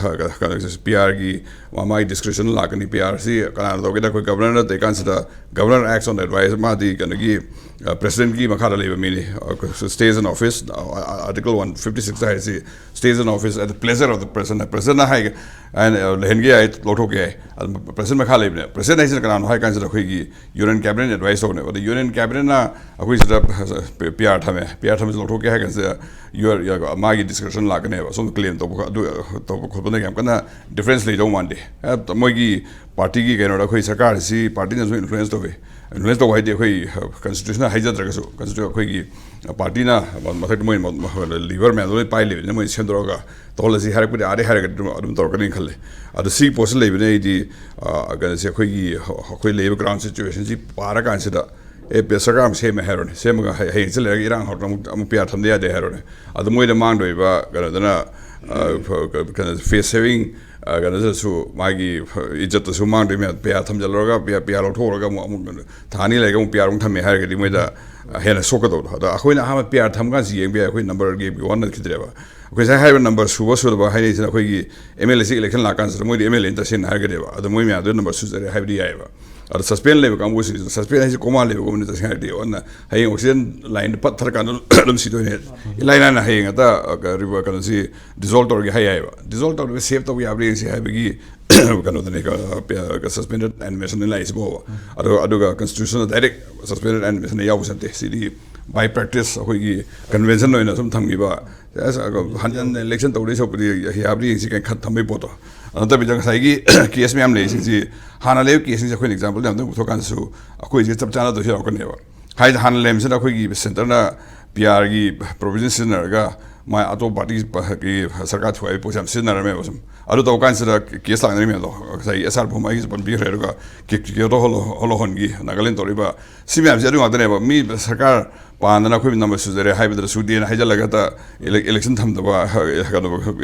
ꯀꯩꯅꯣ, ꯄꯤ ꯑꯥꯔꯒꯤ ꯃꯥꯒꯤ ꯗꯤꯁꯀ꯭ꯔꯤꯁꯟ ꯂꯥꯛꯀꯅꯤ꯫ ꯄꯤ ꯑꯥꯔꯁꯤ ꯀꯅꯥꯅ ꯇꯧꯒꯦꯗ, ꯑꯩꯈꯣꯏ ꯒꯕꯔꯅꯔꯅ ꯇꯧꯔꯤꯀꯥꯟꯁꯤꯗ, ꯒꯕꯔꯅꯔ ꯑꯦꯛꯁ ꯑꯣꯟ ꯑꯦꯗꯚꯥꯏꯁ, ꯃꯥꯗꯤ ꯀꯩꯅꯣꯒꯤ, ꯄ꯭ꯔꯦꯁꯤꯗꯦꯟꯠꯀꯤ ꯃꯈꯥꯗ ꯂꯩꯕ ꯃꯤꯅꯤ꯫ Stays in office, Article one fifty six ꯍꯥꯏꯁꯤ, stays in office at the pleasure of the president꯫ ꯄ꯭ꯔꯦꯁꯤꯗꯦꯟꯠꯅ ꯍꯥꯏꯒꯦ, ꯑꯩꯅ ꯂꯩꯍꯟꯒꯦ ꯌꯥꯏ, ꯂꯧꯊꯣꯛꯀꯦ ꯌꯥꯏ, ꯑꯗꯨ ꯄ꯭ꯔꯦꯁꯤꯗꯦꯟꯠ ꯃꯈꯥ ꯂꯩꯕꯅꯦ꯫ ꯄ꯭ꯔꯦꯁꯤꯗꯦꯟꯠ ꯍꯥꯏꯁꯤꯅ ꯀꯅꯥꯅꯣ ꯍꯥꯏ ꯀꯥꯟꯁꯤꯗ, ꯑꯩꯈꯣꯏꯒꯤ ꯌꯨꯅꯤꯌꯟ ꯀꯦꯕꯤꯅꯦꯠ ꯑꯦꯗꯚꯥꯏꯁ ꯇꯧꯕꯅꯦꯕ꯫ ꯑꯗ ꯌꯨꯅꯤꯌꯟ ꯀꯦꯕꯤꯅꯦꯠꯅ ꯑꯩꯈꯣꯏ ꯁꯤꯗ ꯄꯤ ꯑꯥꯔ ꯊꯝꯃꯦ, ꯄꯤ ꯑꯥꯔ ꯊꯝꯕꯁꯤ ꯂꯧꯊꯣꯛꯀꯦ ꯍꯥꯏ ꯀꯥꯟꯁꯤꯗ, ꯌꯨ ꯑꯥꯔ, ꯃꯥꯒꯤ ꯗꯤꯁꯀ꯭ꯔꯤꯁꯟ ꯂꯥꯛꯀꯅꯦꯕ꯫ ꯑꯁꯣꯝꯗ ꯀ꯭ꯂꯦꯝ ꯇꯧꯕ ꯈꯣ-, ꯑꯗꯨ ꯇꯧꯕ ꯈꯣꯠꯄꯅ ꯌꯥꯝ ꯀꯟꯅ ꯗꯤꯐ꯭ꯔꯦꯟꯁ ꯂꯩꯗꯧ ꯃꯥꯟꯗꯦ꯫ ꯑ, ꯃꯣꯏꯒꯤ ꯄꯥꯔꯇꯤꯒꯤ ꯀꯩꯅꯣꯗ, ꯑꯩꯈꯣꯏ ꯁꯔꯀꯥꯔꯁꯤ ꯄꯥꯔꯇꯤꯅꯁꯨ ꯏꯟꯐ꯭ꯂꯨꯌꯦꯟꯁ ꯇꯧꯋꯤ꯫ ꯏꯟꯐ꯭ꯂꯨꯌꯦꯟꯁ ꯇꯧꯕ ꯍꯥꯏꯗꯤ, ꯑꯩꯈꯣꯏ ꯀꯟꯁꯇꯤꯇ꯭ꯌꯨꯁꯟꯅ ꯍꯥꯏꯖꯗ꯭ꯔꯒꯁꯨ, ꯀꯟꯁꯇꯤꯇ꯭ꯌꯨ-, ꯑꯩꯈꯣꯏꯒꯤ ꯄꯥꯔꯇꯤꯅ ꯃꯊꯛꯇ ꯃꯣꯏ ꯂꯤꯚꯔ ꯃꯌꯥꯝꯗꯣ ꯂꯣꯏ ꯄꯥꯏ ꯂꯩꯕꯅꯤꯅ, ꯃꯣꯏ ꯁꯦꯝꯗꯣꯔꯛꯑꯒ ꯇꯧꯍꯜꯂꯁꯤ ꯍꯥꯏꯔꯛꯄꯗꯤ, ꯑꯥꯗꯩ ꯍꯥꯏꯔꯒꯗꯤ ꯑꯗꯨꯝ, ꯑꯗꯨꯝ ꯇꯧꯔꯛꯀꯅꯤꯅ ꯈꯜꯂꯦ꯫ ꯑꯗꯣ ꯁꯤꯒꯤ ꯄꯣꯠꯁꯤ ꯂꯩꯕꯅꯦ꯫ ꯑꯩꯗꯤ, ꯑ, ꯀꯩꯅꯣꯁꯦ, ꯑꯩꯈꯣꯏꯒꯤ, ꯑꯩꯈꯣꯏ ꯂꯩꯔꯤꯕ ꯒ꯭ꯔꯥꯎꯟ ꯁꯤꯆꯨꯋꯦꯁꯟꯁꯤ ꯄꯥꯔꯀꯥꯟꯁꯤꯗ, ꯑꯦ, ꯄꯦ-, ꯁꯔꯀꯥꯔ ꯑꯃ ꯁꯦꯝꯃꯦ ꯍꯥꯏꯔꯣꯅꯦ, ꯁꯦꯝꯃꯒ ꯍꯌꯦꯡ ꯆꯠ ꯂꯩꯔꯒ ꯏꯔꯥꯡ ꯍꯧꯔꯛꯇꯅ ꯑꯃꯨꯛ, ꯑꯃꯨꯛ ꯄꯤ ꯑꯥꯔ ꯊꯝꯗ ꯌꯥꯗꯦ ꯍꯥꯏꯔꯣꯅꯦ꯫ ꯑꯗꯣ ꯃꯣꯏꯗ ꯃꯥꯡꯗꯣꯏꯕ ꯀꯩꯅꯣꯗꯅ, ꯑ, ꯐ-, ꯀ-, ꯀꯩꯅꯣ, ꯐꯦꯁ ꯁꯦꯚꯤꯡ, ꯑ, ꯀꯩꯅꯣꯗꯁꯨ, ꯃꯥꯒꯤ ꯏꯖꯠꯇꯁꯨ ꯃꯥꯡꯗꯣꯏ ꯃꯌꯥꯝ, ꯄꯤ ꯑꯥꯔ ꯊꯝꯖꯤꯜꯂꯨꯔꯒ, ꯄꯤ ꯑꯥꯔ, ꯄꯤ ꯑꯥꯔ ꯂꯧꯊꯣꯛꯎꯔꯒ ꯑꯃꯨꯛ, ꯑꯃꯨꯛ ꯊꯥ ꯑꯅꯤ ꯂꯩꯔꯒ ꯑꯃꯨꯛ ꯄꯤ ꯑꯥꯔ ꯑꯃꯨꯛ ꯊꯝꯃꯦ ꯍꯥꯏꯔꯒꯗꯤ, ꯃꯣꯏꯗ ꯍꯦꯟꯅ ꯁꯣꯛꯀꯗꯧꯕꯗꯣ꯫ ꯑꯗꯣ ꯑꯩꯈꯣꯏꯅ ꯑꯍꯥꯟꯕ ꯄꯤ ꯑꯥꯔ ꯊꯝꯀꯥꯟꯁꯤ ꯌꯦꯡꯕ ꯌꯥꯏ, ꯑꯩꯈꯣꯏ ꯅꯝꯕꯔ ꯒꯦꯞꯀꯤ ꯋꯥ ꯅꯠꯈꯤꯗ꯭ꯔꯦꯕ꯫ ꯑꯩꯈꯣꯏ ꯉꯁꯥꯏ ꯍꯥꯏꯔꯤꯕ ꯅꯝꯕꯔ ꯁꯨꯕ ꯁꯨꯗꯕ ꯍꯥꯏꯅꯔꯤꯁꯤꯅ, ꯑꯩꯈꯣꯏꯒꯤ ꯑꯦꯝ ꯑꯦꯜ ꯑꯦꯁꯤ ꯏꯂꯦꯛꯁꯟ ꯂꯥꯛꯀꯥꯟꯁꯤꯗ ꯃꯣꯏꯗꯤ ꯑꯦꯝ ꯑꯦꯜ ꯑꯦꯅ ꯇꯁꯦꯡꯅ ꯍꯥꯏꯔꯒꯅꯦꯕ꯫ ꯑꯗꯣ ꯃꯣꯏ ꯃꯌꯥꯝꯗꯨ ꯅꯝꯕꯔ ꯁꯨꯖꯔꯦ ꯍꯥꯏꯕꯗꯤ ꯌꯥꯏꯑꯕ꯫ ꯑꯗꯣ ꯁꯁꯄꯦꯟ ꯂꯩꯕ ꯀꯥꯡꯕꯨꯁꯤꯡꯁꯤꯅ, ꯁꯁꯄꯦꯟ ꯍꯥꯏꯁꯤ ꯀꯣꯃꯥ ꯂꯩꯕꯒꯨꯝꯕꯅꯤ ꯇꯁꯦꯡꯅ ꯍꯥꯏꯔꯗꯤ꯫ ꯑꯗꯨꯅ ꯍꯌꯦꯡ ꯑꯣꯛꯁꯤꯖꯦꯟ ꯂꯥꯏꯟꯗ ꯄꯠꯊꯔꯀꯥꯟꯗ ꯑꯗꯨꯝ ꯁꯤꯗꯣꯏꯅꯦ꯫ ꯏꯂꯥꯏ ꯂꯥꯏꯅ ꯍꯌꯦꯡ ꯍꯦꯛꯇ, ꯑ, ꯀ-, ꯀꯩꯅꯣꯁꯤ ꯗꯤꯖꯣꯜꯕ ꯇꯧꯔꯒꯦ ꯍꯥꯏ ꯌꯥꯏꯑꯕ꯫ ꯗꯤꯖꯣꯜꯕ ꯇꯧꯔꯒ ꯁꯦꯞ ꯇꯧꯕ ꯌꯥꯕ꯭ꯔꯥ ꯌꯦꯡꯁꯤ ꯍꯥꯏꯕꯒꯤ ꯀꯩꯅꯣꯗꯅꯤ, ꯁꯁꯄꯦꯟꯗꯦꯗ ꯑꯦꯅꯤꯃꯦꯁꯟ ꯂꯥꯛꯏꯁꯤꯕꯣꯕ꯫ ꯑꯗꯣ, ꯑꯗꯨꯒ ꯀꯟꯁꯇꯤꯇ꯭ꯌꯨꯁꯟꯗ ꯗꯥꯏꯔꯦꯛ ꯁꯁꯄꯦꯟꯗꯦꯗ ꯑꯦꯅꯤꯃꯦꯁꯟ ꯌꯥꯎꯕꯁꯨ ꯅꯠꯇꯦ꯫ ꯁꯤꯗꯤ ꯕꯥꯏ ꯄ꯭ꯔꯦꯛꯇꯤꯁ ꯑꯩꯈꯣꯏꯒꯤ ꯀꯟꯚꯦꯟꯁꯟ ꯑꯣꯏꯅ ꯁꯨꯝ ꯊꯝꯈꯤꯕ, ꯑꯁ, ꯍꯟꯖꯟ ꯍꯟꯖꯟ ꯏꯂꯦꯛꯁꯟ ꯇꯧꯗꯣꯏ ꯁꯔꯨꯛꯄꯨꯗꯤ ꯌꯥꯕ꯭ꯔꯥ ꯌꯦꯡꯁꯤ ꯀꯥꯏꯅ ꯈꯟ ꯊꯝꯕꯩ ꯄꯣꯠꯇꯣ꯫ ꯑꯗꯨ ꯅꯠꯇꯕꯤꯗ ꯉꯁꯥꯏꯒꯤ ꯀꯦꯁ ꯃꯌꯥꯝ ꯂꯩꯔꯤꯁꯤꯡꯁꯤ, ꯍꯥꯟꯅ ꯂꯩꯕ ꯀꯦꯁꯁꯤꯡꯁꯦ ꯑꯩꯈꯣꯏꯅ ꯑꯦꯛꯖꯥꯝꯄꯜ ꯌꯥꯝꯇꯪ ꯄꯨꯊꯣꯛꯀꯥꯟꯗꯁꯨ, ꯑꯩꯈꯣꯏꯁꯦ ꯆꯞ ꯆꯥꯅ ꯇꯧꯁꯤ ꯌꯥꯎꯔꯛꯀꯅꯦꯕ꯫ ꯍꯥꯏꯗꯤ, ꯍꯥꯟꯅ ꯂꯩꯔꯝꯃꯤꯁꯤꯅ ꯑꯩꯈꯣꯏꯒꯤ ꯁꯦꯟꯇꯔꯅ ꯄꯤ ꯑꯥꯔꯒꯤ ꯄ꯭ꯔꯣꯚꯤꯖꯟ ꯁꯤꯖꯤꯟꯅꯔꯒ ꯃꯥ ꯑꯇꯣꯞꯄ ꯄꯥꯔꯇꯤꯒꯤ ꯁꯔꯀꯥꯔ ꯊꯨꯒꯥꯏꯕꯒꯤ ꯄꯣꯠꯁꯦ ꯌꯥꯝ ꯁꯤꯖꯤꯟꯅꯔꯝꯃꯦꯕ ꯁꯨꯝ꯫ ꯑꯗꯨ ꯇꯧꯕ ꯀꯥꯟꯁꯤꯗ ꯀꯦꯁ ꯂꯥꯛꯅꯔꯤꯕ ꯃꯌꯥꯝꯗꯣ, ꯉꯁꯥꯏꯒꯤ ꯑꯦꯁ ꯑꯥꯔ ꯐꯣꯝ ꯑꯩꯒꯤꯁꯨ ꯄꯟꯕꯤꯈ꯭ꯔꯦ, ꯑꯗꯨꯒ ꯀꯤ-, ꯀꯤꯌꯣꯇꯣ ꯍꯣꯂꯣ-, ꯍꯣꯂꯣꯍꯣꯟꯒꯤ ꯅꯥꯒꯥꯂꯦꯟ ꯇꯧꯔꯤꯕ, ꯁꯤ ꯃꯌꯥꯝꯁꯦ ꯑꯗꯨ ꯉꯥꯛꯇꯅꯦꯕ꯫ ꯃꯤ ꯁꯔꯀꯥꯔ ꯄꯥꯟꯗꯅ ꯑꯩꯈꯣꯏ ꯅꯝꯕꯔ ꯁꯨꯖꯔꯦ ꯍꯥꯏꯕꯗꯨꯗ ꯁꯨꯗꯦꯅ ꯍꯥꯏꯖꯜꯂꯒ ꯍꯦꯛꯇ ꯏꯂꯦꯛ-, ꯏꯂꯦꯛꯁꯟ ꯊꯝꯗꯕ, ꯀꯩꯅꯣ,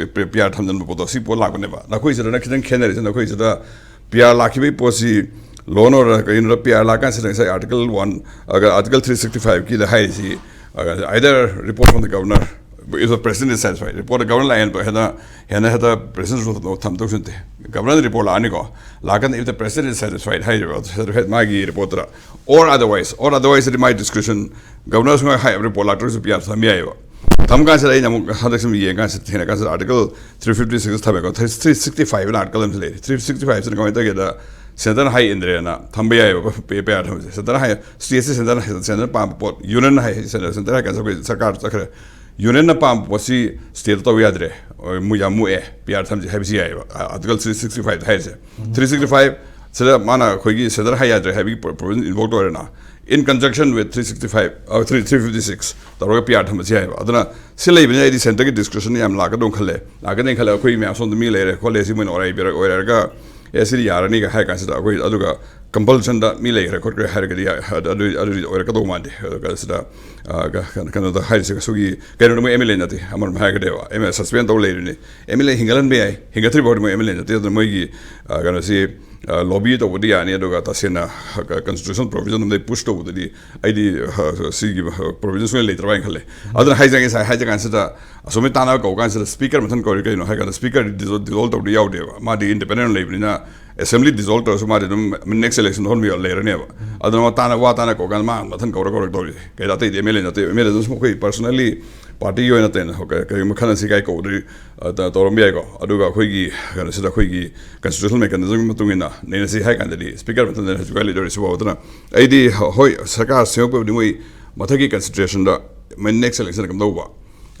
ꯄꯤ ꯑꯥꯔ ꯊꯝꯖꯤꯟꯕ ꯄꯣꯠꯇꯣ, ꯁꯤ ꯄꯣꯠ ꯂꯥꯛꯄꯅꯦꯕ꯫ ꯅꯈꯣꯏꯁꯤꯗꯅ ꯈꯤꯇꯪ ꯈꯦꯠꯅꯔꯤꯁꯦ, ꯅꯈꯣꯏꯁꯤꯗ ꯄꯤ ꯑꯥꯔ ꯂꯥꯛꯈꯤꯕꯒꯤ ꯄꯣꯠꯁꯤ ꯂꯣ ꯑꯦꯟ ꯑꯣꯔꯗꯔ ꯀꯩꯅꯣꯗ ꯄꯤ ꯑꯥꯔ ꯂꯥꯛꯀꯥꯟꯁꯤꯗ ꯉꯁꯥꯏ article one, article three sixty ꯐꯥꯏꯚꯀꯤꯗ ꯍꯥꯏꯔꯤꯁꯤ, either report from the governor, If the president is satisfied, report governor ꯂꯥꯛꯑꯦꯅ ꯍꯦꯟꯅ ꯍꯦꯟꯅ ꯍꯦꯛꯇ president ꯊꯝꯗꯧꯁꯨ ꯅꯠꯇꯦ꯫ ꯒꯕꯔꯅꯔ ꯔꯤꯄꯣꯔꯠ ꯂꯥꯛꯑꯅꯤꯀꯣ, ꯂꯥꯛꯀꯥꯟꯗ if the president is satisfied ꯍꯥꯏꯔꯤꯕ, satisfied ꯃꯥꯒꯤ ꯔꯤꯄꯣꯔꯠꯇꯨꯗ, or otherwise, or otherwise ꯗꯤ ꯃꯥꯒꯤ ꯗꯤꯁꯀ꯭ꯔꯤꯞꯁꯟ, ꯒꯕꯔꯅꯔ ꯁꯨꯡꯉꯥꯏ ꯍꯥꯏ ꯔꯤꯄꯣꯔꯠ ꯂꯥꯛꯇ꯭ꯔꯒꯁꯨ ꯄꯤ ꯑꯥꯔ ꯊꯝꯕ ꯌꯥꯏꯑꯕ꯫ ꯊꯝ ꯀꯥꯟꯁꯤꯗ ꯑꯩꯅ ꯑꯃꯨꯛ ꯍꯟꯗꯛ ꯁꯨꯝ ꯌꯦꯡ ꯀꯥꯟꯁꯤꯗ, ꯊꯦꯡꯅ ꯀꯥꯟꯁꯤꯗ ꯑꯥꯔꯇꯤꯀꯜ ꯊ꯭ꯔꯤ ꯐꯤꯐꯇꯤ ꯁꯤꯛꯁ ꯊꯝꯃꯦꯀꯣ꯫ ꯊ꯭ꯔꯤ ꯁꯤꯛꯁꯇꯤ ꯐꯥꯏꯚ ꯑꯅ ꯑꯥꯔꯇꯤꯀꯜ ꯑꯃꯁꯨ ꯂꯩꯔꯤ꯫ ꯊ꯭ꯔꯤ ꯁꯤꯛꯁꯇꯤ ꯐꯥꯏꯚꯁꯤꯅ ꯀꯃꯥꯏꯅ ꯇꯧꯒꯦꯗ, ꯁꯦꯟꯇꯔꯅ ꯍꯥꯏ ꯏꯟꯗ꯭ꯔꯦꯅ ꯊꯝꯕ ꯌꯥꯏꯑꯕ, ꯄꯤ ꯑꯥꯔ ꯊꯝꯕꯁꯦ꯫ ꯁꯦꯟꯇꯔ ꯍꯥꯏ, ꯁ꯭ꯇꯦꯠꯁꯤ ꯁꯦꯟꯇꯔ, ꯁꯦꯟꯇꯔ ꯄꯥꯝꯕ ꯄꯣꯠ, ꯌꯨꯅꯤꯌꯟ ꯍꯥꯏ, ꯁꯦꯟꯇꯔ ꯍꯥꯏ ꯀꯥꯟꯁꯤꯗ ꯑꯩꯈꯣꯏ ꯁꯔꯀꯥꯔ ꯆꯠꯈ꯭ꯔꯦ꯫ ꯌꯨꯅꯤꯌꯟꯅ ꯄꯥꯝꯕ ꯄꯣꯠꯁꯤ ꯁ꯭ꯇꯦꯠꯇ ꯇꯧ ꯌꯥꯗ꯭ꯔꯦ, ꯃꯨ-, ꯌꯥꯝ ꯃꯨꯛꯑꯦ, ꯄꯤ ꯑꯥꯔ ꯊꯝꯁꯤ ꯍꯥꯏꯕꯁꯤ ꯌꯥꯏꯑꯕ, ꯑꯥꯔꯇꯤꯀꯜ ꯊ꯭ꯔꯤ ꯁꯤꯛꯁꯇꯤ ꯐꯥꯏꯚ ꯍꯥꯏꯔꯤꯁꯦ꯫ ꯊ꯭ꯔꯤ ꯁꯤꯛꯁꯇꯤ ꯐꯥꯏꯚ ꯁꯤꯗ ꯃꯥꯅ ꯑꯩꯈꯣꯏꯒꯤ ꯁꯦꯟꯇꯔ ꯍꯥꯏ ꯌꯥꯗ꯭ꯔꯦ ꯍꯥꯏꯕꯒꯤ ꯄ꯭ꯔꯣ-, ꯄ꯭ꯔꯣꯚꯤꯖꯟ ꯏꯟꯚꯣꯛ ꯇꯧꯔꯦꯅ, in conjunction with three sixty five, uh, three, three fifty six ꯇꯧꯔꯒ ꯄꯤ ꯑꯥꯔ ꯊꯝꯕꯁꯤ ꯌꯥꯏꯑꯕ꯫ ꯑꯗꯨꯅ ꯁꯤ ꯂꯩꯕꯅꯤꯅ ꯑꯩꯗꯤ ꯁꯦꯟꯇꯔꯒꯤ ꯗꯤꯁꯀ꯭ꯔꯤꯞꯁꯟ ꯌꯥꯝ ꯂꯥꯛꯀꯗꯧꯅ ꯈꯜꯂꯦ, ꯂꯥꯛꯀꯅꯤ ꯈꯜꯂꯦ꯫ ꯑꯩꯈꯣꯏ ꯃꯌꯥꯝ ꯁꯣꯝꯗ ꯃꯤ ꯂꯩꯔꯦ ꯈꯣꯠꯂꯦ, ꯁꯤ ꯃꯣꯏꯅ ꯑꯣꯔꯥꯏ ꯄꯤꯔꯛ-, ꯑꯣꯏꯔꯒ, "ꯑꯦ, ꯁꯤꯗꯤ ꯌꯥꯔꯅꯤꯒ" ꯍꯥꯏ ꯀꯥꯟꯁꯤꯗ, ꯑꯩꯈꯣꯏ ꯑꯗꯨꯒ ꯀꯝꯄꯜꯁꯟꯗ ꯃꯤ ꯂꯩꯈ꯭ꯔꯦ ꯈꯣꯠꯈ꯭ꯔꯦ ꯍꯥꯏꯔꯒꯗꯤ, ꯑꯗꯨ, ꯑꯗꯨꯗꯤ ꯑꯣꯏꯔꯛꯀꯗꯧ ꯃꯥꯟꯗꯦ꯫ ꯑꯗꯨꯒ ꯁꯤꯗ, ꯑ, ꯀ-, ꯀꯩꯅꯣ-, ꯀꯩꯅꯣꯗ ꯍꯥꯏꯔꯤꯁꯦ, ꯁꯤꯒꯤ ꯀꯩꯅꯣꯗ ꯃꯣꯏ ꯑꯦꯝ ꯑꯦꯜ ꯑꯦ ꯅꯠꯇꯦ, ꯑꯃꯔꯣꯝꯗ ꯍꯥꯏꯔꯒꯗꯤꯕ, ꯑꯦꯝ ꯑꯦꯜ ꯑꯦ ꯁꯁꯄꯦꯟ ꯇꯧ ꯂꯩꯔꯤꯅꯤ꯫ ꯑꯦꯝ ꯑꯦꯜ ꯑꯦ ꯍꯤꯡꯒꯠꯍꯟꯕ ꯌꯥꯏ, ꯍꯤꯡꯒꯠꯇ꯭ꯔꯤꯕ ꯐꯥꯎꯗꯤ ꯃꯣꯏ ꯑꯦꯝ ꯑꯦꯜ ꯑꯦ ꯅꯠꯇꯦ꯫ ꯑꯗꯨꯅ ꯃꯣꯏꯒꯤ, ꯑ, ꯀꯩꯅꯣꯁꯤ, ꯑ, ꯂꯣꯕꯤ ꯇꯧꯕꯗꯤ ꯌꯥꯅꯤ, ꯑꯗꯨꯒ ꯇꯁꯦꯡꯅ, ꯑ, ꯀ-, ꯀꯟꯁꯇꯤꯇ꯭ꯌꯨꯁꯅꯦꯜ ꯄ꯭ꯔꯣꯚꯤꯖꯟ ꯑꯃꯗꯤ ꯄꯨꯁ ꯇꯧꯕꯗꯗꯤ ꯑꯩꯗꯤ, ꯑ, ꯁꯤꯒꯤ, ꯑ, ꯄ꯭ꯔꯣꯚꯤꯖꯟ ꯁꯨꯡꯂꯩ ꯂꯩꯇ꯭ꯔꯕ ꯍꯥꯏꯅ ꯈꯜꯂꯦ꯫ ꯑꯗꯨꯅ ꯍꯥꯏꯖꯒꯦ, ꯉꯁꯥꯏ ꯍꯥꯏꯖ ꯀꯥꯟꯁꯤꯗ, ꯑꯁꯣꯝꯒꯤ ꯇꯥꯟꯅꯕ ꯀꯧꯕ ꯀꯥꯟꯁꯤꯗ ꯁ꯭ꯄꯤꯀꯔ ꯃꯊꯟ ꯀꯧꯔꯤ ꯀꯩꯅꯣ ꯍꯥꯏ ꯀꯥꯟꯗ, ꯁ꯭ꯄꯤꯀꯔꯗꯤ ꯗꯤꯖꯣꯜ-, ꯗꯤꯖꯣꯜ ꯇꯧꯕꯗꯤ ꯌꯥꯎꯗꯦꯕ, ꯃꯥꯗꯤ ꯏꯟꯗꯤꯄꯦꯟꯗꯦꯟ ꯂꯩꯕꯅꯤꯅ꯫ ꯑꯦꯁꯦꯝꯕ꯭ꯂꯤ ꯗꯤꯖꯣꯜꯕ ꯇꯧꯔꯁꯨ ꯃꯥꯗꯤ ꯑꯗꯨꯝ ꯅꯦꯛꯁ ꯏꯂꯦꯛꯁꯟ ꯊꯣꯛꯍꯟꯕ ꯂꯩꯔꯅꯦꯕ꯫ ꯑꯗꯨꯅ ꯃꯥ ꯇꯥꯟꯅ, ꯋꯥ ꯇꯥꯟꯅ ꯀꯧꯀꯥꯟꯗ ꯃꯥ ꯃꯊꯟ ꯀꯧꯔ ꯀꯧꯔ ꯇꯧꯔꯤꯁꯦ꯫ ꯀꯩꯗ ꯑꯇꯩꯗꯤ ꯑꯦꯝ ꯑꯦꯜ ꯑꯦ ꯅꯠꯇꯦ, ꯑꯦꯝ ꯑꯦꯜ ꯑꯦ ꯑꯗꯨꯝ ꯑꯩꯈꯣꯏ ꯄꯔꯁꯣꯅꯦꯜꯂꯤ ꯄꯥꯔꯇꯤꯒꯤ ꯑꯣꯏꯅ ꯇꯩꯅ ꯀ-, ꯀꯔꯤꯒꯨꯝꯕ ꯈꯟꯅꯁꯤ ꯀꯥꯏ ꯀꯧꯕꯗꯨꯗꯤ, ꯑ, ꯇ-, ꯇꯧꯔꯝꯕ ꯌꯥꯏꯀꯣ꯫ ꯑꯗꯨꯒ ꯑꯩꯈꯣꯏꯒꯤ ꯀꯩꯅꯣꯁꯤꯗ ꯑꯩꯈꯣꯏꯒꯤ ꯀꯟꯁꯇꯤꯇ꯭ꯌꯨꯁꯅꯦꯜ ꯃꯦꯀꯥꯅꯤꯖꯝꯒꯤ ꯃꯇꯨꯡ ꯏꯟꯅ ꯅꯩꯅꯁꯤ ꯍꯥꯏ ꯀꯥꯟꯗꯗꯤ ꯁ꯭ꯄꯤꯀꯔ ꯃꯊꯟꯇꯅ ꯍꯧꯖꯤꯛ ꯂꯩꯗꯣꯔꯤꯁꯤꯕꯣ꯫ ꯑꯗꯨꯅ ꯑꯩꯗꯤ ꯍ-, ꯍꯣꯏ, ꯁꯔꯀꯥꯔ ꯁꯦꯝꯃꯛꯄꯕꯨꯗꯤ ꯃꯣꯏ ꯃꯊꯛꯀꯤ ꯀꯟꯁꯤꯗ꯭ꯔꯦꯁꯟꯗ ꯃꯣꯏ ꯅꯦꯛꯁ ꯏꯂꯦꯛꯁꯟꯗ ꯀꯝꯗꯧꯕ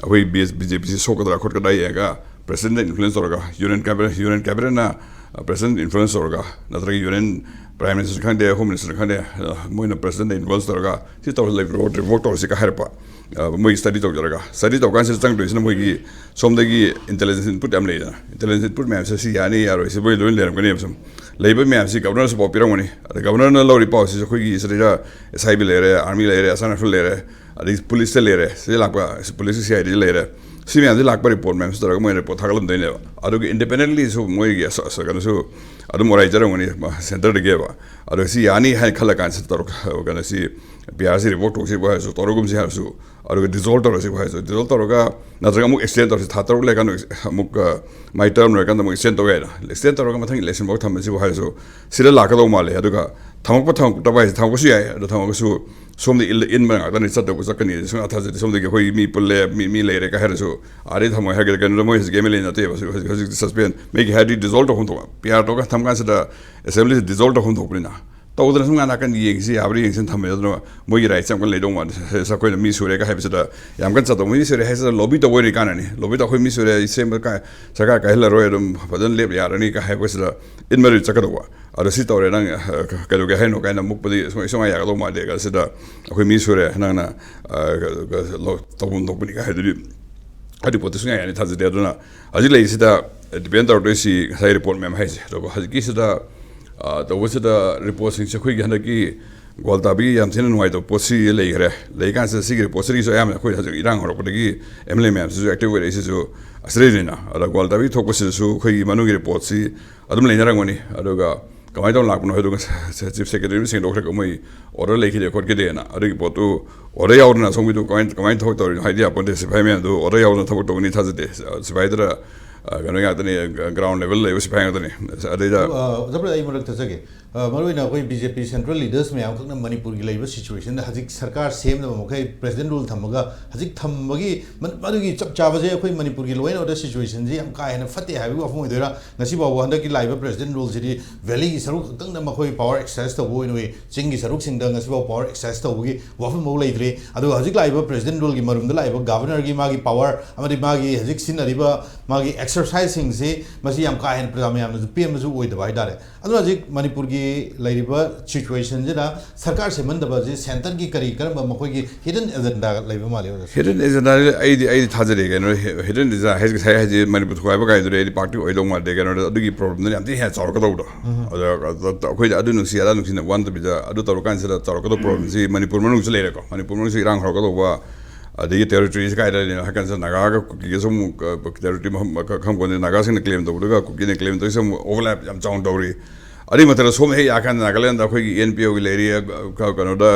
ꯑꯩꯈꯣꯏ ꯕꯤ-, ꯕꯤ ꯖꯦ ꯄꯤꯁꯤ ꯁꯣꯛꯀꯗ꯭ꯔꯥ ꯈꯣꯠꯀꯗ꯭ꯔꯥ ꯌꯦꯡꯉꯒ ꯄ꯭ꯔꯦꯁꯤꯗꯦꯟꯠꯅ ꯏꯟꯐ꯭ꯂꯨꯌꯦꯟꯁ ꯇꯧꯔꯒ ꯌꯨꯅꯤꯌꯟ ꯀꯦꯕꯤꯅꯦꯠ, ꯌꯨꯅꯤꯌꯟ ꯀꯦꯕꯤꯅꯦꯠꯅ, ꯑ, ꯄ꯭ꯔꯦꯁꯤꯗꯦꯟꯠ ꯏꯟꯐ꯭ꯂꯨꯌꯦꯟꯁ ꯇꯧꯔꯒ, ꯅꯠꯇ꯭ꯔꯒ ꯌꯨꯅꯤꯌꯟ ꯄ꯭ꯔꯥꯏꯝ ꯃꯤꯅꯤꯁꯇꯔ ꯈꯪꯗꯦ, ꯍꯣꯝ ꯃꯤꯅꯤꯁꯇꯔ ꯈꯪꯗꯦ, ꯑ, ꯃꯣꯏꯅ ꯄ꯭ꯔꯦꯁꯤꯗꯦꯟꯠꯅ ꯏꯟꯐ꯭ꯂꯨꯌꯦꯟꯁ ꯇꯧꯔꯒ ꯁꯤ ꯇꯧꯔ ꯂꯩꯕ꯭ꯔꯣ, ꯔꯤꯚꯣꯛ ꯇꯧꯔꯁꯤꯒ ꯍꯥꯏꯔꯛꯄ, ꯑ, ꯃꯣꯏ ꯁ꯭ꯇꯗꯤ ꯇꯧꯖꯔꯒ, ꯁ꯭ꯇꯗꯤ ꯇꯧꯀꯥꯟꯁꯤꯗ ꯆꯪꯗꯣꯏꯁꯤꯅ ꯃꯣꯏꯒꯤ ꯁꯣꯝꯗꯒꯤ ꯏꯟꯇꯦꯂꯤꯖꯦꯟꯁ ꯏꯟꯄꯨꯠ ꯌꯥꯝ ꯂꯩꯗꯅ, ꯏꯟꯇꯦꯂꯤꯖꯦꯟꯁ ꯏꯟꯄꯨꯠ ꯃꯌꯥꯝꯁꯦ ꯁꯤ ꯌꯥꯅꯤ ꯌꯥꯔꯣꯏ ꯁꯤ ꯃꯣꯏ ꯂꯣꯏꯅ ꯂꯩꯔꯝꯒꯅꯦꯕ꯫ ꯁꯨꯝ ꯂꯩꯕ ꯃꯌꯥꯝꯁꯤ ꯒꯕꯔꯅꯔꯁꯨ ꯄꯥꯎ ꯄꯤꯔꯝꯒꯅꯤ꯫ ꯑꯗ ꯒꯕꯔꯅꯔꯅ ꯂꯧꯔꯤ ꯄꯥꯎꯁꯤꯁꯨ ꯑꯩꯈꯣꯏꯒꯤ ꯁꯤꯗꯩꯗ ꯑꯦꯁ ꯑꯥꯏ ꯕꯤ ꯂꯩꯔꯦ, ꯑꯥꯔꯃꯤ ꯂꯩꯔꯦ, ꯑꯁꯥꯝ ꯔꯥꯏꯐꯜ ꯂꯩꯔꯦ, ꯑꯗꯩ ꯄꯨꯂꯤꯁꯇ ꯂꯩꯔꯦ, ꯁꯤꯗ ꯂꯥꯛꯄ ꯄꯨꯂꯤꯁꯀꯤ ꯁꯤ ꯑꯥꯏ ꯗꯤ ꯂꯩꯔꯦ, ꯁꯤ ꯃꯌꯥꯝꯁꯤ ꯂꯥꯛꯄ ꯔꯤꯄꯣꯔꯠ ꯃꯌꯥꯝꯁꯤ ꯇꯧꯔꯒ ꯃꯣꯏꯅ ꯔꯤꯄꯣꯔꯠ ꯊꯥꯒꯠꯂꯝꯗꯣꯏꯅꯦꯕ꯫ ꯑꯗꯨꯒ ꯏꯟꯗꯤꯄꯦꯟꯗꯦꯟꯂꯤꯁꯨ ꯃꯣꯏꯒꯤ ꯑꯁ-, ꯑꯁ-, ꯀꯩꯅꯣꯁꯨ ꯑꯗꯨꯝ ꯑꯣꯔꯥꯏꯖꯔꯝꯒꯅꯤ ꯁꯦꯟꯇꯔꯗꯒꯤꯕ꯫ ꯑꯗꯣ ꯁꯤ ꯌꯥꯅꯤ ꯍꯥꯏꯅ ꯈꯜꯂ ꯀꯥꯟꯁꯤꯗ ꯇꯧꯔꯛ-, ꯀꯩꯅꯣꯁꯤ ꯄꯤ ꯑꯥꯔꯁꯤ ꯔꯤꯄꯣꯔꯠ ꯇꯧꯁꯤꯕꯨ ꯍꯥꯏꯔꯁꯨ, ꯇꯧꯔꯒꯨꯝꯁꯤ ꯍꯥꯏꯔꯁꯨ, ꯑꯗꯨꯒ ꯗꯤꯖꯣꯜꯕ ꯇꯧꯔꯁꯤꯕꯨ ꯍꯥꯏꯔꯁꯨ, ꯗꯤꯖꯣꯜꯕ ꯇꯧꯔꯒ ꯅꯠꯇ꯭ꯔꯒ ꯑꯃꯨꯛ ꯑꯦꯛꯁꯇꯦꯟ ꯇꯧꯔꯁꯤ, ꯊꯥ ꯇꯔꯨꯛ ꯂꯩꯔꯀꯥꯟꯗ ꯑꯃꯨꯛ, ꯑ, ꯃꯥꯏ ꯇꯔꯝ ꯂꯣꯏꯔꯀꯥꯟꯗ ꯑꯃꯨꯛ ꯑꯦꯛꯁꯇꯦꯟ ꯇꯧꯕ ꯌꯥꯏꯅ꯫ ꯑꯦꯛꯁꯇꯦꯟ ꯇꯧꯔꯒ ꯃꯊꯪ ꯏꯂꯦꯛꯁꯟ ꯐꯥꯎ ꯊꯝꯃꯁꯤꯕꯨ ꯍꯥꯏꯔꯁꯨ, ꯁꯤꯗ ꯂꯥꯛꯀꯗꯧ ꯃꯥꯜꯂꯦ꯫ ꯑꯗꯨꯒ ꯊꯝꯃꯛꯄ ꯊꯝꯃꯛꯇꯕ ꯍꯥꯏꯁꯦ, ꯊꯝꯃꯛꯄꯁꯨ ꯌꯥꯏ, ꯑꯗꯣ ꯊꯝꯃꯛꯄꯁꯨ ꯁꯣꯝꯗ ꯏꯜ-, ꯏꯟꯕ ꯉꯥꯛꯇꯅꯤ ꯆꯠꯇꯧꯕ, ꯆꯠꯀꯅꯤ ꯁꯨꯡꯊꯥ ꯊꯥꯖꯗꯦ꯫ ꯁꯣꯝꯗꯒꯤ ꯑꯩꯈꯣꯏ ꯃꯤ ꯄꯨꯜꯂꯦ, ꯃꯤ, ꯃꯤ ꯂꯩꯔꯦ ꯀꯥꯏ ꯍꯥꯏꯔꯁꯨ, ꯑꯥꯗꯩ ꯊꯝꯃꯣꯏ ꯍꯥꯏꯒꯗ꯭ꯔꯥ ꯀꯩꯅꯣꯗ, ꯃꯣꯏ ꯍꯧꯖꯤꯛ ꯑꯦꯝ ꯑꯦꯜ ꯑꯦ ꯅꯠꯇꯦꯕ, ꯍꯧꯖꯤꯛ, ꯍꯧꯖꯤꯛ ꯁꯁꯄꯦꯟ, ꯃꯤꯒꯤ ꯍꯥꯏꯗꯤ ꯗꯤꯖꯣꯜꯕ ꯇꯧꯐꯝ ꯊꯣꯛꯄ, ꯄꯤ ꯑꯥꯔ ꯇꯧꯔꯒ ꯊꯝ ꯀꯥꯟꯁꯤꯗ ꯑꯦꯁꯦꯝꯕ꯭ꯂꯤꯁꯤ ꯗꯤꯖꯣꯜꯕ ꯇꯧꯐꯝ ꯊꯣꯛꯄꯅꯤꯅ꯫ ꯇꯧꯗꯅ ꯁꯨꯝ ꯉꯥꯏ ꯅꯥꯀꯟ ꯌꯦꯡꯁꯤ ꯌꯥꯕ꯭ꯔꯥ ꯌꯦꯡꯁꯤꯅ ꯊꯝꯃꯦ꯫ ꯑꯗꯨꯅ ꯃꯣꯏꯒꯤ ꯔꯥꯏꯠꯁꯦ ꯌꯥꯝ ꯀꯟꯅ ꯂꯩꯗꯧ ꯃꯥꯟꯗꯦ꯫ ꯑꯩꯈꯣꯏꯅ ꯃꯤ ꯁꯨꯔꯦꯒ ꯍꯥꯏꯕꯁꯤꯗ ꯌꯥꯝ ꯀꯟꯅ ꯆꯠꯇꯧ, ꯃꯤ ꯁꯨꯔꯦ ꯍꯥꯏꯁꯤꯗ ꯂꯣꯕꯤ ꯇꯧꯕ ꯑꯣꯏꯔꯤ ꯀꯥꯟꯅꯅꯤ꯫ ꯂꯣꯕꯤ ꯇꯧ-, ꯑꯩꯈꯣꯏ ꯃꯤ ꯁꯨꯔꯦ, ꯑꯩ ꯁꯦꯝꯕ ꯀꯥꯏ-, ꯁꯔꯀꯥꯔ ꯀꯥꯏꯍꯜꯂꯔꯣꯏ, ꯑꯗꯨꯝ ꯐꯖꯅ ꯂꯦꯞ ꯌꯥꯔꯅꯤ ꯀꯥꯏ ꯍꯥꯏꯔꯛꯄꯁꯤꯗ ꯏꯟ ꯃꯔꯤ ꯆꯠꯀꯗꯧꯕ꯫ ꯑꯗꯣ ꯁꯤ ꯇꯧꯔꯦ, ꯅꯪ, ꯑ, ꯀ-, ꯀꯩꯗꯧꯒꯦ ꯍꯥꯏꯅꯣ ꯀꯥꯏꯅ ꯃꯨꯛꯄꯗꯤ ꯁꯨꯡꯉꯥꯏ, ꯁꯨꯡꯉꯥꯏ ꯌꯥꯒꯗꯧ ꯃꯥꯟꯗꯦ꯫ ꯀ-, ꯁꯤꯗ ꯑꯩꯈꯣꯏ ꯃꯤ ꯁꯨꯔꯦ, ꯅꯪꯅ, ꯑ, ꯀ-, ꯀ-, ꯂꯧ-, ꯇꯧꯐꯝ ꯊꯣꯛꯄꯅꯤ ꯀꯥꯏ ꯍꯥꯏꯗꯨꯗꯤ ꯑꯗꯨꯒꯤ ꯄꯣꯠꯇꯨ ꯁꯨꯡꯌꯥ ꯌꯥꯅꯤ ꯊꯥꯖꯗꯦ꯫ ꯑꯗꯨꯅ ꯍꯧꯖꯤꯛ ꯂꯩꯔꯤꯁꯤꯗ ꯗꯤꯄꯦꯟ ꯇꯧꯔꯛꯇꯣꯏꯁꯤ ꯉꯁꯥꯏ ꯔꯤꯄꯣꯔꯠ ꯃꯌꯥꯝ ꯍꯥꯏꯁꯦ꯫ ꯑꯗꯨꯒ ꯍꯧꯖꯤꯛꯀꯤꯁꯤꯗ, ꯑ, ꯇꯧꯕꯁꯤꯗ ꯔꯤꯄꯣꯔꯠꯁꯤꯡꯁꯦ ꯑꯩꯈꯣꯏꯒꯤ ꯍꯟꯗꯛꯀꯤ ꯒ꯭ꯋꯥꯜꯇꯥꯕꯤꯒꯤ ꯌꯥꯝ ꯊꯤꯅ ꯅꯨꯡꯉꯥꯏꯇꯕ ꯄꯣꯠꯁꯤ ꯂꯩꯈ꯭ꯔꯦ꯫ ꯂꯩꯀꯥꯟꯁꯤꯗ ꯁꯤꯒꯤ ꯔꯤꯄꯣꯔꯠꯁꯤꯗꯒꯤꯁꯨ ꯑꯌꯥꯝꯕꯅ ꯑꯩꯈꯣꯏ ꯍꯧꯖꯤꯛ ꯏꯔꯥꯡ ꯍꯧꯔꯛꯄꯗꯒꯤ ꯑꯦꯝ ꯑꯦꯜ ꯑꯦ ꯃꯌꯥꯝꯁꯤꯁꯨ ꯑꯦꯛꯇꯤꯚ ꯑꯣꯏꯔꯛꯏꯁꯤꯁꯨ ꯑꯁꯤꯗꯩꯅꯤꯅ꯫ ꯑꯗ ꯒ꯭ꯋꯥꯜꯇꯥꯕꯤ ꯊꯣꯛꯄꯁꯤꯗꯁꯨ ꯑꯩꯈꯣꯏꯒꯤ ꯃꯅꯨꯡꯒꯤ ꯔꯤꯄꯣꯔꯠꯁꯤ ꯑꯗꯨꯝ ꯂꯩꯅꯔꯝꯒꯅꯤ꯫ ꯑꯗꯨꯒ ꯀꯃꯥꯏꯅ ꯇꯧꯅ ꯂꯥꯛꯄꯅꯣ ꯍꯥꯏꯗꯨꯒ ꯆꯤꯐ ꯁꯦꯀ꯭ꯔꯦꯇꯔꯤꯅ ꯁꯦꯡꯗꯣꯛꯈ꯭ꯔꯒ ꯃꯣꯏ ꯑꯣꯔꯗꯔ ꯂꯩꯈꯤꯗꯦ ꯈꯣꯠꯈꯤꯗꯦꯅ꯫ ꯑꯗꯨꯒꯤ ꯄꯣꯠꯇꯨ ꯑꯣꯔꯗꯔ ꯌꯥꯎꯗꯅ ꯑꯁꯣꯝꯒꯤꯗꯨ ꯀꯃꯥꯏꯅ, ꯀꯃꯥꯏꯅ ꯊꯕꯛ ꯇꯧꯔꯤꯅꯣ ꯍꯥꯏꯗꯤ ꯌꯥꯄꯣꯟꯇꯦ꯫ ꯁꯤꯐꯥꯏ ꯃꯌꯥꯝꯗꯨ ꯑꯣꯔꯗꯔ ꯌꯥꯎꯗꯅ ꯊꯕꯛ ꯇꯧꯒꯅꯤ ꯊꯥꯖꯗꯦ꯫ ꯁꯤꯐꯥꯏꯗꯨꯗ, ꯑ, ꯀꯩꯅꯣ ꯉꯥꯛꯇꯅꯤ, ꯒ꯭ꯔꯥꯎꯟ ꯂꯦꯚꯦꯜ ꯂꯩꯕ ꯁꯤꯐꯥꯏ ꯉꯥꯛꯇꯅꯤ꯫ ꯑꯗꯩꯗ ꯑ, ꯑꯣꯖꯥ ꯄ꯭ꯔꯗꯤꯞ, ꯑꯩ ꯃꯔꯛ ꯊꯠꯆꯒꯦ꯫ ꯑ, ꯃꯔꯨꯑꯣꯏꯅ ꯑꯩꯈꯣꯏ ꯕꯤ ꯖꯦ ꯄꯤ ꯁꯦꯟꯇ꯭ꯔꯦꯜ ꯂꯤꯗꯔꯁ ꯃꯌꯥꯝꯈꯛꯅ ꯃꯅꯤꯄꯨꯔꯒꯤ ꯂꯩꯔꯤꯕ ꯁꯤꯆꯨꯋꯦꯁꯟꯗ ꯍꯧꯖꯤꯛ ꯁꯔꯀꯥꯔ ꯁꯦꯝꯗꯕ ꯃꯈꯩ ꯄ꯭ꯔꯦꯁꯤꯗꯦꯟ ꯔꯨꯜ ꯊꯝꯃꯒ ꯍꯧꯖꯤꯛ ꯊꯝꯕꯒꯤ ꯃ-, ꯃꯗꯨꯒꯤ ꯆꯞ ꯆꯥꯕꯁꯦ ꯑꯩꯈꯣꯏ ꯃꯅꯤꯄꯨꯔꯒꯤ ꯂꯣ ꯑꯦꯟ ꯑꯣꯔꯗꯔ ꯁꯤꯆꯨꯋꯦꯁꯟꯁꯤ ꯌꯥꯝ ꯀꯥ ꯍꯦꯟꯅ ꯐꯠꯇꯦ ꯍꯥꯏꯕꯒꯤ ꯋꯥꯐꯝ ꯑꯣꯏꯗꯣꯏꯔꯥ? ꯉꯁꯤ ꯐꯥꯎꯕ ꯍꯟꯗꯛꯀꯤ ꯂꯥꯛꯏꯕ ꯄ꯭ꯔꯦꯁꯤꯗꯦꯟ ꯔꯨꯜꯁꯤꯗꯤ ꯚꯦꯂꯤꯒꯤ ꯁꯔꯨꯛ ꯈꯛꯇꯪꯗ ꯃꯈꯣꯏ ꯄꯋꯥꯔ ꯑꯦꯛꯁꯔꯁꯥꯏꯁ ꯇꯧꯕ ꯑꯣꯏꯅ ꯎꯏ, ꯆꯤꯡꯒꯤ ꯁꯔꯨꯛꯁꯤꯡꯗ ꯉꯁꯤꯐꯥꯎ ꯄꯋꯥꯔ ꯑꯦꯛꯁꯔꯁꯥꯏꯁ ꯇꯧꯕꯒꯤ ꯋꯥꯐꯝ ꯐꯥꯎ ꯂꯩꯇ꯭ꯔꯤ꯫ ꯑꯗꯨꯒ ꯍꯧꯖꯤꯛ ꯂꯥꯛꯏꯕ ꯄ꯭ꯔꯦꯁꯤꯗꯦꯟ ꯔꯨꯜꯒꯤ ꯃꯔꯨꯝꯗ ꯂꯥꯛꯏꯕ ꯒꯚꯔꯅꯔꯒꯤ ꯃꯥꯒꯤ ꯄꯋꯥꯔ ꯑꯃꯗꯤ ꯃꯥꯒꯤ ꯍꯧꯖꯤꯛ ꯁꯤꯖꯤꯟꯅꯔꯤꯕ ꯃꯥꯒꯤ ꯑꯦꯛꯁꯔꯁꯥꯏꯁꯁꯤꯡꯁꯤ ꯃꯁꯤ ꯌꯥꯝ ꯀꯥ ꯍꯦꯟꯅ ꯄ꯭ꯔꯖꯥ ꯃꯌꯥꯝꯅꯁꯨ ꯄꯦꯟꯕꯁꯨ ꯑꯣꯏꯗꯕ ꯍꯥꯏꯇꯥꯔꯦ꯫ ꯑꯗꯨꯅ ꯍꯧꯖꯤꯛ ꯃꯅꯤꯄꯨꯔꯒꯤ ꯂꯩꯔꯤꯕ ꯁꯤꯆꯨꯋꯦꯁꯟꯁꯤꯗ ꯁꯔꯀꯥꯔ ꯁꯦꯝꯍꯟꯗꯕꯁꯦ ꯁꯦꯟꯇꯔꯒꯤ ꯀꯔꯤ ꯀꯔꯝꯕ ꯃꯈꯣꯏꯒꯤ ꯍꯤꯗꯟ ꯑꯦꯖꯦꯟꯗꯥ ꯂꯩꯕ ꯃꯥꯜꯂꯤ, ꯑꯣꯖꯥ? ꯍꯤꯗꯟ ꯑꯦꯖꯦꯟꯗꯥ ꯑꯩꯗꯤ, ꯑꯩꯗꯤ ꯊꯥꯖꯗꯦ꯫ ꯀꯩꯅꯣ, ꯍꯤꯗꯟ ꯑꯦꯖꯦꯟꯗꯥ ꯍꯥꯏꯁꯦ ꯉꯁꯥꯏ ꯍꯥꯏꯁꯦ ꯃꯅꯤꯄꯨꯔ ꯊꯨꯒꯥꯏꯕ ꯀꯥꯏꯗꯨꯗꯤ ꯑꯩꯗꯤ ꯄꯥꯛꯇꯤ ꯑꯣꯏꯗꯧ ꯃꯥꯟꯗꯦ꯫ ꯀꯩꯅꯣꯗ ꯑꯗꯨꯒꯤ ꯄ꯭ꯔꯣꯕ꯭ꯂꯦꯝꯗꯨꯅ ꯌꯥꯝ ꯊꯤꯅ ꯍꯦꯟꯅ ꯆꯥꯎꯔꯛꯀꯗꯧꯕꯗꯣ꯫ ꯑꯗ, ꯑꯗ ꯑꯩꯈꯣꯏꯗ ꯑꯗꯨ ꯅꯨꯡꯁꯤ ꯑꯗꯥ ꯅꯨꯡꯁꯤꯅ ꯋꯥꯟꯗꯕꯤꯗ ꯑꯗꯨ ꯇꯧꯔꯀꯥꯟꯁꯤꯗ ꯆꯥꯎꯔꯛꯀꯗꯧꯕ ꯄ꯭ꯔꯣꯕ꯭ꯂꯦꯝꯁꯤ ꯃꯅꯤꯄꯨꯔ ꯃꯅꯨꯡꯁꯨ ꯂꯩꯔꯦꯀꯣ꯫ ꯃꯅꯤꯄꯨꯔ ꯃꯅꯨꯡꯁꯨ ꯏꯔꯥꯡ ꯍꯧꯔꯛꯀꯗꯧꯕ, ꯑꯗꯒꯤ ꯇꯦꯔꯤꯇꯣꯔꯤꯁꯤ ꯀꯥꯏꯗ ꯂꯩꯔꯤꯅꯣ ꯍꯥꯏ ꯀꯥꯟꯁꯤꯗ ꯅꯥꯒꯥꯒ ꯀꯨꯀꯤꯒꯁꯨ ꯑꯃꯨꯛ ꯇꯦꯔꯤꯇꯣꯔꯤ ꯈꯪꯕ ꯄꯣꯠꯇꯦ, ꯅꯥꯒꯥꯁꯤꯡꯅ ꯀ꯭ꯂꯦꯝ ꯇꯧꯕꯗꯨꯒ ꯀꯨꯀꯤꯅ ꯀ꯭ꯂꯦꯝ ꯇꯧꯔꯤꯁꯦ ꯑꯃꯨꯛ ꯑꯣꯚꯔꯂꯦꯞ ꯌꯥꯝ ꯆꯥꯎꯅ ꯇꯧꯔꯤ꯫ ꯑꯗꯨꯒꯤ ꯃꯊꯛꯇ ꯁꯣꯝꯗ ꯍꯦꯛ ꯌꯥꯀꯥꯟꯗ ꯅꯥꯒꯥꯂꯦꯟꯗ ꯑꯩꯈꯣꯏꯒꯤ ꯑꯦꯟ ꯄꯤ ꯑꯣꯒꯤ ꯂꯩꯔꯤ, ꯀꯩꯅꯣꯗ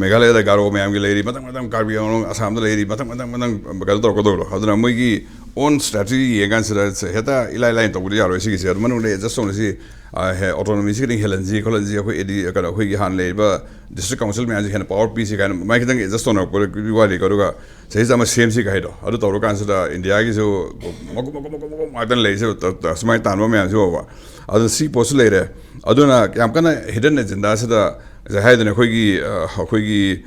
ꯃꯦꯘꯥꯂꯌꯥꯗ ꯒꯥꯔꯣ ꯃꯌꯥꯝꯒꯤ ꯂꯩꯔꯤ, ꯃꯊꯪ ꯃꯊꯪ ꯀꯥꯔꯕꯤ ꯑꯪꯂꯣꯡ ꯑꯁꯥꯝꯗ ꯂꯩꯔꯤ, ꯃꯊꯪ ꯃꯊꯪ ꯃꯊꯪ ꯀꯩꯅꯣ ꯇꯧꯔꯛꯀꯗꯧꯕꯗꯣ꯫ ꯑꯗꯨꯅ ꯃꯣꯏꯒꯤ ꯑꯣꯟ ꯁ꯭ꯇ꯭ꯔꯦꯇꯦꯖꯤ ꯌꯦꯡꯀꯥꯟꯁꯤꯗ ꯍꯦꯛꯇ ꯏꯂꯥꯏ ꯂꯥꯏꯅ ꯇꯧꯕꯗꯤ ꯌꯥꯔꯣꯏ꯫ ꯁꯤꯒꯤꯁꯦ ꯑꯗꯨ ꯃꯅꯨꯡꯗ ꯑꯦꯗꯖꯁ ꯇꯧꯅꯁꯤ, ꯑꯣꯇꯣꯅꯣꯃꯤꯁꯤ ꯈꯤꯇꯪ ꯍꯦꯜꯍꯟꯁꯤ ꯈꯣꯠꯍꯟꯁꯤ, ꯑꯩꯈꯣꯏ ꯑꯦꯗꯤ ꯀꯩꯅꯣ ꯑꯩꯈꯣꯏꯒꯤ ꯍꯥꯟꯅ ꯂꯩꯔꯤꯕ ꯗꯤꯁꯇ꯭ꯔꯤꯛ ꯀꯥꯎꯟꯁꯤꯜ ꯃꯌꯥꯝꯁꯦ ꯍꯦꯟꯅ ꯄꯋꯥꯔ ꯄꯤꯁꯤ ꯀꯥꯏꯅ ꯑꯗꯨꯃꯥꯏꯅ ꯈꯤꯇꯪ ꯑꯦꯗꯖꯁ ꯇꯧꯅꯔꯛꯄꯒꯤ ꯋꯥꯔꯤꯀꯣ꯫ ꯑꯗꯨꯒ ꯁꯤꯗꯩꯁꯤꯗ ꯑꯃ ꯁꯦꯝꯁꯤ ꯀꯥꯏꯗꯣ ꯑꯗꯨ ꯇꯧꯔꯀꯥꯟꯁꯤꯗ ꯏꯟꯗꯤꯌꯥꯒꯤꯁꯨ ꯃꯀꯨꯞ ꯃꯀꯨꯞ ꯃꯀꯨꯞ ꯃꯀꯨꯞ ꯉꯥꯛꯇ ꯂꯩꯔꯤꯁꯦ, ꯁꯨꯃꯥꯏꯅ ꯇꯥꯟꯕ ꯃꯌꯥꯝꯁꯤ ꯐꯥꯎꯕ꯫ ꯑꯗꯨꯅ ꯁꯤ ꯄꯣꯠꯁꯨ ꯂꯩꯔꯦ꯫ ꯑꯗꯨꯅ ꯌꯥꯝ ꯀꯟꯅ ꯍꯤꯗꯟ ꯑꯦꯖꯦꯟꯗꯥꯁꯤꯗ ꯉꯁꯥꯏ ꯍꯥꯏꯗꯅ ꯑꯩꯈꯣꯏꯒꯤ ꯑꯩꯈꯣꯏꯒꯤ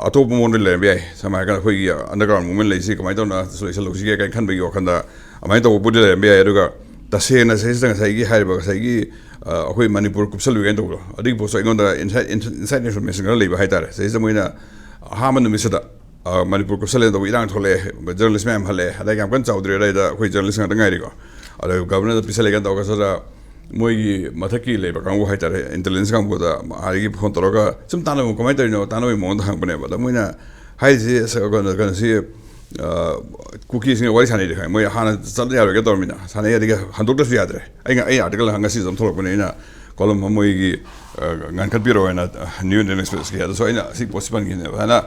ꯑꯇꯣꯞꯄ ꯃꯑꯣꯡꯗ ꯂꯩꯔꯝꯕ ꯌꯥꯏ꯫ ꯁꯝꯅ ꯍꯥꯏꯔꯀꯥꯟꯗ ꯑꯩꯈꯣꯏꯒꯤ ꯑꯟꯗꯔꯒ꯭ꯔꯥꯎꯟ ꯃꯨꯞꯃꯦꯟ ꯂꯩꯁꯤ ꯀꯃꯥꯏꯅ ꯇꯧꯅ ꯂꯣꯏꯁꯤꯜꯍꯧꯁꯤꯒꯦ ꯀꯥꯏꯅ ꯈꯟꯕꯒꯤ ꯋꯥꯈꯜꯗ ꯑꯗꯨꯃꯥꯏꯅ ꯇꯧꯕꯕꯨꯗꯤ ꯂꯩꯔꯝꯕ ꯌꯥꯏ꯫ ꯑꯗꯨꯒ ꯇꯁꯦꯡꯅ ꯁꯤꯗꯩꯁꯤꯗ ꯉꯁꯥꯏꯒꯤ ꯍꯥꯏꯔꯤꯕ ꯉꯁꯥꯏꯒꯤ ꯑꯩꯈꯣꯏ ꯃꯅꯤꯄꯨꯔ ꯀꯨꯞꯁꯜꯂꯨꯏ ꯀꯥꯏꯅ ꯇꯧꯕꯗꯣ, ꯑꯗꯨꯒꯤ ꯄꯣꯠꯁꯨ ꯑꯩꯉꯣꯟꯗ ꯏꯟꯁꯥꯏꯠ ꯏꯟꯐꯣꯔꯃꯦꯁꯟ ꯈꯔ ꯂꯩꯕ ꯍꯥꯏꯇꯥꯔꯦ꯫ ꯁꯤꯗꯩꯁꯤꯗ ꯃꯣꯏꯅ ꯑꯍꯥꯟꯕ ꯅꯨꯃꯤꯠꯁꯤꯗ ꯃꯅꯤꯄꯨꯔ ꯀꯨꯞꯁꯜꯂꯦꯅ ꯇꯧꯕ ꯏꯔꯥꯡ ꯊꯣꯛꯂꯛꯑꯦ, ꯖꯔꯅꯦꯂꯤꯁ ꯃꯌꯥꯝ ꯍꯜꯂꯛꯑꯦ, ꯑꯗꯩ ꯌꯥꯝ ꯀꯟꯅ ꯆꯥꯎꯗ꯭ꯔꯤ ꯑꯗꯥꯏꯗ ꯑꯩꯈꯣꯏ ꯖꯔꯅꯦꯂꯤꯁ ꯉꯥꯛꯇ ꯉꯥꯏꯔꯤꯀꯣ꯫ ꯑꯗ ꯒꯚꯔꯅꯔꯗ ꯄꯤꯁꯜꯂꯦ ꯀꯥꯏꯅ ꯇꯧꯔꯒ ꯁꯤꯗ ꯃꯣꯏꯒꯤ ꯃꯊꯛꯀꯤ ꯂꯩꯕ ꯀꯥꯡꯕꯨ ꯍꯥꯏꯇꯥꯔꯦ, ꯏꯟꯇꯦꯂꯤꯖꯦꯟꯁ ꯀꯥꯡꯕꯨꯗ ꯍꯥꯏꯒꯤ ꯐꯣꯟ ꯇꯧꯔꯒ ꯁꯨꯝ ꯇꯥꯟꯅꯕ ꯀꯃꯥꯏꯅ ꯇꯧꯔꯤꯅꯣ ꯇꯥꯟꯅꯕꯒꯤ ꯃꯑꯣꯡꯗ ꯍꯪꯉꯛꯄꯅꯦꯕ꯫ ꯑꯗ ꯃꯣꯏꯅ ꯍꯥꯏꯔꯤꯁꯦ ꯀꯩꯅꯣꯁꯤ ꯀꯨꯀꯤꯁꯤꯡꯒ ꯋꯥꯔꯤ ꯁꯥꯟꯅꯩꯗꯤ ꯈꯪꯉꯦ, ꯃꯣꯏ ꯍꯥꯟꯅ ꯆꯠ ꯌꯥꯔꯣꯏꯒꯦ ꯇꯧꯔꯝꯃꯤꯅ ꯁꯥꯟꯅꯩ, ꯑꯗꯒꯤ ꯍꯟꯗꯣꯛꯇ꯭ꯔꯁꯨ ꯌꯥꯗ꯭ꯔꯦ꯫ ꯑꯩ ꯑꯩ ꯑꯥꯔꯇꯤꯀꯜ ꯉꯁꯤꯁꯨ ꯑꯗꯨꯝ ꯊꯣꯛꯂꯛꯄꯅꯦ, ꯑꯩꯅ ꯀꯣꯂꯝ ꯑꯃ ꯃꯣꯏꯒꯤ ꯉꯟꯈꯠꯄꯤꯔꯛꯑꯣ ꯍꯥꯏꯅ ꯅ꯭ꯌꯨ ꯏꯟꯗꯤꯌꯟ ꯑꯦꯛꯁꯄ꯭ꯔꯦꯁꯀꯤ ꯑꯗꯨꯁꯨ ꯑꯩꯅ ꯁꯤ ꯄꯣꯠꯁꯤ ꯄꯟꯈꯤꯕꯅꯦꯕ꯫ ꯑꯗꯨꯃꯥꯏꯅ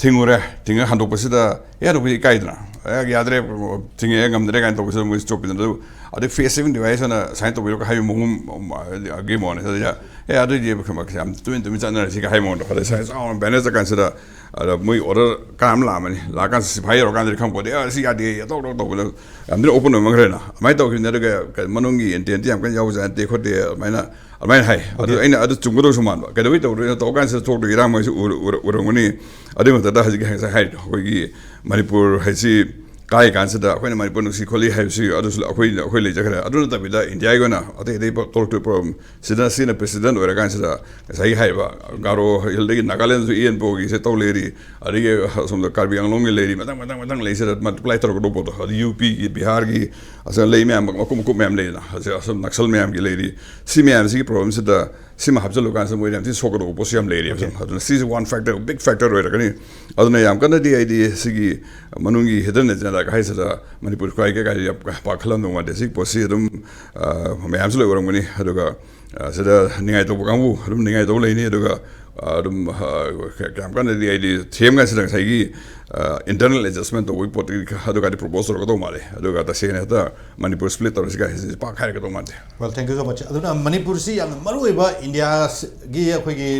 ꯊꯤꯡꯉꯨꯔꯦ꯫ ꯊꯤꯡꯉ ꯍꯟꯗꯣꯛꯄꯁꯤꯗ ꯑꯦ ꯍꯟꯗꯣꯛꯄꯁꯤ ꯏꯀꯥꯏꯗꯅ ꯑꯦ ꯌꯥꯗ꯭ꯔꯦ, ꯊꯤꯡꯉꯛꯑꯦ, ꯉꯝꯗ꯭ꯔꯦ ꯀꯥꯏꯅ ꯇꯧꯕꯁꯤꯗ ꯃꯣꯏ ꯆꯣꯞꯄꯤꯗꯅ ꯑꯗꯨ ꯑꯗꯩ ꯐꯦꯁ ꯁꯦꯚꯤꯡ ꯗꯤꯚꯥꯏꯁ ꯑꯅ ꯁꯥꯏꯟ ꯇꯧꯕꯤꯔꯒ ꯍꯥꯏꯕ ꯃꯑꯣꯡ ꯑꯃꯒꯤ ꯃꯑꯣꯡꯅꯦ꯫ ꯑꯗꯨꯗ ꯑꯦ ꯑꯗꯨꯏꯗꯤ ꯌꯥꯝ ꯇꯨꯃꯤꯟ ꯇꯨꯃꯤꯟ ꯆꯠꯅꯔꯁꯤꯒ ꯍꯥꯏꯕ ꯃꯑꯣꯡꯗꯣ꯫ ꯑꯗꯩ ꯁꯥꯏꯟ ꯆꯥꯎꯅ ꯕꯦꯅꯔ ꯆꯠꯀꯥꯟꯁꯤꯗ ꯑꯗ ꯃꯣꯏ ꯑꯣꯔꯗꯔ ꯀꯅꯥ ꯑꯃ ꯂꯥꯛꯑꯃꯅꯤ, ꯂꯥꯛꯑꯀꯥꯟꯗ ꯁꯤꯐꯥꯏ ꯌꯧꯔꯀꯥꯟꯗꯗꯤ ꯈꯪꯄꯣꯠꯇꯦ, "ꯑ, ꯁꯤ ꯌꯥꯗꯦ, ꯑꯇꯧ ꯑꯇꯧ ꯇꯧꯕꯗ ꯌꯥꯝ ꯊꯤꯅ ꯑꯣꯄꯟ ꯑꯣꯏꯃꯟꯈ꯭ꯔꯦꯅ ꯑꯗꯨꯃꯥꯏꯅ ꯇꯧꯈꯤꯕꯅꯦ꯫ ꯑꯗꯨꯒ ꯀ-, ꯃꯅꯨꯡꯒꯤ ꯏꯟꯇꯦꯟꯇꯤ ꯌꯥꯝ ꯀꯟꯅ ꯌꯥꯎꯕꯖꯥꯠ ꯅꯠꯇꯦ ꯈꯣꯠꯇꯦ" ꯑꯗꯨꯃꯥꯏꯅ ꯑꯗꯨꯃꯥꯏꯅ ꯍꯥꯏ꯫ ꯑꯗꯨ ꯑꯩꯅ ꯑꯗꯨ ꯆꯨꯝꯒꯗꯧꯁꯨ ꯃꯥꯟꯕ, ꯀꯩꯗꯧꯕꯩ ꯇꯧꯗꯣꯏꯅꯣ? ꯇꯧꯔꯀꯥꯟꯁꯤꯗ ꯊꯣꯛꯇꯣꯏ ꯏꯔꯥꯡ ꯃꯣꯏꯁꯨ ꯎꯔ-, ꯎꯔ-, ꯎꯔꯝꯒꯅꯤ꯫ ꯑꯗꯨꯏ ꯃꯊꯛꯇ ꯍꯧꯖꯤꯛꯀꯤ ꯉꯁꯥꯏ ꯍꯥꯏꯔꯤꯗꯣ ꯑꯩꯈꯣꯏꯒꯤ ꯃꯅꯤꯄꯨꯔ ꯍꯥꯏꯁꯤ ꯀꯥꯏ ꯀꯥꯟꯁꯤꯗ ꯑꯩꯈꯣꯏꯅ ꯃꯅꯤꯄꯨꯔ ꯅꯨꯡꯁꯤ ꯈꯣꯠꯂꯤ ꯍꯥꯏꯕꯁꯤ ꯑꯗꯨꯁꯨ ꯑꯩꯈꯣꯏ, ꯑꯩꯈꯣꯏ ꯂꯩꯖꯈ꯭ꯔꯦ꯫ ꯑꯗꯨ ꯅꯠꯇꯕꯤꯗ ꯏꯟꯗꯤꯌꯥꯒꯤ ꯑꯣꯏꯅ ꯑꯇꯩ ꯑꯇꯩ ꯄ-, ꯇꯣꯔ-, ꯇꯣꯔ-, ꯄ꯭ꯔꯣꯕ꯭ꯂꯦꯝ ꯁꯤꯗ ꯁꯤꯅ ꯄ꯭ꯔꯦꯁꯤꯗꯦꯟ ꯑꯣꯏꯔꯀꯥꯟꯁꯤꯗ ꯉꯁꯥꯏꯒꯤ ꯍꯥꯏꯔꯤꯕ ꯒꯥꯔꯣ ꯍꯤꯜꯗꯒꯤ ꯅꯥꯒꯥꯂꯦꯟꯁꯨ ꯏ ꯑꯦꯟ ꯄꯣꯒꯤꯁꯦ ꯇꯧ ꯂꯩꯔꯤ, ꯑꯗꯒꯤ ꯑꯁꯣꯝꯗ ꯀꯥꯔꯕꯤ ꯑꯪꯂꯣꯡꯒꯤ ꯂꯩꯔꯤ, ꯃꯊꯪ ꯃꯊꯪ ꯃꯊꯪ ꯂꯩꯁꯤꯗ ꯃꯜꯇꯤꯄ꯭ꯂꯥꯏ ꯇꯧꯔꯛꯀꯗꯧꯕ ꯄꯣꯠꯇꯣ, ꯑꯗꯨ ꯌꯨ ꯄꯤꯒꯤ, ꯕꯤꯍꯥꯔꯒꯤ, ꯑꯁꯤꯗ ꯂꯩ ꯃꯌꯥꯝ ꯃꯀꯨꯞ ꯃꯀꯨꯞ ꯃꯌꯥꯝ ꯂꯩꯗꯅ, ꯑꯁꯤ ꯑꯁꯣꯝ ꯅꯛꯁꯜ ꯃꯌꯥꯝꯒꯤ ꯂꯩꯔꯤ꯫ ꯁꯤ ꯃꯌꯥꯝꯁꯤꯒꯤ ꯄ꯭ꯔꯣꯕ꯭ꯂꯦꯝꯁꯤꯗ ꯁꯤꯃ ꯍꯥꯞꯆꯤꯜꯂꯨꯀꯥꯟꯁꯤꯗ ꯃꯣꯏꯗ ꯌꯥꯝ ꯊꯤꯅ ꯁꯣꯛꯀꯗꯧꯕ ꯄꯣꯠꯁꯨ ꯌꯥꯝ ꯂꯩꯔꯤꯕ꯫ Okay. ꯑꯗꯨꯅ ꯁꯤꯁꯦ ꯋꯥꯟ ꯐꯦꯛꯇꯔ, ꯕꯤꯛ ꯐꯦꯛꯇꯔ ꯑꯣꯏꯔꯛꯀꯅꯤ꯫ ꯑꯗꯨꯅ ꯌꯥꯝ ꯀꯟꯅꯗꯤ ꯑꯩꯗꯤ ꯁꯤꯒꯤ ꯃꯅꯨꯡꯒꯤ ꯍꯤꯗꯟ ꯑꯦꯖꯦꯟꯗꯥ ꯍꯥꯏꯁꯤꯗ ꯃꯅꯤꯄꯨꯔ ꯈ꯭ꯋꯥꯏ ꯀꯩꯀꯥꯗꯤ ꯌꯥꯝ ꯄꯥꯛ ꯈꯜꯂꯝꯗꯧ ꯃꯥꯟꯗꯦ꯫ ꯁꯤꯒꯤ ꯄꯣꯠꯁꯤ ꯑꯗꯨꯝ, ꯑ, ꯃꯌꯥꯝꯁꯨ ꯂꯣꯏ ꯑꯣꯏꯔꯝꯒꯅꯤ꯫ ꯑꯗꯨꯒ, ꯑ, ꯁꯤꯗ ꯅꯤꯡꯉꯥꯏ ꯇꯧꯕ ꯀꯥꯡꯕꯨ ꯑꯗꯨꯝ ꯅꯤꯡꯉꯥꯏ ꯇꯧꯕ ꯂꯩꯅꯤ꯫ ꯑꯗꯨꯒ, ꯑ, ꯑꯗꯨꯝ, ꯑ, ꯀ-, ꯀꯌꯥꯝ ꯀꯟꯅꯗꯤ ꯑꯩꯗꯤ ꯊꯦꯝꯒꯁꯤꯗ ꯉꯁꯥꯏꯒꯤ, ꯑ, ꯏꯟꯇꯔꯅꯦꯜ ꯑꯦꯗꯖꯁꯃꯦꯟ ꯇꯧꯕꯒꯤ ꯄꯣꯠꯇꯨꯗꯤ ꯈ-, ꯑꯗꯨꯒꯗꯤ ꯄ꯭ꯔꯣꯄꯣꯁ ꯇꯧꯔꯛꯀꯗꯧ ꯃꯥꯜꯂꯦ꯫ ꯑꯗꯨꯒ ꯇꯁꯦꯡꯅ ꯍꯦꯛꯇ ꯃꯅꯤꯄꯨꯔ ꯁ꯭ꯄ꯭ꯂꯤꯠ ꯇꯧꯔꯁꯤ ꯀꯥꯏ ꯍꯥꯏꯁꯤ ꯄꯥꯛ ꯍꯥꯏꯔꯛꯀꯗꯧ ꯃꯥꯟꯗꯦ꯫ Well, thank you so much. ꯑꯗꯨꯅ ꯃꯅꯤꯄꯨꯔꯁꯤ ꯌꯥꯝꯅ ꯃꯔꯨꯑꯣꯏꯕ ꯏꯟꯗꯤꯌꯥꯒꯤ ꯑꯩꯈꯣꯏꯒꯤ,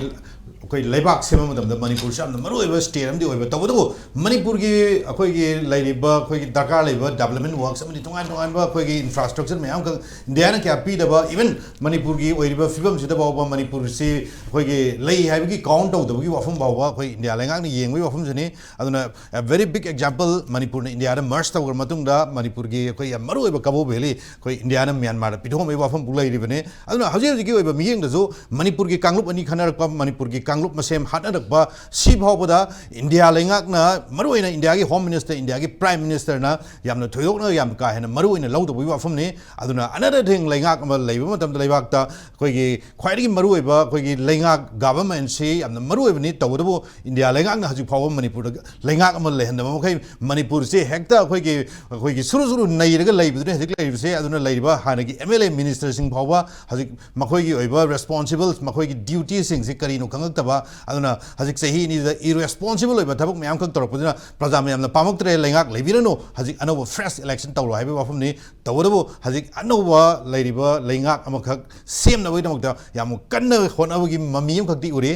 ꯑꯩꯈꯣꯏ ꯂꯩꯕꯥꯛ ꯁꯦꯝꯕ ꯃꯇꯝꯗ ꯃꯅꯤꯄꯨꯔꯁꯤ ꯌꯥꯝꯅ ꯃꯔꯨꯑꯣꯏꯕ ꯁ꯭ꯇꯦꯠ ꯑꯃꯗꯤ ꯑꯣꯏꯕ꯫ ꯇꯧꯕꯇꯕꯨ ꯃꯅꯤꯄꯨꯔꯒꯤ ꯑꯩꯈꯣꯏꯒꯤ ꯂꯩꯔꯤꯕ, ꯑꯩꯈꯣꯏꯒꯤ ꯗꯔꯀꯥꯔ ꯂꯩꯕ ꯗꯦꯕꯂꯞꯃꯦꯟ ꯋꯥꯔꯛꯁ ꯑꯃꯗꯤ ꯇꯣꯉꯥꯟ ꯇꯣꯉꯥꯟꯕ ꯑꯩꯈꯣꯏꯒꯤ ꯏꯟꯐ꯭ꯔꯥꯁ꯭ꯇ꯭ꯔꯛꯆꯔ ꯃꯌꯥꯝ ꯑꯃꯈꯛ ꯏꯟꯗꯤꯌꯥꯅ ꯀꯌꯥ ꯄꯤꯗꯕ, ꯏꯚꯟ ꯃꯅꯤꯄꯨꯔꯒꯤ ꯑꯣꯏꯔꯤꯕ ꯐꯤꯕꯝꯁꯤꯗ ꯐꯥꯎꯕ ꯃꯅꯤꯄꯨꯔꯁꯤ ꯑꯩꯈꯣꯏꯒꯤ ꯂꯩ ꯍꯥꯏꯕꯒꯤ ꯀꯥꯎꯟ ꯇꯧꯗꯕꯒꯤ ꯋꯥꯐꯝ ꯐꯥꯎꯕ ꯑꯩꯈꯣꯏ ꯏꯟꯗꯤꯌꯥ ꯂꯩꯉꯥꯛꯅ ꯌꯦꯡꯕꯒꯤ ꯋꯥꯐꯝꯁꯤꯅꯤ꯫ ꯑꯗꯨꯅ a very big example, ꯃꯅꯤꯄꯨꯔꯅ ꯏꯟꯗꯤꯌꯥꯗ ꯃꯔꯖ ꯇꯧꯈ꯭ꯔ ꯃꯇꯨꯡꯗ ꯃꯅꯤꯄꯨꯔꯒꯤ ꯑꯩꯈꯣꯏ ꯌꯥꯝ ꯃꯔꯨꯑꯣꯏꯕ ꯀꯕꯣ ꯚꯦꯂꯤ ꯑꯩꯈꯣꯏ ꯏꯟꯗꯤꯌꯥꯅ ꯃ꯭ꯌꯥꯟꯃꯥꯔꯗ ꯄꯤꯊꯣꯛꯑꯝꯕꯒꯤ ꯋꯥꯐꯝꯕꯨ ꯂꯩꯔꯤꯕꯅꯤ꯫ ꯑꯗꯨꯅ ꯍꯧꯖꯤꯛ ꯍꯧꯖꯤꯛꯀꯤ ꯑꯣꯏꯕ ꯃꯤꯠꯌꯦꯡꯗꯁꯨ ꯃꯅꯤꯄꯨꯔꯒꯤ ꯀꯥꯡꯂꯨꯞ ꯑꯅꯤ ꯈꯟꯅꯔꯛꯄ, ꯃꯅꯤꯄꯨꯔꯒꯤ ꯀꯥꯡꯂꯨꯞ ꯃꯁꯦꯟ ꯍꯥꯠꯅꯔꯛꯄ, ꯁꯤ ꯐꯥꯎꯕꯗ ꯏꯟꯗꯤꯌꯥ ꯂꯩꯉꯥꯛꯅ, ꯃꯔꯨꯑꯣꯏꯅ ꯏꯟꯗꯤꯌꯥꯒꯤ ꯍꯣꯝ ꯃꯤꯅꯤꯁꯇꯔ, ꯏꯟꯗꯤꯌꯥꯒꯤ ꯄ꯭ꯔꯥꯏꯝ ꯃꯤꯅꯤꯁꯇꯔꯅ ꯌꯥꯝꯅ ꯊꯣꯏꯗꯣꯛꯅ ꯌꯥꯝ ꯀꯥ ꯍꯦꯟꯅ ꯃꯔꯨꯑꯣꯏꯅ ꯂꯧꯗꯕꯒꯤ ꯋꯥꯐꯝꯅꯤ꯫ ꯑꯗꯨꯅ another thing, ꯂꯩꯉꯥꯛ ꯑꯃ ꯂꯩꯕ ꯃꯇꯝꯗ ꯂꯩꯕꯥꯛꯇ ꯑꯩꯈꯣꯏꯒꯤ ꯈ꯭ꯋꯥꯏꯗꯒꯤ ꯃꯔꯨꯑꯣꯏꯕ ꯑꯩꯈꯣꯏꯒꯤ ꯂꯩꯉꯥꯛ ꯒꯚꯔꯟꯃꯦꯟꯁꯤ ꯌꯥꯝꯅ ꯃꯔꯨꯑꯣꯏꯕꯅꯤ꯫ ꯇꯧꯕꯇꯕꯨ ꯏꯟꯗꯤꯌꯥ ꯂꯩꯉꯥꯛꯅ ꯍꯧꯖꯤꯛ ꯐꯥꯎꯕ ꯃꯅꯤꯄꯨꯔꯗ ꯂꯩꯉꯥꯛ ꯑꯃ ꯂꯩꯍꯟꯗꯕ ꯃꯈꯩ ꯃꯅꯤꯄꯨꯔꯁꯦ ꯍꯦꯛꯇ ꯑꯩꯈꯣꯏꯒꯤ, ꯑꯩꯈꯣꯏꯒꯤ ꯁꯨꯔꯨ ꯁꯨꯔꯨ ꯅꯩꯔꯒ ꯂꯩꯕꯗꯨꯅꯤ ꯍꯧꯖꯤꯛ ꯂꯩꯔꯤꯕꯁꯦ꯫ ꯑꯗꯨꯅ ꯂꯩꯔꯤꯕ ꯍꯥꯟꯅꯒꯤ ꯑꯦꯝ ꯑꯦꯜ ꯑꯦ ꯃꯤꯅꯤꯁꯇꯔꯁꯤꯡ ꯐꯥꯎꯕ ꯍꯧꯖꯤꯛ ꯃꯈꯣꯏꯒꯤ ꯑꯣꯏꯕ ꯔꯦꯁꯄꯣꯟꯁꯤꯕꯜ, ꯃꯈꯣꯏꯒꯤ ꯗ꯭ꯌꯨꯇꯤꯁꯤꯡꯁꯤ ꯀꯔꯤꯅꯣ ꯈꯪꯉꯛꯇꯕ꯫ ꯑꯗꯨꯅ ꯍꯧꯖꯤꯛ ꯆꯍꯤ ꯑꯅꯤꯗ ꯏꯔꯦꯁꯄꯣꯟꯁꯤꯕꯜ ꯑꯣꯏꯕ ꯊꯕꯛ ꯃꯌꯥꯝꯈꯛ ꯇꯧꯔꯛꯄꯗꯨꯅ ꯄ꯭ꯔꯖꯥ ꯃꯌꯥꯝꯅ ꯄꯥꯝꯃꯛꯇ꯭ꯔꯦ, ꯂꯩꯉꯥꯛ ꯂꯩꯕꯤꯔꯅꯨ, ꯍꯧꯖꯤꯛ ꯑꯅꯧꯕ ꯐ꯭ꯔꯦꯁ ꯏꯂꯦꯛꯁꯟ ꯇꯧꯔꯣ ꯍꯥꯏꯕꯒꯤ ꯋꯥꯐꯝꯅꯤ꯫ ꯇꯧꯕꯇꯕꯨ ꯍꯧꯖꯤꯛ ꯑꯅꯧꯕ ꯂꯩꯔꯤꯕ ꯂꯩꯉꯥꯛ ꯑꯃꯈꯛ ꯁꯦꯝꯅꯕꯒꯤꯗꯃꯛꯇ ꯌꯥꯝ ꯀꯟꯅ ꯍꯣꯠꯅꯕꯒꯤ ꯃꯃꯤ ꯑꯃꯈꯛꯇꯤ ꯎꯔꯤ꯫